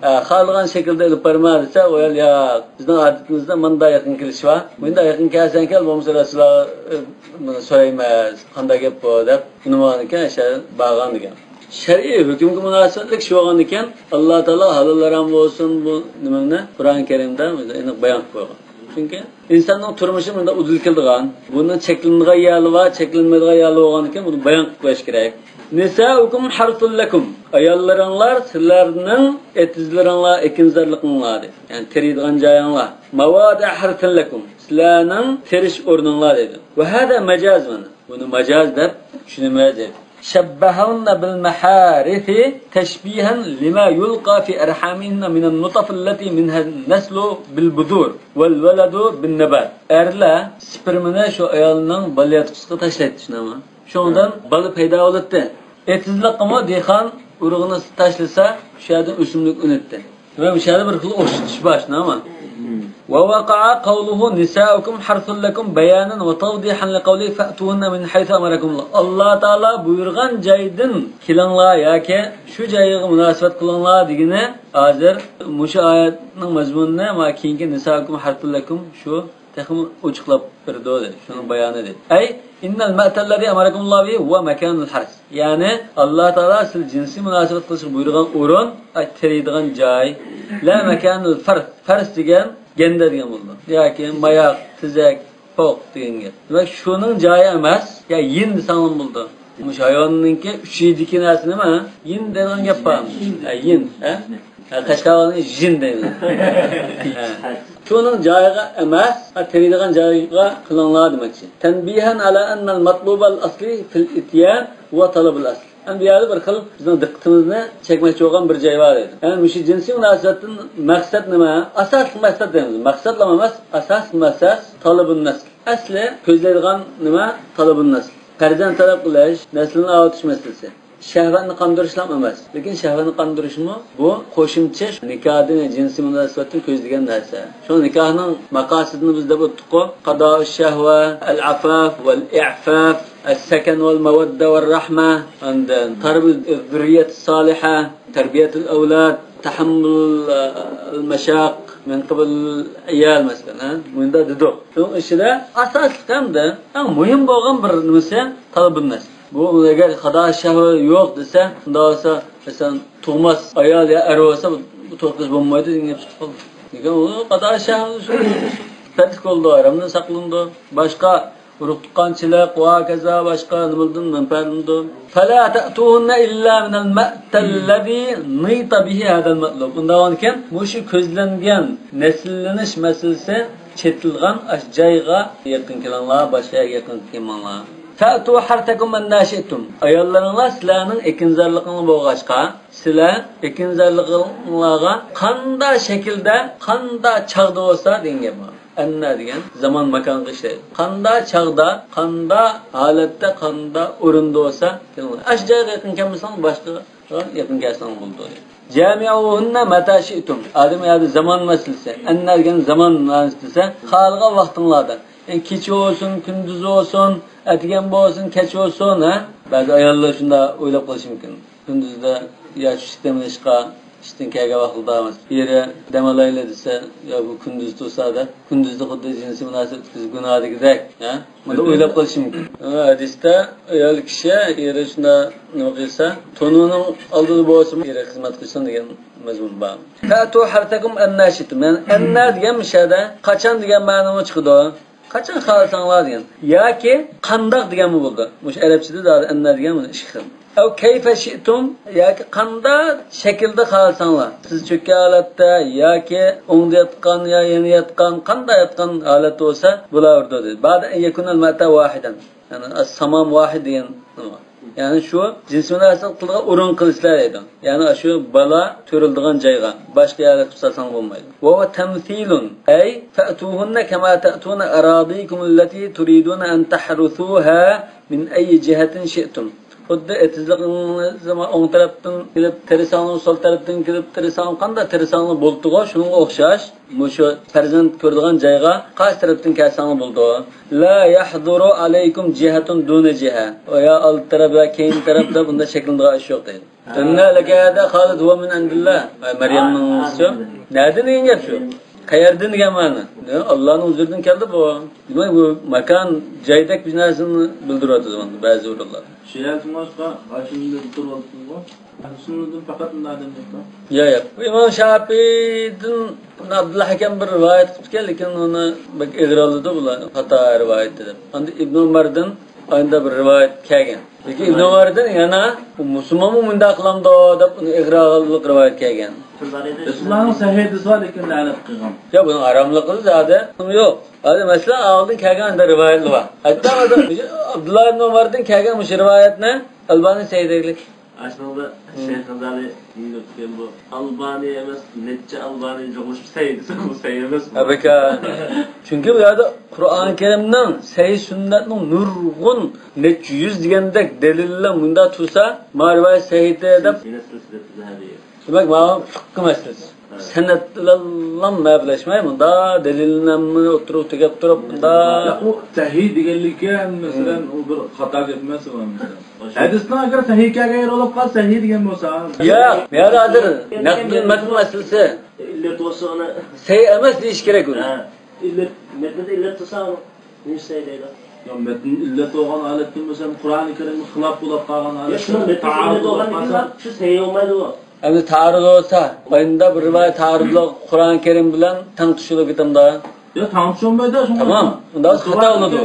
ھە، خالىغان شەكىلدە ئېلىپ بارماڭ دېسە، ئۇ ئايال، ياق، بىزنىڭ ئادىتىمىزدە مۇنداق يېقىن كېلىش بار، مۇنداق يېقىن كەلسەڭ كەل، بولمىسا رەسۇلۇللاغا، ئە، بۇنى سورايمىز، قانداق گەپ بۇ دەپ، ئۇنىمىغاندىكىن، ئاشۇ بارغان دېگەن. شەرئىي ھۆكۈمگە مۇناسىۋەتلىك شۇ بولغاندىكىن، ئاللا تائالا ھالال ھارام بولسۇن، بۇ نېمىنى قۇرئان كەرىمدە ئېنىق بايان قىلىپ قويغان. چۈنكى ئىنساننىڭ تۇرمۇشى مۇنداق ئۇدۇل كېلىدىغان، بۇنىڭ چەكلىنىدىغان يەرلىرى بار، چەكلىنمەيدىغان يەرلىرى بولغاندىكىن، بۇنى بايان قىلىپ قويۇش كېرەك. نساؤكم حرث لكم. ئاياللىرىڭلار سىلەرنىڭ ئېتىزلىرىڭلار، ئېكىنزارلىقىڭلار دەيدۇ. يەنى تېرىيدىغان جايىڭلار. مواضع حرث لكم. سىلەرنىڭ تېرىش ئورنۇڭلار دەيدۇ. وهذا مجاز مانا. بۇنى ماجاز دەپ چۈشىنىمىز دەيدۇ. شبههن بالمحارث تشبيها لما يلقى في أرحامهن من النطف التي منها النسل بالبذور والولد بالنبات. ئەرلەر سپېرمىنى شۇ ئايالنىڭ بالىياتقۇسىغا تاشلايتتى، شۇنداقمۇ؟ شۇنىڭدىن بالا پەيدا بولاتتى. ئېتىزلىققىمۇ دېھقان ئۇرۇقنى تاشلىسا، شۇ يەردىن ئۆسۈملۈك ئۈنىدىتتى. ۋە مۇشۇ يەردە بىر خىل ئوخشىتىش بار، شۇنداقمۇ؟ ووقع قوله نساؤكم حرث لكم بيانا وتوضيحا لقوله فأتوهن من حيث أمركم الله. ئاللا تائالا بۇيرۇغان جايدىن كېلىڭلار ياكى شۇ جايغا مۇناسىۋەت قىلىڭلار دېگىنى ھازىر مۇشۇ ئايەتنىڭ مەزمۇنىنى ۋە كېيىنكى نساؤكم حرث لكم شۇ تېخىمۇ ئوچۇقلاپ بېرىدۇ، دەيدۇ. شۇنىڭ بايانى، دەيدۇ. أي إن المأتى الذي أمركم الله به هو مكان الحرث. يەنى، ئاللا تائالا سىلەر جىنسىي مۇناسىۋەت قىلىشقا بۇيرۇغان ئورۇن، ئاي، تېرىيدىغان جاي. لا مكان الفرث. فرث دېگەن گەندە دېگەن بولىدۇ. ياكى ماياق، تېزەك، پوق دېگەن گەپ. دېمەك، شۇنىڭ جايى ئەمەس. يا يىن دېسەڭلارمۇ بولىدۇ. مۇشۇ ھايۋاننىڭكى ئۈچىيىدىكى نەرسە نېمە؟ يىن دەيدىغان گەپ بار. ھە، يىن، ھە؟ ھە، قەشقەرلەرنى ژىن دەيدۇ. ھە. شۇنىڭ جايىغا ئەمەس، ھە، تېرىيدىغان جايىغا قىلىڭلار دېمەكچى. تنبيها على أن المطلوب الأصلي في الإتيان هو طلب الأصل. ئەمدى بۇ يەردە بىر خىل بىزنىڭ دىققىتىمىزنى چەكمەكچى بولغان بىر جاي بار ئىدى. يەنى مۇشۇ جىنسىي مۇناسىۋەتتىن مەقسەت نېمە؟ ئاساسلىق مەقسەت دەيمىز. مەقسەتلا ئەمەس، ئاساسلىق مەقسەت تالىبۇن نەسل. ئەسلى كۆزلەيدىغان نېمە؟ تالىبۇن نەسل. پەرزەنت تەلەپ قىلىش، نەسلىنى ئاۋۇتۇش مەسىلىسى. شەھۋەتنى قاندۇرۇشلا ئەمەس. لېكىن شەھۋەتنى قاندۇرۇشمۇ بۇ قوشۇمچە نىكاھدىن، جىنسىي مۇناسىۋەتتىن كۆزلىگەن نەرسە. شۇڭا نىكاھنىڭ ماقاسىدىنى بىز دەپ ئۆتتۇققۇ. قادائۇش شەھۋە، ئەل ئەفاف ۋەل ئىئفاف، ئەس سەكەن ۋەل مەۋەددە ۋەر رەھمە. ئاندىن تەربىيەت زۇررىيەت سالىھە، تەربىيەتۇل ئەۋلاد، تەھەممۇل، ئە، مەشاق مىن قىبىل ئىيال مەسىلەن، ھە؟ مۇنداق دېدۇق. شۇنىڭ ئىچىدە ئاساسلىق ھەمدە ئەڭ مۇھىم بولغان بىر نېمىسى تالىبۇن نەسل. بۇ ئەگەر قادائۇش شەھۋە يوق دېسە، شۇنداق بولسا، مەسىلەن، تۇغماس ئايال يا ئەر بولسا، بۇ توي قىلىش بولمايدۇ دېگەن گەپ چىقىپ قالدى. لېكىن ئۇ قادائۇش شەھۋە شۇ پەرز بولىدۇ، ھارامدىن ساقلىنىدۇ. باشقا ئۇرۇق تۇغقانچىلىق ۋە ھاكازا باشقا نېمىلەردىن مەنپەئەتلىنىدۇ. فلا تأتوهن إلا من المأتى الذي نيط به هذا المطلوب. ئۇنداق بولغاندىكىن، مۇشۇ كۆزلەنگەن نەسىللىنىش مەسىلىسى چېتىلغان ئاشۇ جايغا يېقىن كېلىڭلار، باشقا يەرگە يېقىن كەلمەڭلار. فأتوا حرثكم أنى شئتم. ئاياللىرىڭلار سىلەرنىڭ ئېكىنزارلىقىڭلار بولغاچقا، سىلەر ئېكىنزارلىقىڭلارغا قانداق شەكىلدە، قانداق چاغدا بولسا دېگەن گەپ بار. ئەننى دېگەن زامان ماكانغا ئىشلەيدۇ. قانداق چاغدا، قانداق ھالەتتە، قانداق ئورۇندا بولسا، كېلىڭلار. ئاشۇ جايغا يېقىن كەلمىسەڭ، باشقا يېقىن كەلسەڭ بولىدۇ. جامعوهن متى شئتم. ئادەم يەردە زامان مەسىلىسى. ئەننى دېگەن زامان مەنىسى دېسە، خالىغان ۋاقتىڭلاردا. يەنى كېچە بولسۇن، كۈندۈز بولسۇن، ئەتىگەن بولسۇن، كەچ بولسۇن، ھە؟ بەزى ئاياللار شۇنداق ئويلاپ قېلىشى مۇمكىن. كۈندۈزدە يا چۈشلۈك دەم ئېلىشقا ئىشتىن كەلگەن ۋاقتىدا ئەمەس. ئېرى دەم ئالايلى دېسە، يا بۇ كۈندۈز تۇرسا دەپ، كۈندۈزدە خۇددى جىنسىي مۇناسىۋەت ئۆتكۈزۈپ گۇناھ دېگۈدەك، ھە؟ مۇنداق ئويلاپ قېلىشى مۇمكىن. ھەدىستە ئايال كىشى ئېرى شۇنداق نېمە قىلسا، تونۇرنىڭ ئالدىدا بولسىمۇ ئېرى خىزمەت قىلسۇن دېگەن مەزمۇن بار. فأتوا حرثكم أنى شئتم. يەنى ئەننى دېگەن مۇشۇ يەردە قاچان دېگەن مەنىمۇ چىقىدۇ. قاچان خالىساڭلار دېگەن. ياكى قانداق دېگەنمۇ بولىدۇ. مۇشۇ ئەرەبچىدە زادى ئەننا دېگەن بۇنى ئىككى خىل. ئەۋ كەيفە شىئتۇم، ياكى قانداق شەكىلدە خالىساڭلار. سىز چۆككەن ھالەتتە ياكى ئوڭدا ياتقان يا يەنە ياتقان، قانداق ياتقان ھالەتتە بولسا بولاۋېرىدۇ دېدى. بەئدە ئەن يەكۇنەل مەتە ۋاھىدەن. يەنى ئەس-سامام ۋاھىد دېگەن نېمە بار. يەنى شۇ جىنسىي مۇناسىۋەت قىلىدىغان ئورۇن قىلىشلار دەيدۇ. يەنى ئاشۇ بالا تۇرۇلىدىغان جايغا، باشقا يەرگە قىلىپ سالساڭ بولمايدۇ. ۋە ھۇۋە تەمسىلۇن، ئەي فەئتۇھۇننە كەما تەئتۇنە ئەرادىكۇمۇللەتى تۇرىدۇنە ئەن تەھرۇسۇھا مىن ئەييى جىھەتىن شىئتۇم. خۇددى ئېتىزلىقىڭىزنى ئوڭ تەرەپتىن كېلىپ تېرىساڭلار، سول تەرەپتىن كېلىپ تېرىساڭلار، قانداق تېرىساڭلار بولىدىغۇ، شۇنىڭغا ئوخشاش. مۇشۇ پەرزەنت كۆرىدىغان جايغا قايسى تەرەپتىن كەلسەڭلار بولىدۇ. لا يەھدۇرۇ ئەلەيكۇم جىھەتۇن دۇنە جىھە. يا ئالدى تەرەپ يا كەينى تەرەپتە بۇنداق چەكلىنىدىغان ئىش يوق دەيدۇ. ئىننە لەكە ھازا خالىد ھۇۋە مىن ئىندىللا. مەريەمنىڭ نېمىسى شۇ. نەدىن دېگەن گەپ شۇ؟ قەيەردىن دېگەن مەنە. ئاللانىڭ ھۇزۇرىدىن كەلدى بۇ. دېمەك، بۇ ماكان، جايدەك بىر نەرسىنى بىلدۈرۈۋاتىدۇ بەزى ئورۇنلار. شۇ يەردىن باشقا ئاشۇندىن تۇرۇۋالدىڭىزغۇ. ئەھلى سۈننىدىن پەقەت مۇنداق ئادەم يوقتا؟ ياق، ياق. بۇ ئىمام شاپىئىدىن ئابدۇللا ھەكەم بىر رىۋايەت قىپتىكەن، لېكىن ئۇنى بەك ئېغىر ئالىدۇ بۇلار، خاتا رىۋايەتتە دەپ. ئاندىن ئىبنى ئۆمەردىن ئاينىدا بىر رىۋايەت كەلگەن. لېكىن ئىبنى ئۆمەردىن يەنە بۇ مۇسۇلمانمۇ مۇنداق قىلامدۇ دەپ ئۇنى ئېغىر ئالغانلىق رىۋايەت كەلگەن. رەسۇلۇللانىڭ سەھىھ ھەدىسى بار، لېكىن لەنەت قىلغان. ياق، بۇنىڭ ھاراملىقى زادى يوق. ھازىر مەسىلەن، ئالدىن كەلگەن ئاندىن رىۋايەتلەر بار. ھەتتا ھازىر ئابدۇللا ئىبنى ئۆمەردىن كەلگەن مۇشۇ رىۋايەتنى ئەلبانى سەھىھ دېگۈلۈك. ئاشۇنىڭدا شەيخ غازالى يېزىپ ئۆتكەن بۇ ئالبانى ئەمەس، نەچچە ئالبانى جۇغۇشۇپ سەھىھ دېسە، بۇ سەھىھ ئەمەس. ئەبەكا. چۈنكى بۇ يەردە قۇرئان كەرىمنىڭ، سەھىھ سۈننەتنىڭ نۇرغۇن نەچچە يۈز دېگەندەك دەلىللەر مۇنداق تۇرسا، ما رىۋايەت سەھىھتى دەپ. سەھىھ سىلسىلەتۇ زەھەبىييە. دېمەك، ماۋۇ پىققە مەسىلىسى. سەنەد بىلەنلا مەپلەشمەي، مۇنداق دەلىلنى ئوتتۇرىغا تۆكۈپ تۇرۇپ، مۇنداق. ياق، ئۇ سەھىھ دېگەنلىكى، مەسىلەن، ئۇ بىر خاتا گەپ ئەمەس، مەسىلەن. ھەدىسنىڭ ئەگەر سەھىھكە غەيرى بولۇپ قالسا، سەھىھ دېگەن بولسا. ياق، بۇ يەردە ھازىر نەقلىي مەتن مەسىلىسى. ئىللەت بولسا ئۇنى. سەھىھ ئەمەس دېيىش كېرەك ئۇنى. ھە، ئىللەت، مەتندە ئىللەت تۇرسا ئۇنى. نېمە سەھىھ دەيدۇ؟ يا، مەتن ئىللەت بولغان ھالەتتىن بولسا، قۇرئانى كەرىمگە خىلاپ بولۇپ قالغان ھالەتتە، شۇنىڭ مەتنى تائارۇز ئىللەت بولۇپ بولغان قالسا. شۇ سەھىھ بولمايدۇ. ئەمدى تائارۇز بولسا، ئاينىدا بىر رىۋايەت تائارۇزلۇق قۇرئان كەرىم بىلەن تەڭ تۇتۇشىدۇ كېتىمدا. يا، تەڭ تۇتۇشالمايدۇ، شۇڭا. تامام، ئۇنداق خاتا بولىدۇ.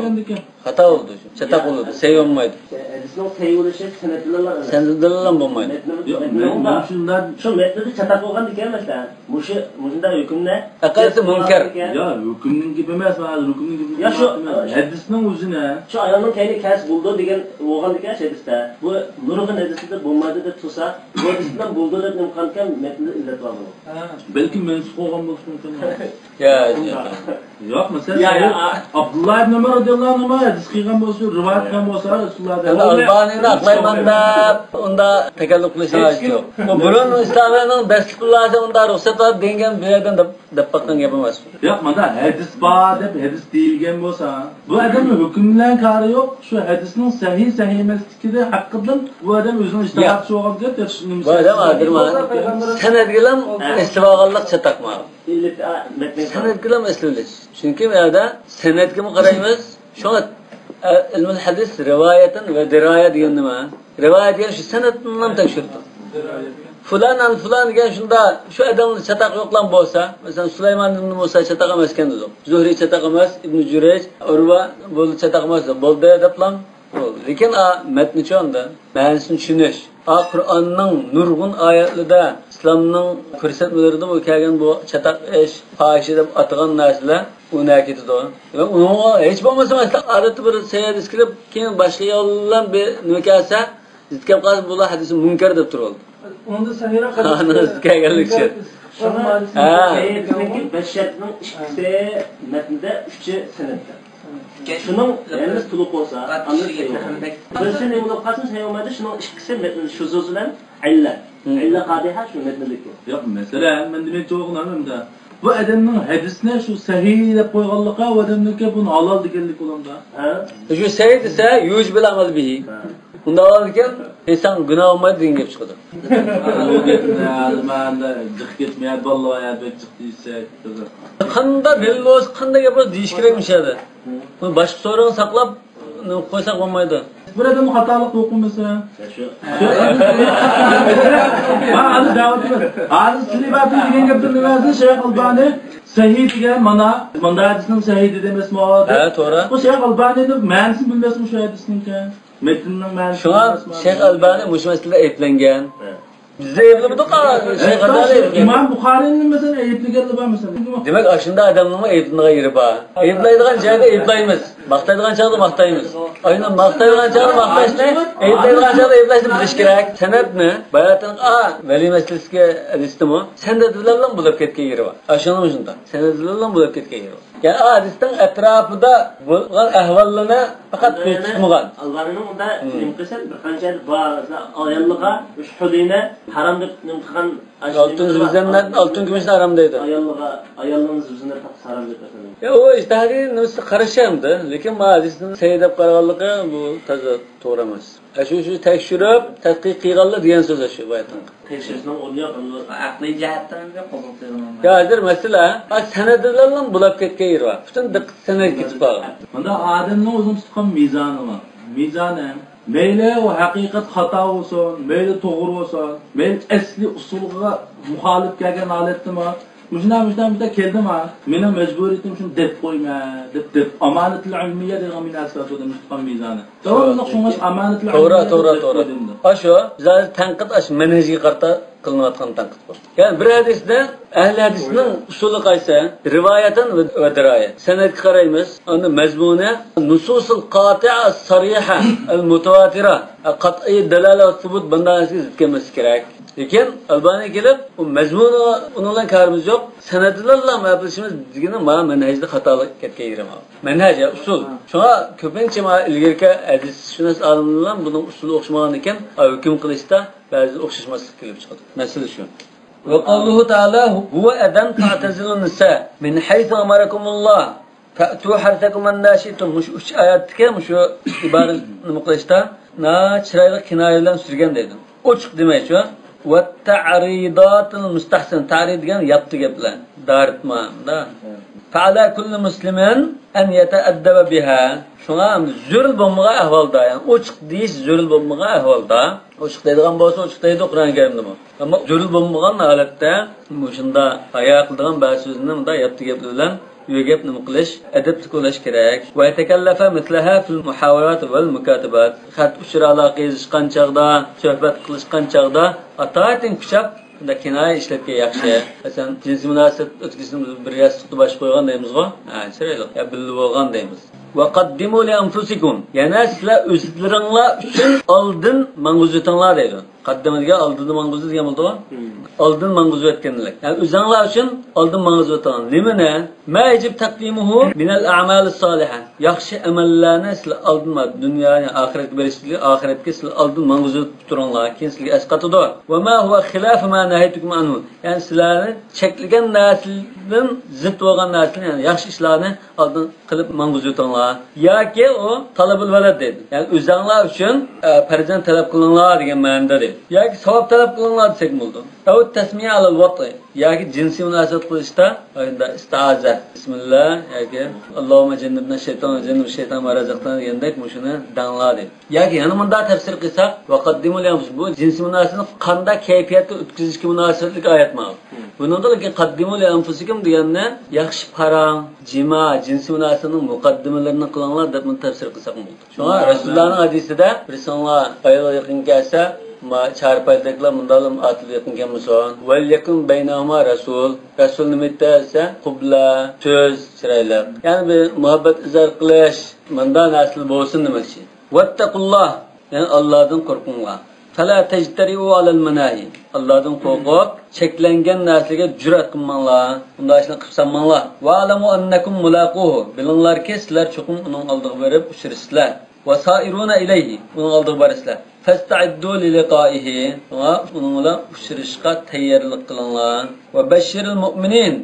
خاتا بولىدۇ، چاتاق بولىدۇ، سەھىھ بولمايدۇ. ھەدىسنىڭ سەھىھ بولۇشى سەنەد بىلەنلا ئەمەس. سەنەد بىلەنلا بولمايدۇ. مەتنىمۇ، ياق، مەتنىمۇ مەن، بار. مەن شۇنداق. شۇ مەتنىدە چاتاق بولغاندىكىن، مەسىلەن، مۇشۇ، مۇشۇنداق ھۆكۈمنى ئەقەللىسى مۇنكەر. يا، ھۆكۈمنىڭ گېپى ئەمەس، مەن ھازىر ھۆكۈمنىڭ گېپىنى يا، شۇ، قىلمايمەن. ھەدىسنىڭ ئۆزىنى. شۇ ئايالنىڭ كەينىگە كەلسە بولىدۇ دېگەن بولغاندىكىن، شۇ ھەدىستە. بۇ نۇرغۇن ھەدىستە بولمايدۇ دەپ تۇرسا، بۇ ھەدىستە بولىدۇ دەپ نېمە قىلغانىكەن، مەتنىدە ئىللەت بار بۇنىڭ. بەلكىم مەنسۇخ بولغان بولۇشى مۇمكىن. يا، يا. ياق، مەسىلەن، يا، يا، سەھىھ، ئا- ئابدۇللا ئىبن ئۆمەر رەزىياللاھۇ ئەنھۇما ھەدىس قىلغان بولسا، رىۋايەت قىلغان بولسا، رەسۇلۇللاھدىن. ئەمدى ئالبانىنى ئاقلايمەن دەپ، ئۇنداق تەكەللۇپ قىلىشنىڭ ھاجىتى يوق. بۇ بۇرۇن ئىسلامىيەنىڭ دەسلىپىللاسى ئۇنداق رۇخسەت بار دېگەن بۇ يەردىن دەپ، دەپ باققان گەپ ئەمەس. ياق، مانا ھەدىس بار دەپ ھەدىس دېيىلگەن بولسا، بۇ ئادەمنىڭ ھۆكۈم بىلەن كارى يوق، شۇ ھەدىسنىڭ سەھىھ، سەھىھ ئەمەسلىكى ھەققىدىن بۇ ئادەم ئۆزىنىڭ ئىجتىھادچى بولغان گەپ، ياخشى نېمە بۇ ئادەم ھازىر مانا سەنەدگىلا ئېسىلىۋالغانلىق چاتاق مانا. سەنەدگىلا ئېسىۋېلىش. چۈنكى بۇ يەردە سەنەدكىمۇ قارايمىز. شۇڭا، ئە، ئىلمۇل ھەدىس رىۋايەتەن ۋە دىرايە دېگەن نېمە؟ رىۋايەت دېگەن شۇ سەنەدنى تەكشۈرىدۇ. فۇلان ئەن فۇلان دېگەن شۇنداق، شۇ ئادەمدە چاتاق يوقلام بولسا، مەسىلەن، سۇلايمان ئىبن مۇسا چاتاق ئەمەسكەن دېدۇق. زۇھرى چاتاق ئەمەس، ئىبن جۇرەيج، ئۇرۋا بۇ چاتاق ئەمەس، بولدى دەپلا. لېكىن، ئا، مەتنىچۇ ئاندا؟ مەنىسىنى چۈشىنىش. ئا، قۇرئاننىڭ نۇرغۇن ئايەتلىرىدە، ئىسلامنىڭ كۆرسەتمىلىرىدە بۇ كەلگەن بۇ چاتاق ئىش، پاھىشە دەپ ئاتىغان نەرسىلەر ئۇ نەگە كېتىدۇ؟ دېمەك، ئۇنىڭغا ھېچ بولمىسا، مەسىلەن، ئادەتتە بىر سەھىھ ھەدىس كېلىپ، كېيىن باشقا يولدىن بىر نېمە كەلسە، زىت كېلىپ قالسا، بۇلار ھەدىسى مۇنكەر دەپ تۇرۇۋالىدۇ. ئۇنىڭدا سەھىھراق ھەدىس. ئانا زىت كەلگەنلىكى ئۈچۈن. شۇڭا ھە. سەھىھ ھەدىسنىڭ بەش شەرتىنىڭ ئىككىسى مەتندە، ئۈچى سەنەدتە. شۇنىڭ ھەممىسى تولۇق بولسا، ئاندىن سەھىھ بولىدۇ. بىرسى نېمە بولۇپ قالسا، سەھىھ بولمايدۇ، شۇنىڭ ئىككىسى مەتندە شۇزۇز بىلەن ئىللە. مم. ئىللە قادىھە شۇ مەتندىكى. ياق، مەسىلەن، مەن دېمەكچى بولغىنىم ئەمدى، بۇ ئادەمنىڭ ھەدىسنى شۇ سەھىھ دەپ قويغانلىقى، ئۇ ئادەمنىڭكى بۇنى ھالال دېگەنلىك بولامدا؟ ھە؟ شۇ سەھىھ دېسە، يۇجىبۇل ئەمەل بىھى. ھە. ئۇنداق بولىدىكەن، ھېچ ساڭا گۇناھ بولمايدۇ دېگەن گەپ چىقىدۇ. ھە، ئۇ گەپنى ھازىر مەن جىق كەتمەي، بالىلار يا بەك جىق دېيىشسەك. قانداق دەلىل بولسا، قانداق گەپ بولسا دېيىش كېرەك مۇشۇ يەردە. بۇ باشقا سورۇننى ساقلاپ، قويساق بولمايدۇ. بىر ئادەمنى خاتالىق توقۇمىسا. شۇ. ھە، ھازىر دەۋاتىمىز. ھازىر سىلىباتى دېگەن گەپتىن نېمە دېدى شەيخ ئالبانى؟ سەھىھ دېگەن مانا، مۇنداق ھەدىسنىڭ سەھىھ دېدى ئەمەسمۇ؟ ھە، توغرا. بۇ شەيخ ئەلبانىنىڭ مەنىسىنى بىلمەسمۇ شۇ ھەدىسنىڭكى؟ مەتنىنىڭ مەنىسىنى شۇڭا بىلمەسمۇ؟ شەيخ ئەلبانى مۇشۇ مەسىلىدە ئەيىبلەنگەن. ھە. بىز ئەيىبلىمىدۇق، شەيخ ئەلبانى ئەيىبلىگەن. ئىمام بۇخارىينىڭ مەسىلەن ئەيىبلىگەنلىرى بار مەسىلەن. دېمەك، ئاشۇنداق ئادەمنىڭمۇ ئەيىبلىنىدىغان يېرى بار. ئەيىبلەيدىغان جايدا ئەيىبلەيمىز. ماختايدىغان چاغدا ماختايمىز. ئاينى ماختايدىغان چاغدا ماختاشنى، ئەيىبلەيدىغان چاغدا ئەيىبلەشنى بىلىش كېرەك. سەنەدنى، باياتىن، ئا، ۋەلى مەسىلىسىگە ئەدىستىمۇ، سەنەد بىلەنلا بولاپ كەتكەن يېرى بار. ئاشۇنىڭ ئۇچۇندا. سەنەد بىلەنلا بولاپ كەتكەن يېرى بار. يەنى ئا ھەدىستىڭ ئەتراپىدا بولغان ئەھۋاللىرىنى پەقەت كۆزىتىپ چىقمىغان. ئالبانىنىڭ ئۇندا نېمە قىلسا، بىر قانچە بار، ئاياللىغا ئۈچ خۇلىنى ھارام دەپ نېمە قىلغان. ئالتۇن زىبزەننەن ئالتۇن كۈمۈشنى ھارام دەيدۇ. ئاياللىغا، ئايالنىڭ زىبزىنى تاقىسى ھارام دەپ ئەسەلدىن. يا، ئۇ ئىجتىھادىي نېمىسى قارىشى ئەمدى. لېكىن ما ھەدىسنى سەھىھ دەپ قارىغانلىقى بۇ تازا توغرا ئەمەس. ئە، شۇ، شۇ تەكشۈرۈپ، تەتقىق قىلغانلار دېگەن سۆز شۇ باياتىنقى. تەكشۈرۈشنىڭ ئورنى يوق، ئەمدى ئەقلىي جەھەتتىن قوبۇل قىلىنمايدۇ. يا، ھازىر مەسىلە، ئا، سەنەدلەرنىڭ بولاپ كەتكەن يېرى بار. پۈتۈن دىققىتى سەنەدكە كېتىپ قالغان. مۇنداق ئادەمنىڭ ئۆزىنىڭ تۇتقان مىزانى بار. مىزانى. مەيلى ئۇ ھەقىقەت خاتا بولسۇن، مەيلى توغرا بولسۇن، مەيلى ئەسلىي ئۇسۇلغا مۇخالىپ كەلگەن ھالەتتىمۇ، مۇشۇنداق، مۇشۇنداق، مۇشۇنداق كەلدىمۇ، مېنىڭ مەجبۇرىيىتىم شۇنى دەپ قويمە، دەپ، دەپ، ئامانەتۇل ئىلمىيە دەيدىغان مۇناسىۋەت بۇ دېمىش تۇتقان مىزانى. داۋاملىق شۇڭا ئامانەتۇل ئىلمىيە دەپ قويدۇم. توغرا، توغرا، توغرا. ئاشۇ، بىز ھازىر تەنقىد ئاشۇ مەنھەجگە قارىتا قىلىنىۋاتقان تەنقىد بۇ. يەنى بىر ھەدىستە ئەھلى ھەدىسنىڭ ئۇسۇلى قايسى؟ رىۋايەتەن ۋە، ۋە دىرايە. سەنەدكە قارايمىز. ئاندىن مەزمۇنى نۇسۇسۇل قاتىئە سەرىھە ئەل مۇتەۋاتىرە. قەتئىي دەلالە ۋە سۇبۇت بۇنداق نەرسىگە زىت كەلمەسلىكى كېرەك. لېكىن ئەلبانى كېلىپ، ئۇ مەزمۇنى ئۇنىڭ بىلەن كارىمىز يوق. سەنەد بىلەنلا مەپىلىشىمىز دېگىنى مانا مەنھەجدە خاتا كەتكەن يېرىم. مەنھەج، يا ئۇسۇل. شۇڭا كۆپىنچە مانا ئىلگىرىكى ھەدىسشۇناس ئالىملار بۇنىڭ ئۇسۇلى ئوخشىمىغاندىكىن، ھۆكۈم قىلىشتا بەزىدە ئوخشاشماسلىق كېلىپ چىقىدۇ. مەسىلە شۇ. وقوله تعالى: هو أذى فاعتزلوا النساء من حيث أمركم الله فأتوا حرثكم أنى شئتم. مۇشۇ ئۈچ ئايەتتىكى مۇشۇ ئىبارىنى نېمە قىلىشتا، ناھايىتى چىرايلىق كىنايە بىلەن سۈرگەن دەيدۇ. ئوچۇق دېمەيچۇ. والتعريضات المستحسنة. تەرىد دېگەن ياپتۇ گەپلەر. دارىتما، دا. فعلى كل مسلم أن يتأدب بها. شۇڭا زۆرۈر بولمىغان ئەھۋالدا، يەنى ئوچۇق دېيىش زۆرۈر بولمىغان ئەھۋالدا، ئوچۇق دەيدىغان بولسا ئوچۇق دەيدۇ قۇرئان كەرىمدىمۇ. ئەمما زۆرۈر بولمىغان ھالەتتە مۇشۇنداق ھايا قىلىدىغان بەزى سۆزنى مۇنداق ياپتۇ گەپلەر بىلەن يۆگەپ نېمە قىلىش، ئەدەپلىك بولۇش كېرەك. ويتكلف مثلها في المحاورات والمكاتبات. خەت ئۇچۇر ئالاقە يېزىشقان چاغدا، سۆھبەت قىلىشقان چاغدا ئاتايىتىن كۈچەپ بۇنداق كىنايە ئىشلەتكەن ياخشى. مەسىلەن، جىنسىي مۇناسىۋەت ئۆتكۈزۈشنى بىز بىر ياستۇقتا باش قويغان دەيمىزغۇ؟ ھە، چىرايلىق. يا بىللە بولغان دەيمىز. وقدموا لأنفسكم. يەنە سىلەر ئۆزلىرىڭلار ئۈچۈن ئالدىن ماڭغۇزۇۋېتىڭلار دەيدۇ. قدم دېگەن ئالدىن ماڭغۇزۇ دېگەن بولىدىغۇ؟ مم. ئالدىن ماڭغۇزۇۋەتكەنلىك. يەنى ئۆزۈڭلار ئۈچۈن ئالدىن ماڭغۇزۇۋېتىڭلار. نېمىنى؟ ما يجب تقديمه من الأعمال الصالحة. ياخشى ئەمەللەرنى سىلەر ئالدىن، دۇنيا، يەنى ئاخىرەتكە بېرىشلىك، ئاخىرەتكە سىلەر ئالدىن ماڭغۇزۇۋېتىپ تۇرۇڭلار، كېيىن سىلەرگە ئەسقاتىدۇ. وما هو خلاف ما نهيتكم عنه. يەنى سىلەرنى چەكلىگەن نەرسىدىن زىت بولغان نەرسىلەرنى، يەنى ياخشى ئىشلارنى ئالدىن قىلىپ ماڭغۇزۇۋېتىڭلار. ياكى ئۇ تەلەبۇل ۋەلەد دەيدۇ. يەنى ئۆزۈڭلار ئۈچۈن، ئە، پەرزەنت تەلەپ قىلىڭلار دېگەن مەنىدە دەيدۇ. ياكى ساۋاب تەلەپ قىلىڭلار دېسەك بولىدۇ. ئەۋ تەسمىيە ئەلەل ۋەتئى. ياكى جىنسىي مۇناسىۋەت قىلىشتا، ئايدا ئىستىئازە، بىسمىللا ياكى ئاللاھۇممە جەننىبنە شەيتان ۋە جەننىب شەيتان ما رەزەقتانا دېگەندەك مۇشۇنى دەڭلار دەيدۇ. ياكى يەنە مۇنداق تەپسىر قىلساق، ۋەقەددىمۇ لىئەنفۇسىكۇم، بۇ جىنسىي مۇناسىۋەتنى قانداق كەيپىياتتا ئۆتكۈزۈشكە مۇناسىۋەتلىك ئايەت ماۋۇ. بۇنىڭدا لېكىن قەددىمۇ لىئەنفۇسىكۇم دېگەننى ياخشى پاراڭ، جىما، جىنسىي مۇناسىۋەتنىڭ مۇقەددىمىلىرىنى قىلىڭلار دەپ بۇنى تەپسىر قىلساق بولىدۇ. شۇڭا رەسۇلۇللانىڭ ھەدىسىدە بىرسىڭلار ئايالغا يېقىن كەلسە، ما چارپايدىكىلەر مۇنداقلا ئاتىلىغا يېقىن كەلمىسۇن. ۋەليەكۇن بەينەھۇما رەسۇل. رەسۇل نېمە ئېيتتى دېسە، قۇبلە، سۆز، چىرايلىق. يەنى بىر مۇھەببەت ئىزھار قىلىش، مۇنداق نەرسىلەر بولسۇن دېمەكچى. ۋەتتەقۇللاھ، يەنى ئاللادىن قورقۇڭلار. فلا تجترئوا على المناهي. ئاللادىن قورقۇپ، چەكلەنگەن نەرسىلەرگە جۈرئەت قىلماڭلار. ئۇنداق ئىشلارنى قىلىپ سالماڭلار. واعلموا أنكم ملاقوه. بىلىڭلاركى، سىلەر چوقۇم ئۇنىڭ ئالدىغا بېرىپ ئۇچرىشىسىلەر. وسائرون إليه، ئۇنىڭ ئالدىغا بارىسىلەر. فاستعدوا للقائه، شۇڭا ئۇنىڭ بىلەن ئۇچرىشىشقا تەييارلىق قىلىڭلار. وبشر المؤمنين،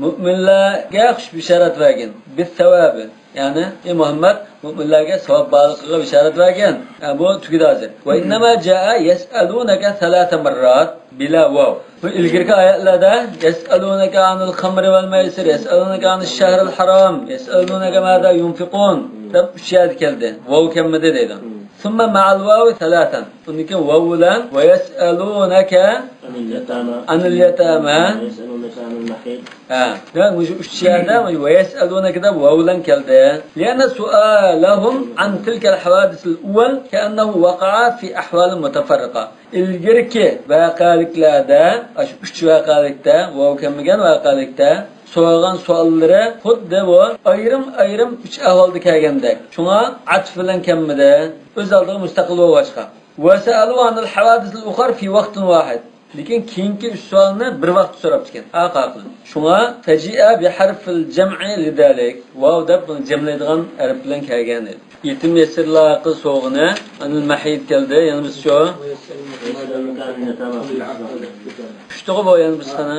مۆمىنلەرگە خۇش بېشارەت بەرگىن. بالثواب، يەنى، ئى مۇھەممەد، مۆمىنلەرگە ساۋاب بارلىقىغا بېشارەت بەرگىن. يەنى بۇ تۈگىدى ھازىر. وإنما جاء يسألونك ثلاث مرات. بىلا ۋاۋ. بۇ ئىلگىرىكى ئايەتلەردە يەسئەلۇنەكە ئانىل خەمرى ۋەل مەيسىر، يەسئەلۇنەكە ئانىش شەھرىل ھارام، يەسئەلۇنەكە ماذا يۇنفىقۇن دەپ ئۈچ يەردە كەلدى. ۋاۋ كەلمىدى دەيدۇ. ثم مع الواو ثلاثا. ئۇندىن كېيىن ۋاۋ بىلەن، ويسألونك عن اليتامى. عن اليتامى. ويسألونك عن المحيض. ھە. دېمەك، مۇشۇ ئۈچ يەردە مۇشۇ ويسألونك دە ۋاۋ بىلەن كەلدى. لأن سؤالهم عن تلك الحوادث الأول كأنه وقع في أحوال متفرقة. ئىلگىرىكى ۋەقەلىكلەردە، ئاشۇ ئۈچ ۋەقەلىكتە، ۋاۋ كەلمىگەن ۋەقەلىكتە سورىغان سوئاللىرى خۇددى بۇ ئايرىم-ئايرىم ئۈچ ئەھۋالدا كەلگەندەك. شۇڭا ئەتىپ بىلەن كەلمىدى، ئۆز ئالدىغا مۇستەقىل بولغاچقا. وسألوا عن الحوادث الأخر في وقت واحد. لېكىن كېيىنكى ئۈچ سوئالنى بىر ۋاقىتتا سوراپتىكەن. ھە، قاقىل. شۇڭا فجيء بحرف الجمع لذلك. ۋاۋ دەپ بۇنى جەملەيدىغان ھەرپ بىلەن كەلگەن ئىدى. يېتىم يېسىرلارغا سوغىنى، ئەنىل مەھىد كەلدى، يەنە بىز شۇ. چۈشتىغۇ بۇ يەنە بىز خانا.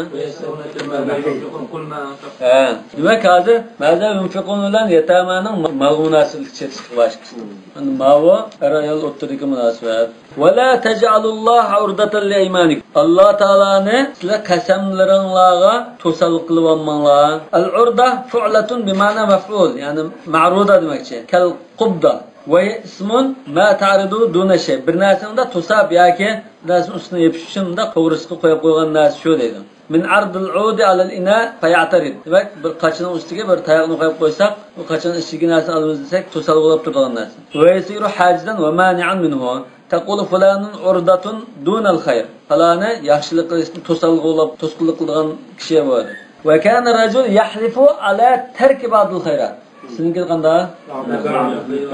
ھە. دېمەك، ھازىر ماذا ينفقون بىلەن يەتامانىڭ ما-، مالغا مۇناسىۋەتلىك چېتىشلىقى بار. ئەمدى ماۋۇ ئەر-ئايال ئوتتۇرىدىكى مۇناسىۋەت. ولا تجعلوا الله عرضة لأيمانكم. ئاللا تائالانى سىلەر قەسەملىرىڭلارغا توسالغۇ قىلىۋالماڭلار. العرضة فعلة بمعنى مفعول، يەنى مەئرۇزە دېمەكچى. كالقبضة. وهي اسم ما تعرض دون شيء. بىر نەرسىنى توساپ ياكى بىر نەرسىنىڭ ئۈستىنى يېپىش ئۈچۈن مۇنداق توغرىسىغا قويۇپ قويغان نەرسە شۇ دەيدۇ. من عرض العود على الإناء فيعترض. دېمەك، بىر قاچىنىڭ ئۈستىگە بىر تاياقنى قويۇپ قويساق، بۇ قاچىنىڭ ئىچىدىكى نەرسىنى ئالىمىز دېسەك، توسالغۇ بولۇپ تۇرىدىغان نەرسە. ويصير حاجزا ومانعا منه. تقول فلان عرضة دون الخير. پالانى ياخشىلىق قىلىشتىن توسالغۇ بولۇپ، توسقۇنلۇق قىلىدىغان كىشى بولدى. وكان الرجل يحلف على ترك بعض الخيرات. سىزنىڭكى قانداق؟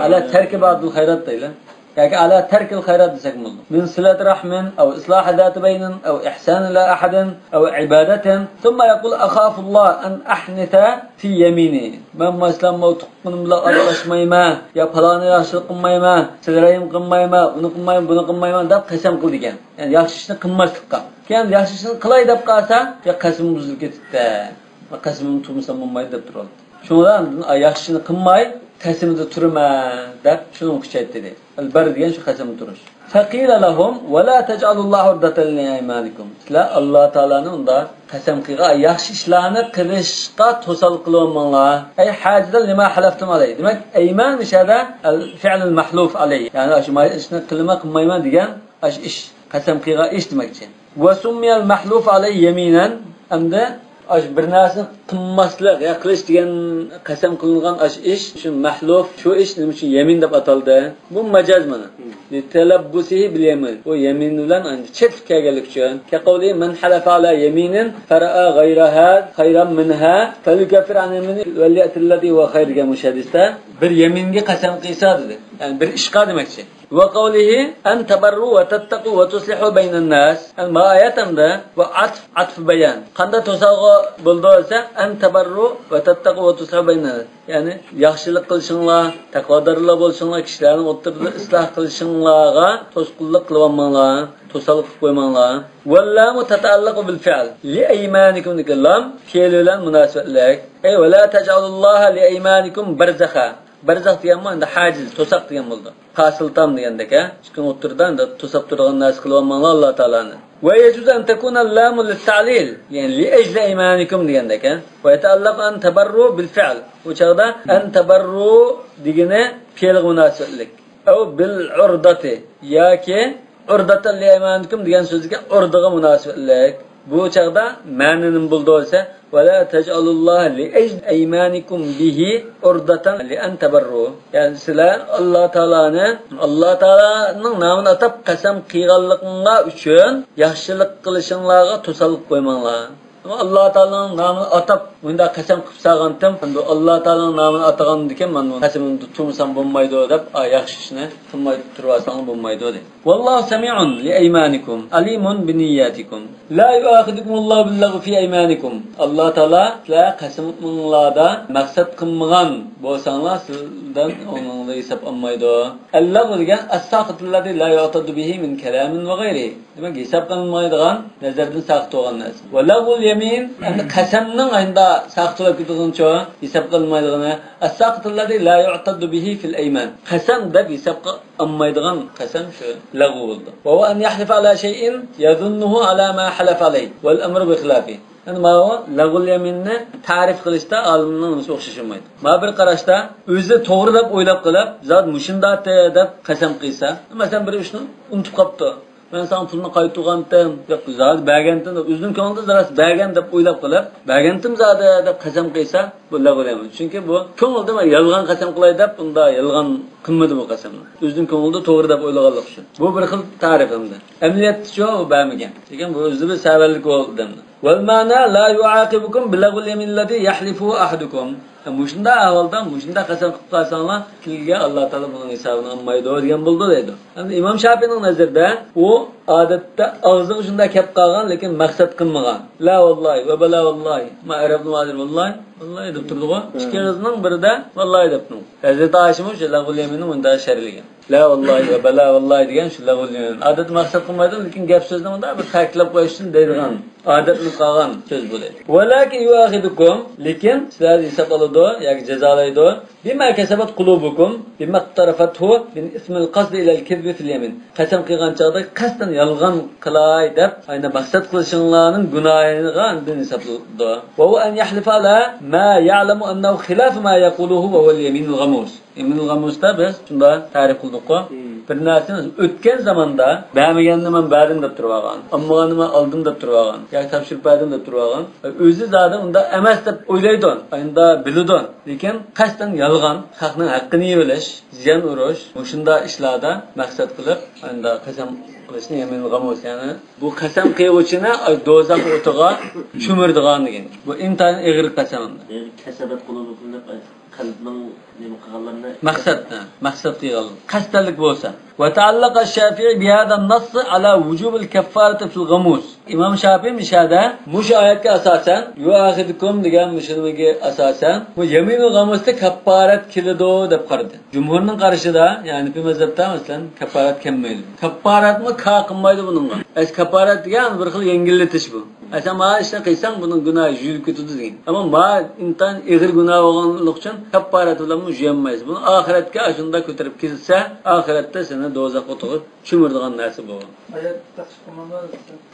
على ترك بعض الخيرات دەيلى. ياكى على ترك الخيرات دېسەك بولىدۇ. من صلة رحم أو إصلاح ذات بين أو إحسان إلى أحد أو عبادة. ثم يقول أخاف الله أن أحنث في يميني. مەن مەسىلەن، بۇ تۇغقىنىم بىلەن ئارىلاشمايمەن، يا پالانى ياخشىلىق قىلمايمەن، سىلە رەھىم قىلمايمەن، ئۇنى قىلمايمەن، بۇنى قىلمايمەن دەپ قەسەم قىلىدىكەن. يەنى ياخشى ئىشنى قىلماسلىققا. كېيىن ياخشى ئىشنى قىلاي دەپ قالسا، يا قەسىمىم بۇزۇلۇپ كېتىپتۇ. قەسىمىمنى تۇرمىسام بولمايدۇ دەپ تۇرۇۋالدى. شۇڭا ئاندىن، «ئا، ياخشىنى قىلماي، قەسىمىدە تۇرىمەن» دەپ شۇنى كۈچەيتتى دەيدۇ. ئەل بەر دېگەن شۇ قەسەمدە تۇرۇش. فقيل لهم ولا تجعلوا الله عرضة لأيمانكم. سىلەر ئاللا تائالانى ئۇنداق قەسەم قىلغان ياخشى ئىشلارنى قىلىشقا توسال قىلىۋالماڭلار. أي حاجزا لما حلفتم عليه. دېمەك، ئەيمان مۇشۇ يەردە الفعل المحلوف عليه. يەنى شۇ ئىشنى قىلىمەن، قىلمايمەن دېگەن ئاشۇ ئىش. قەسەم قىلغان ئىش دېمەكچى. وسمي المحلوف عليه يمينا. ئەمدى ئاشۇ بىر نەرسىنى قىلماسلىق يا قىلىش دېگەن قەسەم قىلىنغان ئاشۇ ئىش، شۇ مەھلۇف، شۇ ئىش نېمە ئۈچۈن يەمىن دەپ ئاتالدى؟ بۇ ماجاز مانا. لتلبسه باليمين. ئۇ يەمىن بىلەن ئانچە چېتىپ كەلگەنلىكى ئۈچۈن. كقوله من حلف على يمين فرأى غيرها خيرا منها فليكفر عن يمينه وليأت الذي هو خير دېگەن مۇشۇ ھەدىستە. بىر يەمىنگە قەسەم قىلسا دېدى. يەنى بىر ئىشقا دېمەكچى. وقوله أن تبروا وتتقوا وتصلحوا بين الناس. ئەمدى ما ئايەت ئەمدى بۇ ئەتف، ئەتف بايان. قانداق توسالغۇ بولىدۇ دېسە، أن تبروا وتتقوا وتصلحوا بين الناس. يەنى ياخشىلىق قىلىشىڭلار، تەقۋادارلار بولۇشۇڭلار، كىشىلەرنىڭ ئوتتۇرىدا ئىسلاھ قىلىشىڭلارغا توسقۇنلۇق قىلىۋالماڭلار، توسالغۇ قىلىپ قويماڭلار. واللام تتعلق بالفعل. لأيمانكم دېگەن لام پېئىل بىلەن مۇناسىۋەتلىك. أي ولا تجعلوا الله لأيمانكم برزخا. بەرزەخ دېگەنمۇ ئەمدى ھاجىز، توساق دېگەن بولىدۇ. پاسىل تام دېگەندەك، ھە؟ ئىككىنىڭ ئوتتۇرىدا ئەمدى توساپ تۇرىدىغان نەرسە قىلىۋالماڭلار ئاللا تائالانى. ويجوز أن تكون اللام للتعليل، يەنى لأجل أيمانكم دېگەندەك، ھە؟ ويتعلق أن تبروا بالفعل. بۇ چاغدا أن تبروا دېگىنى پېئىلغا مۇناسىۋەتلىك. أو بالعرضة ياكى عرضة لأيمانكم دېگەن سۆزگە ئۇردىغا مۇناسىۋەتلىك. بۇ چاغدا مەنە نېمە بولىدۇ دېسە، ولا تجعلوا الله لأجل أيمانكم به عرضة لأن تبروا. يەنى سىلەر ئاللا تائالانى، ئاللا تائالانىڭ نامىنى ئاتاپ قەسەم قىلغانلىقىڭلار ئۈچۈن ياخشىلىق قىلىشىڭلارغا توسالغۇ قويماڭلار. ئاللا تائالانىڭ نامىنى ئاتاپ مۇنداق قەسەم قىلىپ سالغانتىم، ئەمدى ئاللا تائالانىڭ نامىنى ئاتىغاندىكىن مەن بۇ قەسىمىمدە تۇرمىسام بولمايدۇ دەپ، ئا، ياخشى ئىشنى قىلماي تۇرۇۋالساڭلار بولمايدۇ دەيدۇ. والله سميع لأيمانكم عليم بنياتكم. لا يؤاخذكم الله باللغو في أيمانكم. ئاللا تائالا سىلەر قەسىمىڭلاردا مەقسەت قىلمىغان بولساڭلار، سىلەردىن ئۇنىڭدا ھېساب ئالمايدۇ. اللغو دېگەن الساقط الذي لا يعتد به من كلام وغيره. دېمەك، ھېساب قىلىنمايدىغان، نەزەردىن ساقىت بولغان نەرسە. ولغو اليمين، ئەمدى قەسەمنىڭ ئاينىدا ساقىت بولۇپ كېتىدىغىنىچۇ، ھېسابقا ئالمايدىغىنى. الساقط الذي لا يعتد به في الأيمان. قەسەم دەپ ھېسابقا ئالمايدىغان قەسەم شۇ لەغۋ بولىدۇ. وهو أن يحلف على شيء يظنه على ما حلف عليه والأمر بخلافه. يەنى ماۋۇ لەغۋۇل يەمىننى تەرىپ قىلىشتا ئالىمنىڭ نېمىسى ئوخشاش بولمايدۇ. ماۋۇ بىر قاراشتا ئۆزى توغرا دەپ ئويلاپ قېلىپ، زادى مۇشۇنداق دەپ قەسەم قىلسا، مەسىلەن، بىر ئىشنى ئۇنتۇپ قاپتۇ. مەن ساڭا پۇلنى قايتۇرغانتىم، ياق، زادى بەرگەنتىم دەپ، ئۆزىنىڭ كۆڭلىدە راست بەرگەن دەپ ئويلاپ قېلىپ، بەرگەنتىم زادى دەپ قەسەم قىلسا، بۇ لەغۋۇل يەمىن. چۈنكى بۇ كۆڭلىدە مەن يالغان قەسەم قىلاي دەپ، بۇنداق يالغان قىلمىدى بۇ قەسەمنى. ئۆزىنىڭ كۆڭلىدە توغرا دەپ ئويلىغانلىقى ئۈچۈن. بۇ بىر خىل تەرىپ ئەمدى. ئەمەلىيەتتىچۇ ئۇ بەرمىگەن. لېكىن بۇ ئۆزى بىر سەۋەنلىك بولدى ئەمدى. والمعنى لا يعاقبكم بلغو اليمين الذي يحلفه أحدكم. مۇشۇنداق ئەھۋالدا، مۇشۇنداق قەسەم قىلىپ قالساڭلار، كېيىنگە ئاللا تائالا بۇنىڭ ھېسابىنى ئالمايدۇ دېگەن بولىدۇ دەيدۇ. ئەمدى ئىمام شاپىئىنىڭ نەزىرىدە ئۇ ئادەتتە ئاغزىغا شۇنداق كەپ قالغان، لېكىن مەقسەت قىلمىغان. لا ۋاللاھى ۋە بەلا ۋاللاھى. ما ئەرەبنىڭ ھازىر ۋاللاھى، ۋاللاھى دەپ تۇرىدىغۇ. ئىككى ئېغىزنىڭ بىرىدە ۋاللاھى دەپ تۇرىدۇ. ھەزرىتى ئائىشىمۇ شۇ لەغۋۇل يەمىننى مۇنداق شەرھلىگەن. لا ۋاللاھى ۋە بەلا ۋاللاھى دېگەن شۇ لەغۋۇل يەمىن. ئادەتتە مەقسەت قىلمايدۇ، لېكىن گەپ سۆزنى مۇنداق بىر تەكىتلەپ قويۇش ئۈچۈن دەيدىغان، ئادەتلىنىپ قالغان سۆز بۇ دەيدۇ. ولكن يؤاخذكم، لېكىن سىلەرنى ھېساب ئالىدۇ ياكى جازالايدۇ. بما كسبت قلوبكم، بما اقترفته من إثم القصد إلى الكذب في اليمين. قەسەم قىلغان چاغدا قەستەن يالغان قىلاي دەپ، ئاينى مەقسەت قىلىشىڭلارنىڭ گۇناھىغا ئاندىن ھېسابلىنىدۇ. وهو أن يحلف على ما يعلم أنه خلاف ما يقوله وهو اليمين الغموس. يمين الغموستا بىز شۇنداق تەرىپ قىلدۇققۇ. بىر نەرسىنى ئۆتكەن زاماندا بەرمىگەننى مەن بەردىم دەپ تۇرۇۋالغان، ئالمىغاننى مەن ئالدىم دەپ تۇرۇۋالغان ياكى تاپشۇرۇپ بەردىم دەپ تۇرۇۋالغان. ئۆزى زادى ئۇنداق ئەمەس دەپ ئويلايدۇ، ئۇنداق بىلىدۇ. لېكىن قەستەن يالغان، خەقنىڭ ھەققىنى يېۋېلىش، زىيان ئۇرۇش، مۇشۇنداق ئىشلاردا مەقسەت قىلىپ، ئانداق قەسەم قىلىشنى يەمىنىل غەمۇس، يەنى بۇ قەسەم قىلغۇچىنى دوزاخ ئوتىغا چۆمۈرىدىغان دېگەن. بۇ ئىنتايىن ئېغىر قەسەم. يەنى كەسەبەت قۇلۇبۇكۇم دەپ قەلبنىڭ نېمە قىلغانلىرىنى. مەقسەت، ھە، مەقسەت قىلغان. قەستەنلىك بولسا. وتعلق الشافعي بهذا النص على وجوب الكفارة في الغموس. ئىمام شافىئى مۇشۇ يەردە مۇشۇ ئايەتكە ئاساسەن، يۇئاخىزكۇم دېگەن مۇشۇنىڭغا ئاساسەن، بۇ يەمىنۇل غەمۇستا كەپپارەت كېلىدۇ دەپ قارىدى. جۇمھۇرنىڭ قارىشىدا، يەنى ھەنەفىي مەزھەپتە مەسىلەن، كەپپارەت كەلمەيدۇ. كەپپارەتمۇ كار قىلمايدۇ بۇنىڭغا. ئەس كەپپارەت دېگەن بىر خىل يەڭگىللىتىش بۇ. ئەسلى مانا ئىشنى قىلساڭ بۇنىڭ گۇناھى يۇيۇلۇپ كېتىدۇ دېگەن. ئەمما مانا ئىنتايىن ئېغىر گۇناھ بولغانلىقى ئۈچۈن كەپپارەت بىلەنمۇ يۇيالمايسىز. بۇنى ئاخىرەتكە ئاشۇنداق كۆتۈرۈپ كېلسە، ئاخىرەتتە سېنى دوزاخ ئوتىغا چۆمۈرىدىغان نەرسە بۇ. ئايەت تاقىشىپ قالمامدۇ؟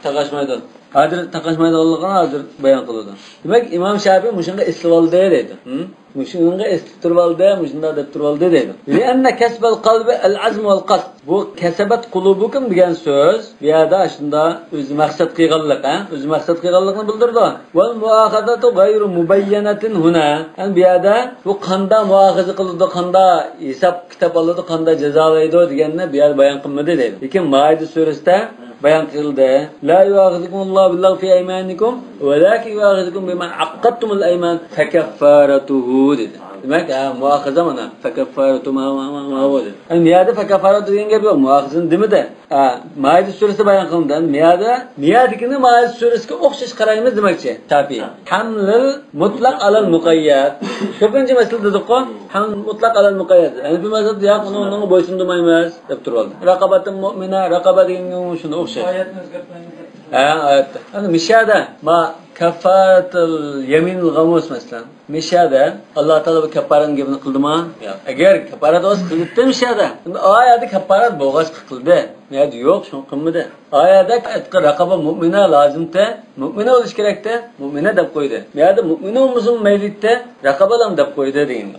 تاقاشمايدۇ. ھازىر تاقاشمايدىغانلىقىنى ھازىر بايان قىلىدۇ. دېمەك، ئىمام شافىئى مۇشۇنىڭغا ئېسىلىۋالدى دەيدۇ. ھىم؟ مۇشۇنىڭغا ئېسىلىپ تۇرۇۋالدى، مۇشۇنداق دەپ تۇرۇۋالدى دەيدۇ. لأن كسب القلب العزم والقصد. بۇ كسبت قلوبكم دېگەن سۆز بۇ يەردە ئاشۇنداق ئۆزى مەقسەت قىلغانلىق، ھە؟ ئۆزى مەقسەت قىلغانلىقىنى بىلدۈرىدۇ. والمؤاخذة غير مبينة هنا. يەنى بۇ يەردە بۇ قانداق مۇئاخىزە قىلىدۇ، قانداق ھېساب كىتاب ئالىدۇ، قانداق جازالايدۇ دېگەننى بۇ يەردە بايان قىلمىدى دەيدۇ. لېكىن مائىدە سۈرىسىدە بايان قىلدى. لا يؤاخذكم الله باللغو في أيمانكم ولكن يؤاخذكم بما عقدتم الأيمان فكفارته دېدى. دېمەك، ھە، مۇئاخىزە مانا. فكفارته ما، ما، ما، ما بۇ دېدى. يەنى مىيادە فكفارته دېگەن گەپ يوق. مۇئاخىزىنى دېمىدى. ھە، مائىدە سۈرىسى بايان قىلىندى. مىيادە، مىيادىكىنى مائىدە سۈرىسىگە ئوخشاش قارايمىز دېمەكچى. شافىئى. حمل المطلق على المقيد. كۆپىنچە مەسىلە دېدۇققۇ. حمل المطلق على المقيد. ھەنەفىي مەزھەپتە ياق، ئۇنى، ئۇنىڭغا بويسۇندۇرمايمىز دەپ تۇرۇۋالدى. رقبة مؤمنة، رقبة دېگەنگە شۇنى ئوخشاش. ئايەتنى ئۆزگەرتمەيمىز دەپ. ھە، ئايەتتە. يەنى مۇشۇ يەردە ما كەففارەتۇل يەمىنىل غەمۇس مەسىلەن. مۇشۇ يەردە ئاللا تائالا بۇ كەپپارەتنىڭ گېپىنى قىلدىما؟ ياق. ئەگەر كەپپارەت بولسا قىلىدىتتى مۇشۇ يەردە. ئەمدى ئا يەردە كەپپارەت بولغاچقا قىلدى. بۇ يەردە يوق، شۇڭا قىلمىدى. ئا يەردە ئەتقى رەقەبە مۇئمىنە لازىمتى، مۇئمىنە بولۇش كېرەكتى، مۇئمىنە دەپ قويدى. بۇ يەردە مۇئمىنە بولمىسىمۇ مەيلىتتى، رەقەبەلام دەپ قويدى دېگەن.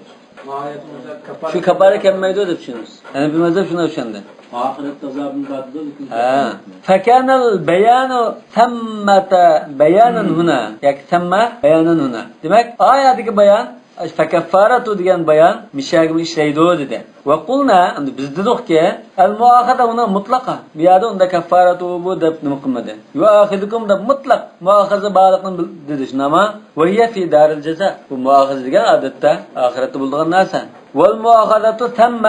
شۇ كەپپارەت كەلمەيدۇ دەپ چۈشىنىمىز. ھەنەفىي مەزھەپ شۇنداق چۈشەندى. ئاخىرەتتە ئازابىنى بەردى لېكىن. ھە. فكان البيان ثمة بيانا هنا. ياكى ثم بيانا هنا. دېمەك، ئا يەردىكى بايان، فكفارته دېگەن بايان مۇشۇ يەرگىمۇ ئىشلەيدۇ دېدى. وقلنا، ئەمدى بىز دېدۇقكى، المؤاخذة هنا مطلقة. بۇ يەردە ئۇنداق كەففارەتۇ بۇ دەپ نېمە قىلمىدى. يؤاخذكم دەپ مۇتلەق مۇئاخەزە بارلىقىنى بىل-، دېدى، شۇنداقمۇ؟ وهي في دار الجزاء. بۇ مۇئاخەزە دېگەن ئادەتتە ئاخىرەتتە بولىدىغان نەرسە. والمؤاخذة ثم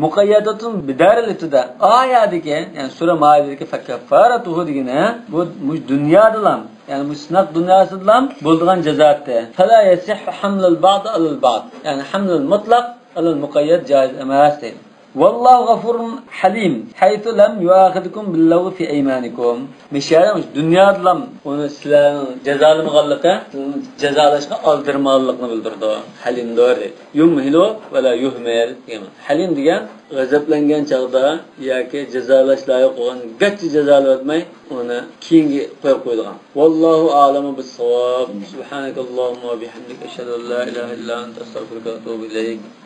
مقيدة بدار الابتداء. ئا يەردىكى، يەنى سۈرە مائىدىدىكى فكفارته دېگىنى، بۇ مۇشۇ دۇنيادىلا، يەنى مۇشۇ سىناق دۇنياسىدىلا بولىدىغان جازاتى. فلا يصح حمل البعض على البعض. يەنى حمل المطلق على المقيد جائز ئەمەس دەيدۇ. ۋاللاھۇ غەفۇرۇن ھەلىم، ھەيسۇ لەم يۇئاخىزكۇم بىللەغۋى فى ئەيمانىكۇم. مىشەرىڭ دۇنيادىلام ئۇنى سىلەرنى جازالىمىغانلىقى، سىلەرنى جازالاشقا ئالدىرىمىغانلىقىنى بىلدۈرىدۇ. ھەلىمدۇر دەيدۇ. يۇمھىلۇ ۋە لا يۇھمىل دېگەن. ھەلىم دېگەن غەزەپلەنگەن چاغدا ياكى جازالاش لايىق بولغان گەرچە جازالىۋەتمەي، ئۇنى كېيىنگە قويۇپ قويىدىغان. ۋاللاھۇ ئەئلەمۇ بىسساۋاب. سۇبھانەكەللاھۇممە ۋە بىھەمدىك، ئەشھەدۇ ئەن لا ئىلاھە ئىللا ئەنتە، ئەستەغفىرۇكە ۋە ئەتۇبۇ ئىلەيك.